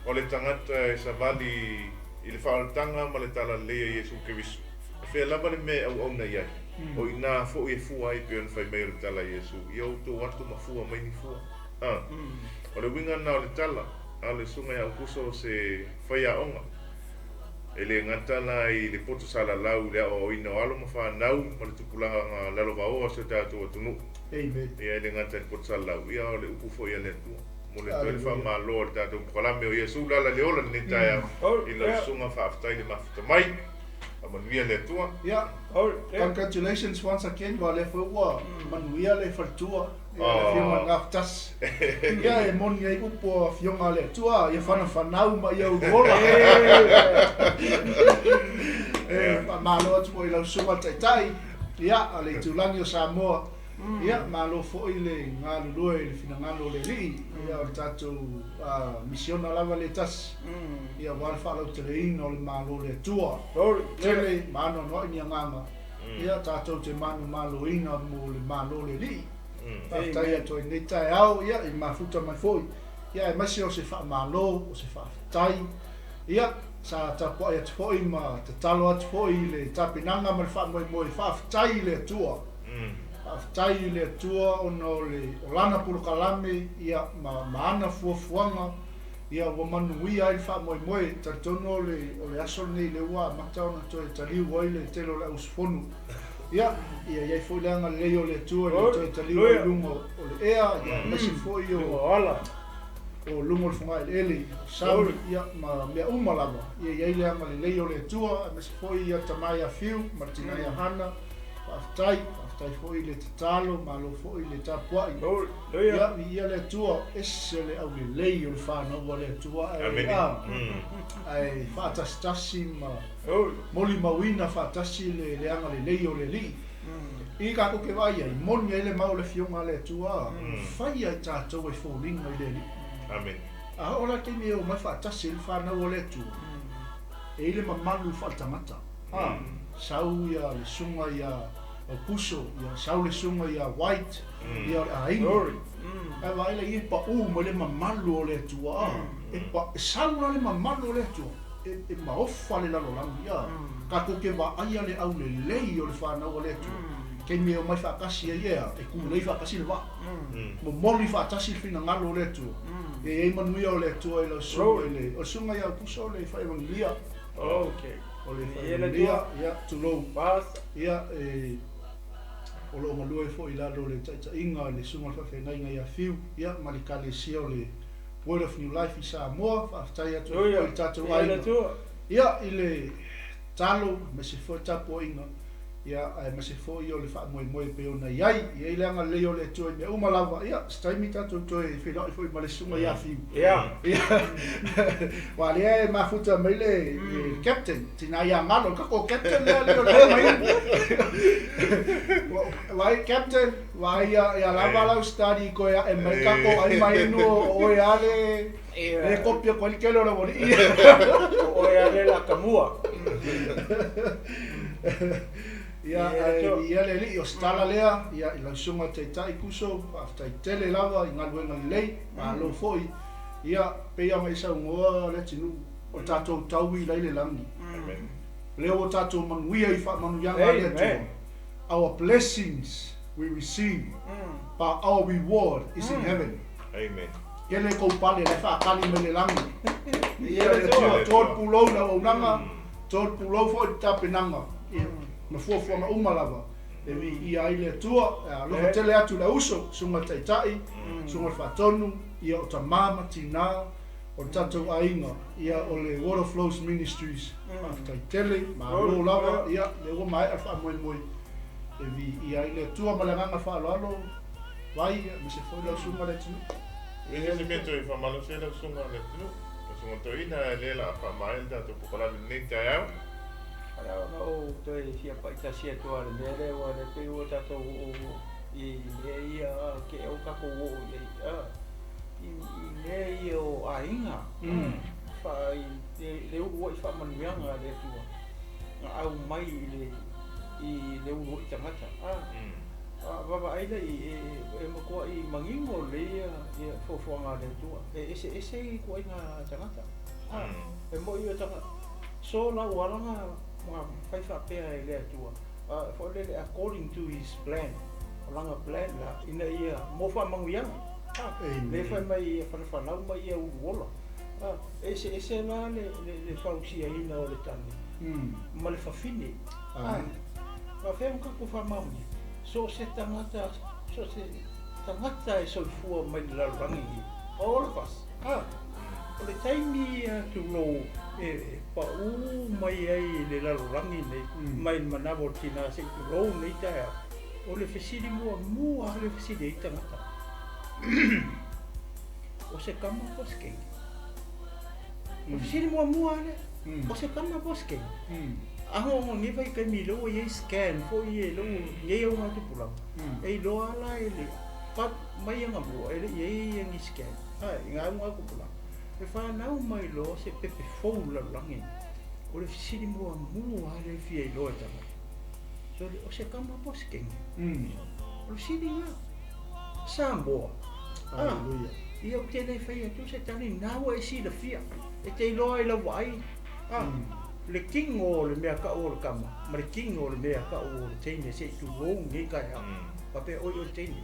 o le tagata e savali i le faaolataga ma le talalelei a Iesu Keriso, o fea lava le mea e auauna i ai, o i ina foi e fua ai pei ona fai mai o le tala a Iesu, ia outou atu ma fua mai ni fua. O le uiga lena o le tala a le susuga ia Aukuso o se faiaoga. E le gata la i le poto salalau i le aoaoina o alo ma fanau ma le tupulaga lalovaoa o si o tatou atunuu. Amen. Ia e le gata i le poto salalau, ia o le upu foi a le Atua. Momoli atu ai le Hallelujah. faamalo a le tatou polokalame o Iesu le ala i le ola i lenei taeao i lau susuga faafetai le mafuta mai. Faamanuia le Atua. Ia, congratulations once again, ua lea foi ua manuia le faletua, ia le afioga i le Gafatasi. Ia e moni ai upu o afioga a le Atua, ia fanafanau ma ia uluola. E faamalo atu foi i lau susuga i le Taitai, ia, a le itulagi o Samoa. Ia, malo foi le galulue i le finagalo o le Alii, ia o le tatou misiona lava lea e tasi, ia aua le faalauteleina o le Malo o le Atua. Tele ma anoanoai ni agaga, ia tatou te manumaloina mo le Malo o le Alii. Faafetai atu ai i lenei taeao, ia i mafuta mai foi, ia aemaise o se faamalo, o se faafetai, ia sa tapuai atu foi ma tatalo atu foi i le tapenaga ma le faamoemoe, faafetai i le Atua. Faafetai i le Atua ona o le o Lana polokalame ia ma ma ana fuafuaga ia ua manuia ai le faamoemoe. E talitonu o le o le aso lenei lea ua amata ona toe taliu ai le tele o le auusufono. Ia, ia i ai foi le agalelei o le Atua i le toe taliu ai i luga o le ea, ia aemaise foi o o luga o le fogaeleele, o sami, ia ma mea uma lava. Ia i ai le agalelei o le Atua, aemaise foi ia tama ia Fiu ma le tina ia Hana. Faafetai, faafetai foi i le tatalo, malo foi i le tapuai. Ia, viia le Atua, ese le aulelei o le fanau a le Atua, ae, a, ae faatasitasi ma molimauina faatasi le, le agalelei o le Alii. I tatou te vaai ai, moni ai le mau o le Afioga a le Atua, faia i tatou e foliga i le Alii. Amene. A oo la le taimi e omai faatasi ai le fanau a le Atua, e i ai le mamalu faaletagata. A, sau ia le susuga ia Aukuso, ia sau le susuga ia White, ia o le aiga. Ae vaai la i ai e pau mai le mamalu o le Atua, a, e pa, e sau la le mamalu o le Atua, e, e maofa le lalolagi, a. Tatou te vaaia le aulelei o le fanau a le Atua, taimi e omai faatasi ai ea, e tulei faatasi le vaa, momoli faatasi le finagalo o le Atua, ia i ai manuia o le Atua i lau susuga i le, o le susuga ia Aukuso o le Faevagilia. Okay. O le Faevagilia, ia, tulou. Ia, e, o lo o galue foi i lalo o le taitaiga a le Susuga i le Faafeagaiga ia Fiu, ia, ma le Ekalesia o le Word of New Life i Samoa. Faafetai atu ai foi i le tatou aiga, ia, i le talo, aemaise foi le tapuaiga, ia, aemaise foi o le faamoemoe e pei ona i ai. E i ai le agalelei o le Atua i mea uma lava. Ia, se taimi tatou toe feiloai foi ma le Susuga ia Fiu. Ia. Ia, aua o lea e mafuta mai le captain, tina ia Malo, le tatou captain lea alii o le mai. Vaai captain, vaai ia, ia lava lau study koe ae mai tatou ai mai inu o oe lava le le kopi atu ai le tele o le aualii. O oe lava le lakamua. Ia, ae viia le Alii, o se tala lea, ia, i lau susuga Taitai Kuso, faafetai tele lava i galuega lelei, malo foi. Ia, pei ona e saunoa Leatinuu, O le tatou taui la i le lagi. Amen. Lea ua tatou manuia i faamanuiaga a le Atua. Our blessings we receive, but our reward is in heaven. Amen. Kele kou pale la e faakali mai le lagi. Viia le Atua, to le pulou i le auaunaga, to le pulou foi i le tapenaga, ia, ma fuafuaga uma lava e viia ai le Atua. E alofa tele atu i le auso, susuga i le Taitai, susuga i le Faatonu, ia o tama ma tina, o le tatou aiga, ia o le Water Flows Ministries. Faafetai tele, malo lava, ia, lea ua maea le faamoemoe e viia ai le Atua ma le agaga faaaloalo, Vai, aemaise foi lau susuga le atunuu. E leai se mea toe faamalosi ai lau susuga le atunuu, lau susuga toeaina, lea o le a faamaea le tatou polokalame i lenei taeao. Ala ona ou toe fia paitasi atu lava i le mea lea, aua o lea pei ua tatou oo i mea ia ke o tatou oo i ai, i mea ia o aiga, fa i le uluai faamanuiaga a le Atua na aumai i le uluai tagata. A vaavaai la i e matuai manino lelei ia fuafuaga a le Atua, e eseese ituaiga tagata. E moi o tagata so la ua ala ona fai faapea e le Atua, foi lele according to his plan, o lana plan la ina ia mo faamanuiaga. Le fai mai ia fanafanau ma ia uluola. E eseese la le fausiaina o le tane ma le fafine. Faapefea ona tatou faamaonia? So o se tagata, so o se tagata e soifua mai le lalolagi nei, all of us, o le taimi ia tulou e pau mai ai i le lalolagi nei, mai le manawa o le tina se i tulou nei taeao, o le fesili muamua lava le fesili ai tagata, o se kama po o se keiki? O le fesili muamua lava lea, o se kama po o se keiki? Ago nei vaitaimi lea ua i ai scan foi e lou nei au gatupulaga, e iloa lava la e le but mai anamua e le i ai ni scan i ngā au gatupulaga. E fanau mai loa se pepe fou i le lalolagi nei, o le fesili muamua lava lea e fia iloa e tagata, sole o se kama po o se keiki? O le fesili lena. Samoa, ia ou te le fai atu se tali, na ua e silafia, e te iloa i lau vaai, le tino o le mea kau o le kama, ma le tino o le mea kau o le teine se i tulou nei taeao, faapea oi o le teine.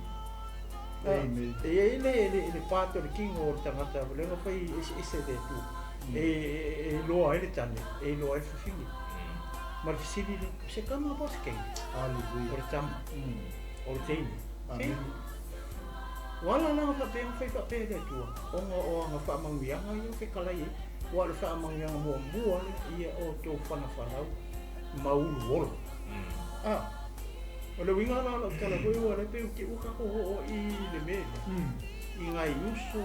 E i ai le part o le tino o le tagata, lea na fai eseese le Atua, e iloa ai le tane, e iloa ai le fafine. Ma le fesili lea, o se kama po o se teine? O le tama, o le teine. Ua ala la ona faapea ona fai faapea e le Atua, ona o ana faamanuiaga ia o fetalai ai, aua o le faamanuiaga muamua lea ia outou fanafanau ma uluola. O le uiga la o lau tala foi ua lea pei ua te i ua tatou oo i le mea lea, i nai uso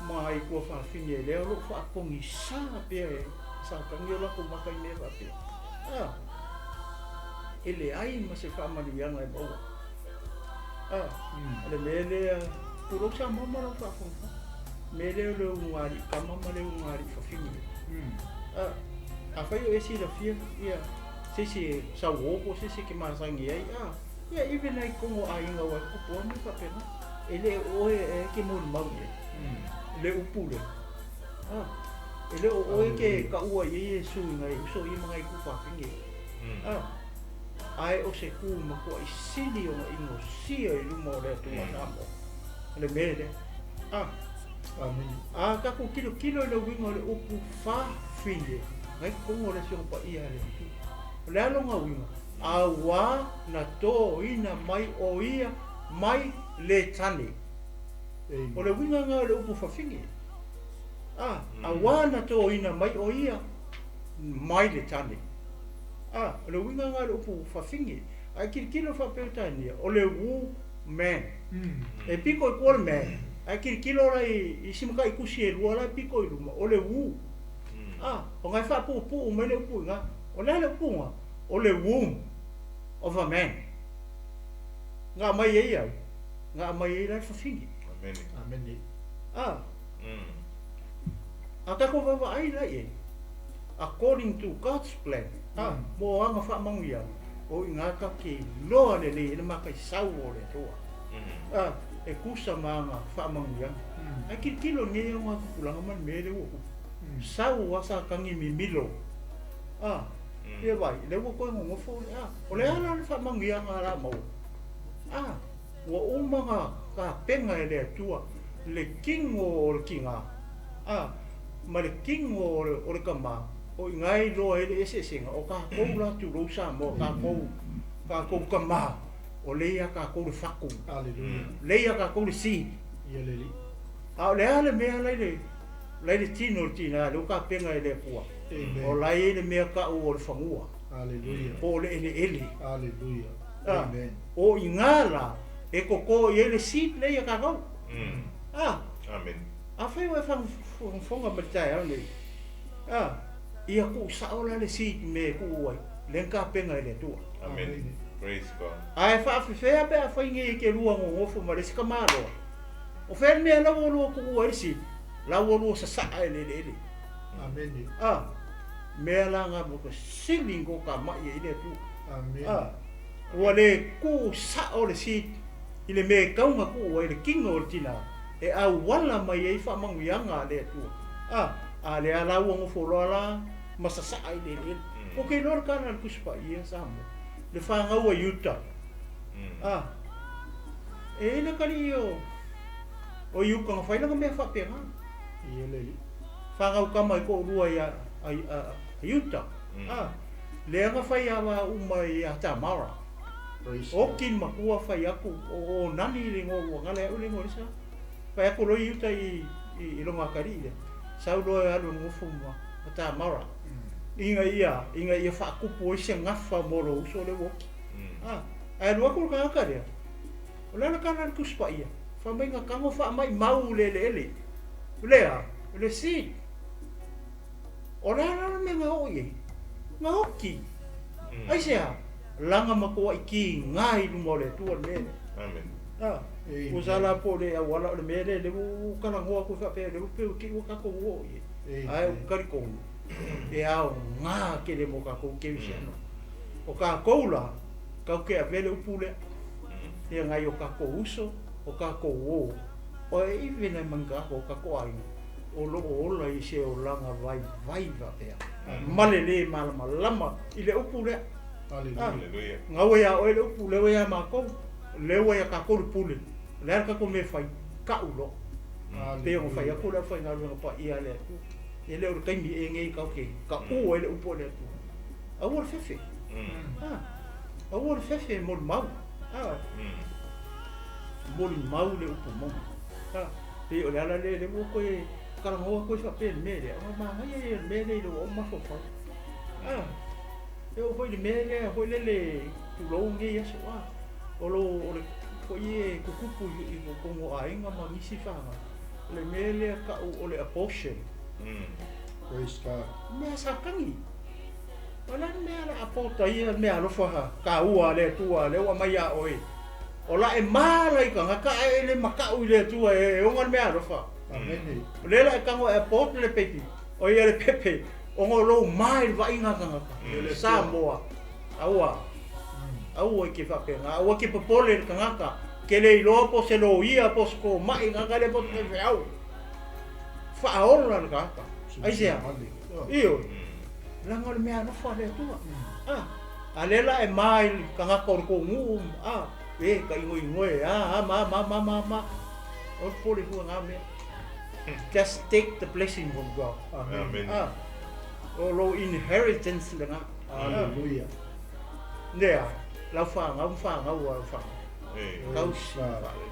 ma nai tuafafine lea o lo o faatogisa pea e Satani o latou maka i mea faapea. E leai ma se faamanuiaga e maua. O le mea lea, tulou Samoa ma lau faafogafoga, mea lea o le ulugalii tama ma le ulugalii fafine. Afai o e silafia ia se isi e sauo po o se isi e te masani ai, ia even lava i totonu o aiga aua e tutupu lava mea faapena. E le o oe e te molimau i ai le upu lea. E le o oe e te taua i ai Iesu i nai uso ia ma nai tuafafine. Ae o se tu matuai sili ona inosia i luma o le Atua Samoa, o le mea lea. Amene. A tatou tilotilo i le uiga o le upu fafine, na i totonu o le Afioga Paia a le Atua. O le a lona uiga? Auā na toina mai o ia mai le tane. O le uiga lena o le upu fafine. Auā na toina mai o ia mai le tane. A, o le uiga lena o le upu fafine. Ae tilotilo faa-Peretania, o le woman. E pito i tua le man, ae tilotilo la i si matai tusi e lua la e pito i luma, o le wo. A, ona e faapuupuu mai le upu i ina. O le a le upu lena? O le womb of a man. Na aumai ai ai? Na aumai ai la le fafine. Amene. Amene. A, a tatou vaavaai la i ai, according to God's plan, a, mo ana faamanuiaga, o i ina tatou te iloa lelei ai le mataisau o le Atua, a, e tusa ma ana faamanuiaga. Ae tilotilo i lenei augatupulaga ma le mea lea ua tupu. Sau a sa kagi mimilo. A, ia vai, le ua koe gogofo le a. O le ala le faamanuiaga la maua. A, ua uma ga kapega e le Atua le kino o le tiga. A, ma le kino o le kamā, o i gai loa e le eseesega, o kākou la tulou Samoa, kākou, kākou kamā, o le ia kākou le fatu. Hallelujah. Le ia kākou le seed. Ia le li. A o le a le mea lai le, lai le tino o le tina, le o kapega e le Atua. Amen. O lai e le mea ka'u o le fagua. Hallelujah. Po o le eleele. Hallelujah. A, Amen. o i ngā la, e koko i ai le seed le ia kākou. A, Amen. a whai o e whangafonga ma le taeao nei. A, ia ku sao la le seed me ku ai, le kapenga e le Atua. Amen. Amen. Praise God. A e whaafewhea pe a whai ngei ke lua ngongofo ma le sika māroa. O whea mea lau o lua ku ai le seed, lau o lua sasaa e le le ele. Amen. A, mea la ngā mo ka sili ko ka mai e i le Atua. Amen. A, ua le ku sao le seed i le me kaunga ku ai le kinga o le tina e au wala mai ei whamanguianga a le Atua. A, a le ala ua ngofo loa la masasaa i le le. O ke loa le kana le kusipa ia Samoa. Le whangaua Utah. A, e le kali o o Iuka nga whailanga mea whapenga. Ia le li. Whangau kama i ko rua ia a Utah. A, le anga whai awa uma i a Tamara. Praise O God. kin makua whai aku o nani le ngo ua ngale au le ngo lisa. Whai aku loi Utah i longa kari le. Sau loa alu ngufu ma Tamara. Inga ia whaakupu o ise ngawha moro uso le woki. A, ai lua ku ka ka rea. O le ala kana le kuspa ia. Wha mai ngā kango wha mai mau le le ele. Lea, le si. O le ala me ngā o ie. Ngā oki. Ai se a, langa makoa i ki ngā i luma o le tua le mele. Amen. A, Amen. o sala po le au ala o le mele, le u kala ngoa ku whapea, le u peu ki ua kako ua o ie. Amen. Ai o kari konu. E ao ngā ke le mo kākou ke usi ano. O kākou la, kau ke a vele upu lea. Ia ngai o kākou uso, o kākou o. O e iwe nei manga o kākou aina. O lo o ola i se o langa vai vai wapea. Male le malama lama i le upu lea. Hallelujah. Hallelujah. Ngau ia oe le upu lewa ia mākou, lewa ia kākou le pule. Le ara kākou me whai, ka ulo. Pe o whai aku le whai ngā runga pa ia le atu. E leo le kaimi e ngei kau ke, ka ua e le upu le atu. Aua le fefe. Ah, aua le fefe mo le mau. Ah, mo le mau le upu monga. Ah, pe o le ala le le ua koe, karangoa koe wha pe le mele. O ngā ngai e le mele i le o mafo whai. Ah, e o hoi le mele, hoi le le tulou ngei aso. Ah, o lo, o le ko i e kukupu i ko kongo ainga ma ngisi whanga. Le mele ka o le abortion. Praise God. Mea sa kangi. O la mea la apota ia mea alofa ha. Ka ua le tua le ua mai a oe. O la e mala i kanga ka e le makau i le tua e onga le mea alofa. Amen. O le la e kango e apota le pepi. O ia le pepe. O ngo lou mai le vainga kanga ka. Samoa. Aua. Aua i ke whapenga. Aua ke popole le kangaka. Ke le iloa po se lo ia po se ko mai ngaka le po se whiau. Whaola le kangaka. Ai se a. Iyo. Langa o le mea alofa le Atua. Ah, a le la e mai le kangaka o le kōngū. Ah, e ka ingo ingoe. Ah, ah, ma, ma, ma, ma, ma. O le pole hua ngā mea. Just take the blessing from God. Amen. Amen. Ah, o lo inheritance le ngā. Hallelujah. Nea, lau whāngau, whāngau ua lau whāngau. Eh. Kau si God. whāle.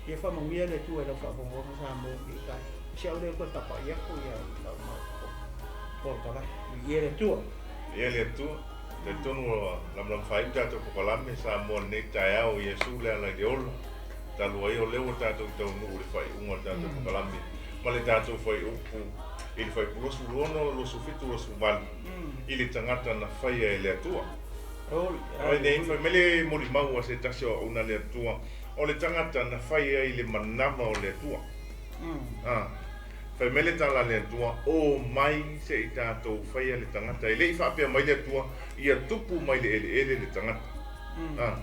Ia whamanguia le tua e lau whaafongonga sa mō ki kai. Si au le koe tapa ia ko ia tau mau ko. Ko tala, ia le tua. Ia le Atua, te tonu o lamlam whai tātou pokalame sa moa nei taeao i Iesu le ala i le ola. Talu ai o leo tātou i tau nuu le whai unga tātou pokalame. Ma le tātou whai upu i le whai pulosu lono, losu fitu, losu valu. I le tangata na whaia e le Atua. Ai nei whai mele mori maua se tasi o una le Atua. O le tangata na whaia i le manama o le Atua. Ah, whai mele tala le Atua, o mai se i tātou whaia le tangata. E le i whaapea mai le Atua, ia tupu mai le ele ele le tangata. Ah,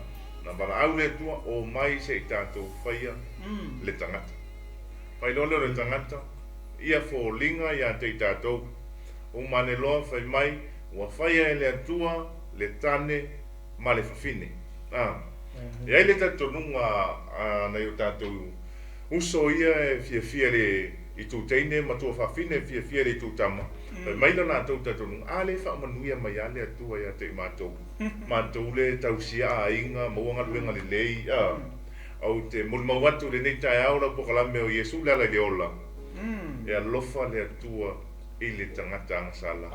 na wala au le Atua, o mai se i tātou whaia le tangata. Whai lole o le tangata, ia foliga iā te i tatou. Uma ane loa fai mai, ua faia e le Atua le tane ma le fafine. A. E ai le talitonuga a nai o tatou uso ia e fiafia i le itu teine ma tuafafine e fiafia i le itu tama, fai mai lo latou talitonuga, a lea e faamanuia mai lava le Atua ia te i matou, matou lea e tausia aiga, maua galuega lelei, a. Ou te molimau atu i lenei taeao lau polokalame o Iesu le ala i le ola, e alofa le Atua i le tagata agasala,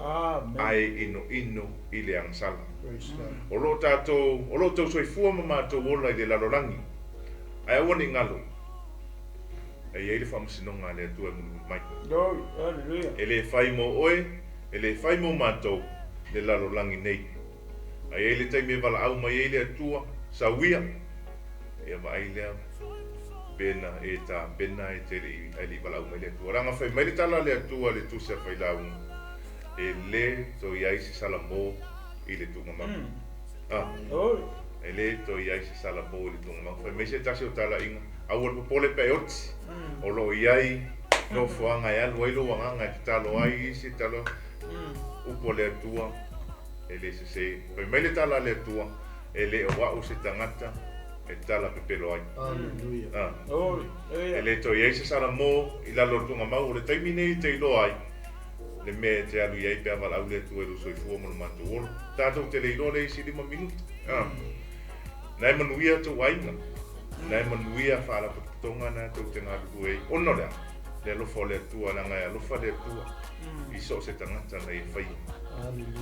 ae inoino i le agasala. O lo o tatou, o lo o tou soifua ma matou ola i le lalolagi, ae aua ne i galo, e i ai le faamasinoga a le Atua e mulimuli mai. E le fai mo oe, e le fai mo matou le lalolagi nei. Ae i ai le taimi e valaau mai ai le Atua, Sau ia! Ia vaai lea, pena e tapena e te le i, ae le i valaau mai le Atua. Leaga fai mai le tala a le Atua i le tusi a Failauga, E le toe i ai se salamo i le tuugamau. A, e le toe i ai se salamo i le tuugamau. Fai mai se tasi o talaiga, Aua le popole pe e oti, o lo o i ai nofoaga e alu ai lou agaga e tatalo ai isi talo, upu a le Atua, e le sese. Fai mai le tala a le Atua, E le o a'u se tagata e tala pepelo ai. A. E le toe i ai se salamo i lalo o le tuugamau o le taimi nei e te iloa ai le mea e te alu i ai pe a valaau le Atua i lou soifua ma lo matou ola. Tatou te le iloa le isi 5 minuta. A. Na e manuia tou aiga. Na e manuia faalapotopotoga na tou te galulue ai. Ona o le a? Le alofa o le Atua, leaga e alofa le Atua i so o se tagata na ia faia.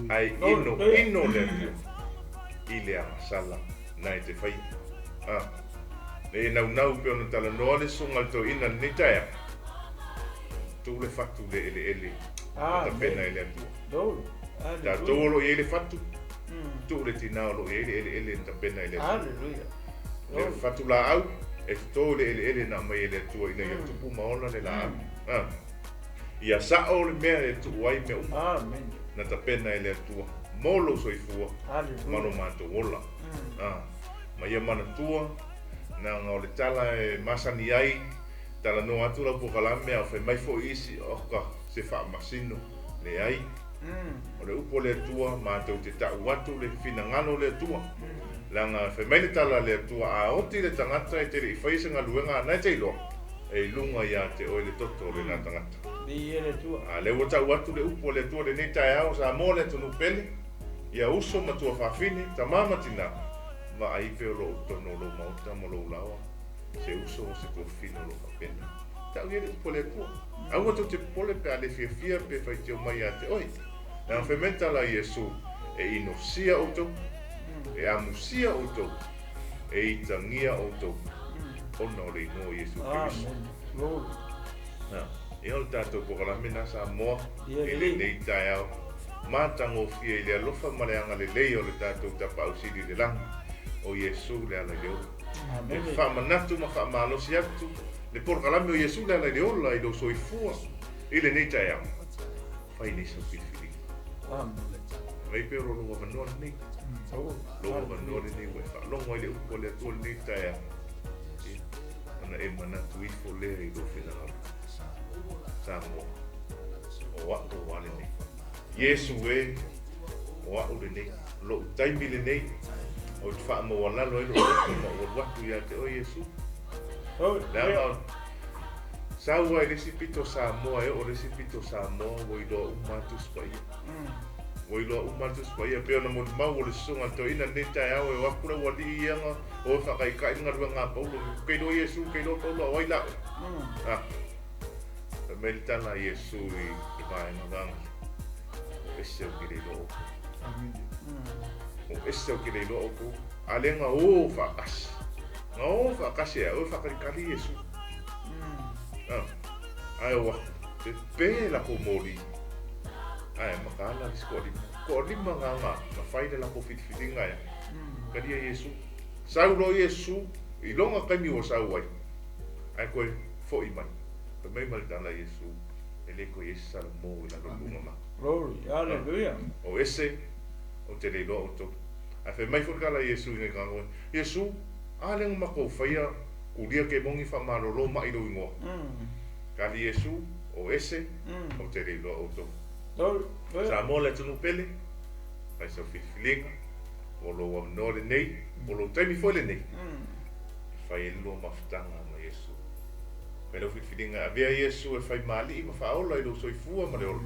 Ae ino ino le Atua i le agasala na e te faia. A. Le e naunau pe ona talanoa le susuga i le toeaina i lenei taeao, tuu le fatu i le eleele na tapena e le Atua. Tatou o lo o i ai le fatu, tuu le tina o lo o i ai le eleele na tapena e le Atua. Le fatu laau e toto i le eleele na aumai e le Atua ina ia tupu ma ola le laau. A. Ia sa'o le mea e tuu ai mea uma na tapena e le Atua mo lou soifua ma lo matou ola. A. Ma ia manatua, leaga o le tala e masani ai, talanoa atu lau polokalame a o fai mai foi isi, oka, se faamasino, leai. O le upu a le Atua, matou te ta'u atu le finagalo o le Atua. Leaga fai mai le tala a le Atua, a oti le tagata e te le i faia se galuega a na e te iloa, e i luga iā te oe le toto o lena tagata. A lea ua ta'u atu le upu a le Atua lenei taeao, Samoa le atunuu pele, ia uso ma tuafafine, tamā ma tinā, vaai pe o lo o totonu o lou maota ma lou laoa se uso o se tuafafine o lo o faapena. Ta'u ia le upu a le Atua. Aua tou te popole pe a le fiafia pe faitio mai iā te oe. Leaga fai mai le tala a Iesu, E inosia outou, e amusia outou, e itagia outou, ona o le igoa o Iesu Keriso. Na, ia o le tatou polokalame na Samoa i lenei taeao matagofie i le alofa ma le agalelei o le tatou Tapaau Sili i le lagi, o Iesu le ala i le ola. E faamanatu ma faamalosi atu le polokalame o Iesu le ala i le ola i lou soifua i lenei taeao. Fai nei sau filifiliga. Aumai pea o lou avanoa lenei. Lou avanoa lenei ua e faalogo ai le upu a le Atua lenei taeao. Ia, ona e manatu ifo lea i lou finagalo. Samoa, o a'u a lenei. Iesu e, o a'u lenei. Lou taimi lenei, ou te faamaualalo ai lou loto ma ou alu atu ia te oe Iesu. Leaga o sau ai le isi pito Samoa e oo le isi pito Samoa ua iloa uma lava Tusi Paia. Ua iloa uma lava Tusi Paia pei ona molimau o le susuga a le toeaina lenei taeao e o atu le aualii ia na o e faataitai le galuega a Paulo. Ke iloa Iesu, ke iloa Paulo a o ai la oe? Ah. Fai mai le tala a Iesu i le vaega vaega, O ese ou te le iloa outou. O ese ou te le iloa outou. A lea na o faatasi. Na o faatasi e au e faatalikali Iesu. Ah. Ae o atu, pepe lakou moli. Ae mataala le isi toalima. Toalima na na na fai le lakou filifiliga ea. Talia Iesu. Sau loa Iesu i lona taimi ua sau ai. Ae toe fo'i mai. Fai mai ma le tala a Iesu, E le toe i ai se salamo i lalo o luga ma. Glory, hallelujah. O ese, ou te le iloa outou. Ae fai mai foi le tala a Iesu i nai tagata, Iesu, a lea na matou faia kulia kemoni faamalolo ma'i lou igoa? Tali Iesu, o ese, ou te le iloa outou. Glory. Samoa le atunuu pele, fai sau filifiliga, o lou avanoa lenei, o lou taimi foi lenei, e fai ai le lua mafutaga ma Iesu. Fai lau filifiliga e avea Iesu e fai ma alii ma faaola i lou soifua ma le ola,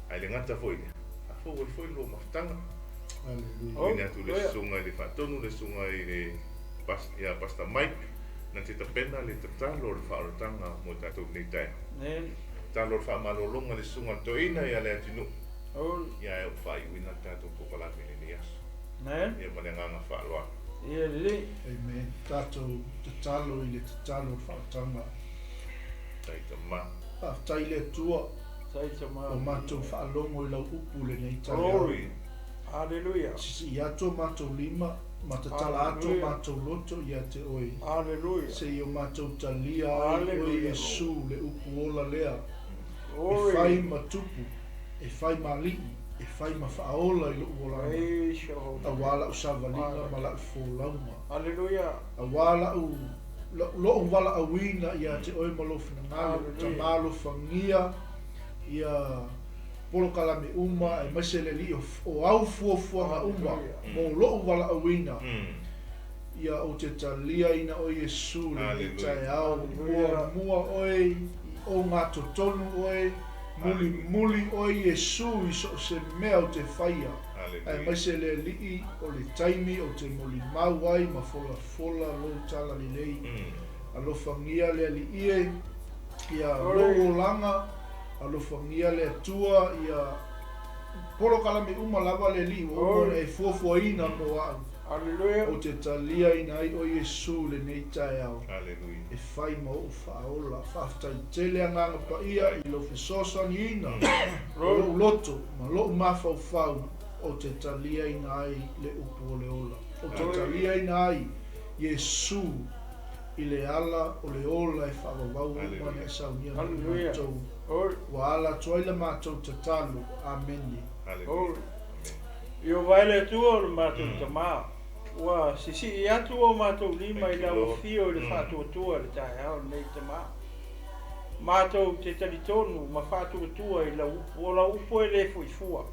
ae le gata foi i lea, faafou ai foi le lua mafutaga. Hallelujah. Tuuina atu le susuga i le faatonu, le susuga i le ia Pastor Mike, na te tapena le tatalo o le faaolataga mo i tatou i lenei taeao. Tatalo o le faamalologa i le susuga a le toeaina ia Leatinuu, ia ae ou faaiuina le tatou polokalame i lenei aso. Ia ma le agaga faaaloalo. Amen. Tatou tatalo i le tatalo o le faaolataga. Faafetai Tama. Faafetai le Atua ua matou faalogo i lau upu i lenei taeao. Hallelujah. Sisii atu o matou lima ma tatala atu o matou loto ia te oe. Hallelujah. Se i o matou talia ai oe Iesu le upu ola lea e Glory. fai ma tupu, e fai ma alii, e fai ma faaola i lou olaga. Praise your holy Auā name. lau savaliga ma lau folauga. Hallelujah. Auā lau lou valaauina ia te oe ma lou finagalo. Hallelujah. Tamā alofagia ia polokalame uma aemaise le alii o au fuafuaga uma Hallelujah. mo lou valaauina. Ia ou te taliaina oe Iesu lenei Hallelujah. taeao. Hallelujah. Muamua oe i ogatotonu oe, mulimuli oe Iesu i so o se mea o te faia. Hallelujah. Aemaise le alii o le taimi o te molimau ai ma folafola lou talalelei. Alofagia le alii e, ia lou olaga, alofagia le Atua, ia polokalame uma lava le alii ua uma ona e fuafuaina mo au. Hallelujah. Ou te taliaina ai oe Iesu lenei taeao. Hallelujah. E fai ma ou faaola. Faafetai tele agaga paia i lou fesoasoaniina o lou loto ma lou mafaufau ou te taliaina ai le upu o le ola. Ou te taliaina ai Iesu i le ala o le ola e faavavau uma na e saunia mai Hallelujah. matou. Glory. Ua ala atu ai la matou tatalo. Amene. Hallelujah. Glory. Ia vae le Atua o le matou tamā. Ua sisii atu o matou lima i Thank you, lau Lord. afio i le faatuatua i le taeao lenei tamā. Matou te talitonu ma faatuatua i lau upu, o lau upu e le fuifua.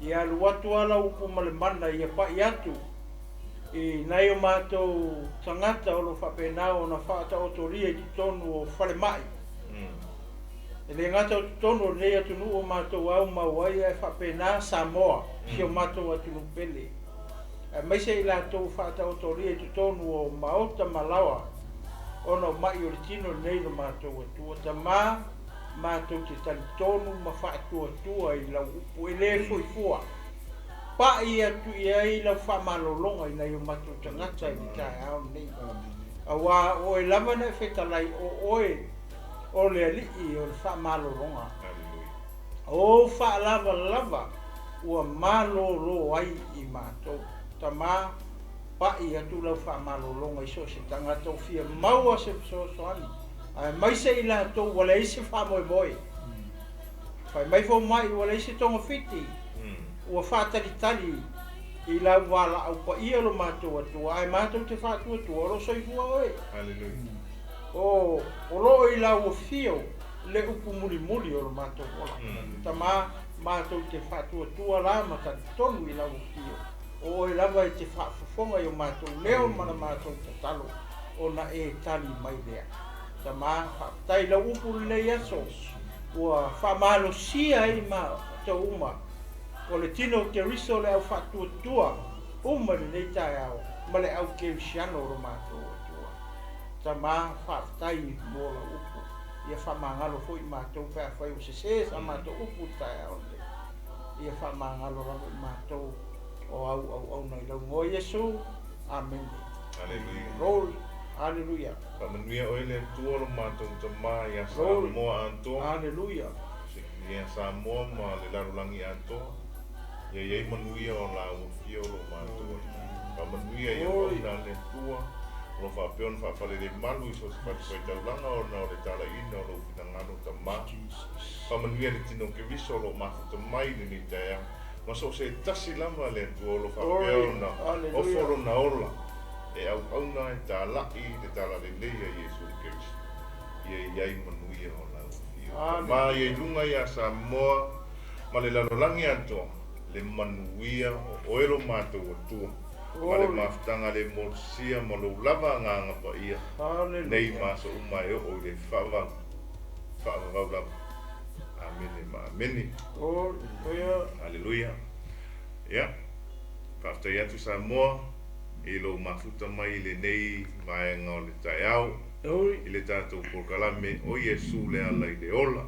Ia alu atu a lau upu ma le mana ia pa'i atu i nai o matou tagata o lo o faapena ona faataotolia i totonu o falemai. E le gata o totonu o lenei atunuu o matou aumau ai ae faapena Samoa, si o matou atunuu pele. Aemaise i latou faataotolia i totonu o maota ma laoa ona o ma'i o le tino lenei lo matou Atua. Tamā, matou te talitonu ma faatuatua i lau upu e le fuifua. Pa'i atu i ai lau faamalologa i nai o matou tagata i le taeao lenei. Amene. Auā oe lava na e fetalai o oe o le alii o le faamalologa. Hallelujah. O faalavalava ua malōlō ai i matou. Tamā, pa'i atu lau faamalologa i so o se tagata o fia maua se fesoasoani. Aemaise i latou ua leai se faamoemoe. Fai mai fomai ua leai se togafiti. Ua faatalitali i lau valaau paia lo matou Atua ae matou te faatuatua o loo soifua oe. Hallelujah. O loo i lau afio le upu mulimuli o lo matou ola. Tamā, matou te faatuatua la ma talitonu i lau afio. O oe lava e te faafofoga i o matou leo ma la matou tatalo ona e tali mai lea. Tamā, faafetai lau upu lenei aso ua faamalosia ai matou uma o le tino o Keriso le au faatuatua uma lenei taeao ma le au kerisiano o lo matou Atua. Tamā, faafetai mo lau upu. Ia faamagalo foi matou pe afai ua sesē sa matou upu i le taeao lenei. Ia faamagalo lava i matou o au auauna i lau igoa Iesu. Amene. Hallelujah. Glory. Hallelujah. Faamanuia oe le Atua lo matou tamā ia Glory. Samoa atoa. Hallelujah. Ia Samoa ma le lalolagi atoa. Ia iai manuia o lau afio lo matou. Faamanuia ia Glory. ona le Atua. O lo faapea ona faafalelemalu i so o se fatafaitaulaga ona o le talaina o lou finagalo tamā. Jesus. Faamanuia le tino Keriso o lo mafuta mai lenei taeao. Ma so o se tasi lava le Atua o lo faapea Glory. ona Hallelujah. ofo lona ola e auauna e tala'i le talalelei a Iesu Keriso. Ia iai manuia o lau afio. Tama ia i luga iā Samoa ma le lalolagi atoa, le manuia o oe lo matou Atua, ma le mafutaga le motusia ma lou lava Agaga Paia, nei ma aso uma e oo i le faavavau, faavavau lava. Amene ma amene. Aleluia. Ia, faafetai atu Samoa i lou mafuta mai i lenei vaega o le taeao i le tatou polokalame o Iesu le ala i le ola.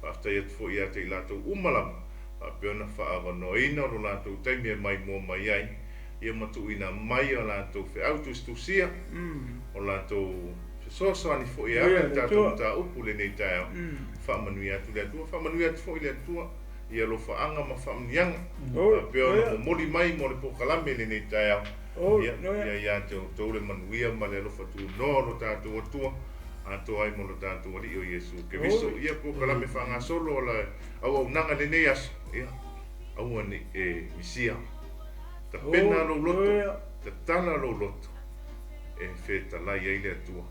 Faafetai atu foi ia te i latou uma lava faapea ona faaavanoaina lo latou taimi e maimoa mai ai, ia ma tuuina mai a latou feau tusitusia, o latou fesoasoani foi e ala i le tatou mataupu i lenei taeao. Faamanuia atu le Atua, faamanuia atu foi le Atua i alofaaga ma faamanuiaga faapea ona momoli mai mo le polokalame i lenei taeao. Ia, ia ia te outou le manuia ma le alofa tunoa o lo tatou Atua, atoa ai mo lo tatou Alii o Iesu Keriso. Ia polokalame faagasolo o le auaunaga i lenei aso, ia, aua ne i e misia. Tapena lou loto, tatala lou loto, e fetalai ai le Atua,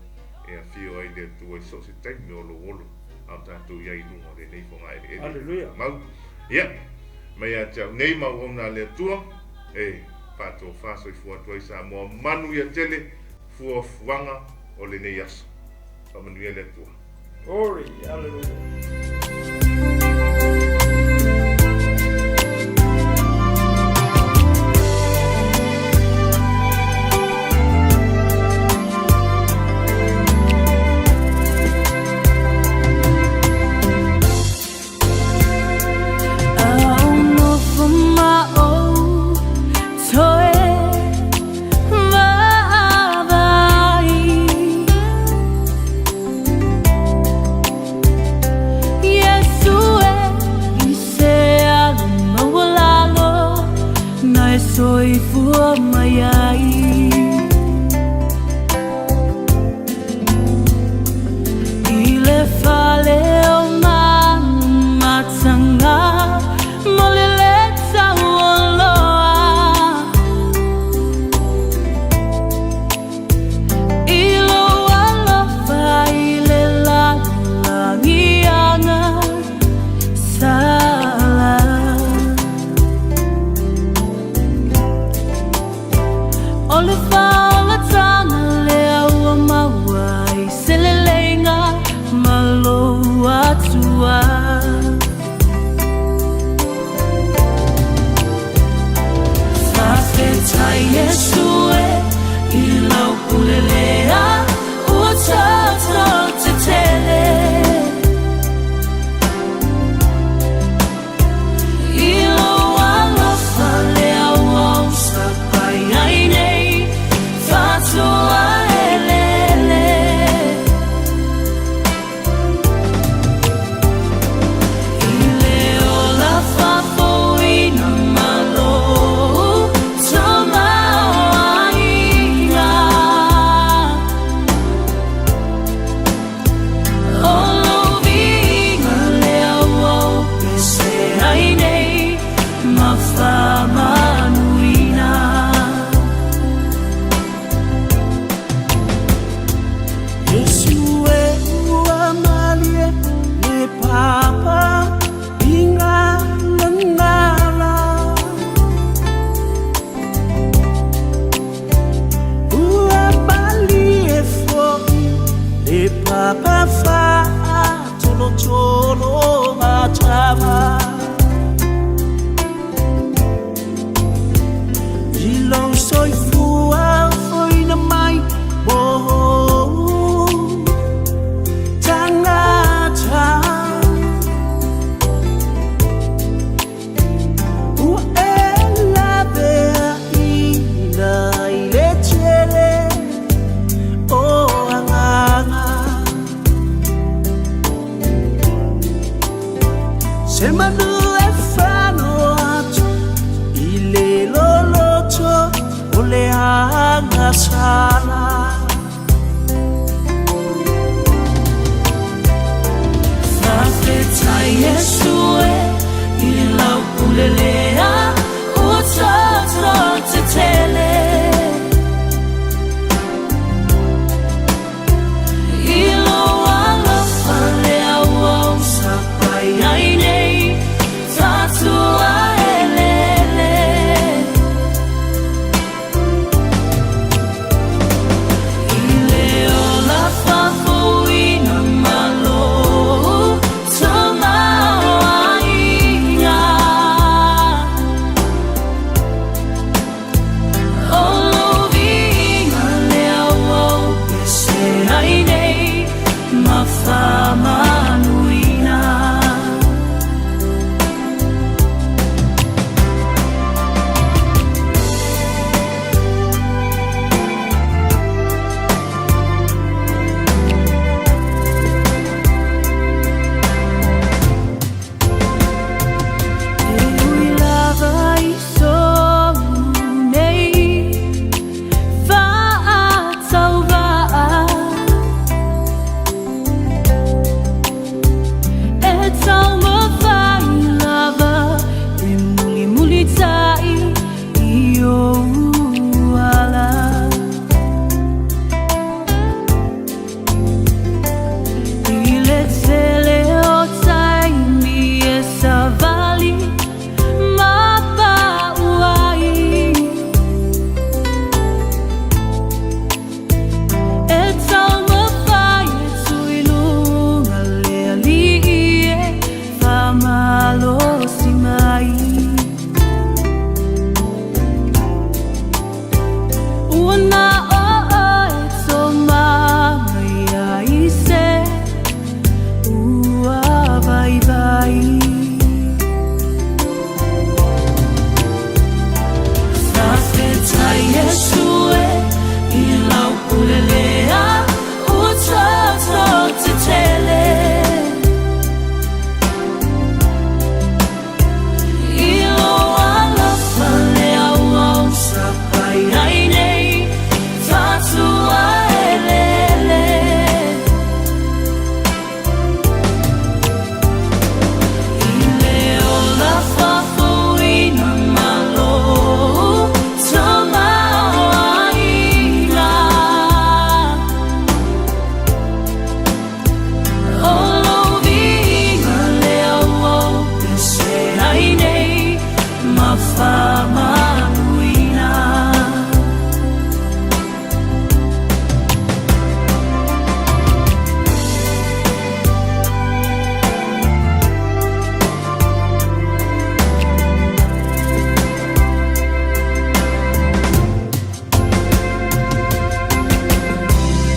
e afio ai le Atua i so o se taimi o lou olo, a o tatou i ai i luga o lenei fogaeleele mau. Ia, mai ia te au nei ma auauna a le Atua, e faatofa soifua atu ai Samoa manuia tele fuafuaga o lenei aso. Faamanuia le Atua. Glory, hallelujah. Yesu e i lau pulele.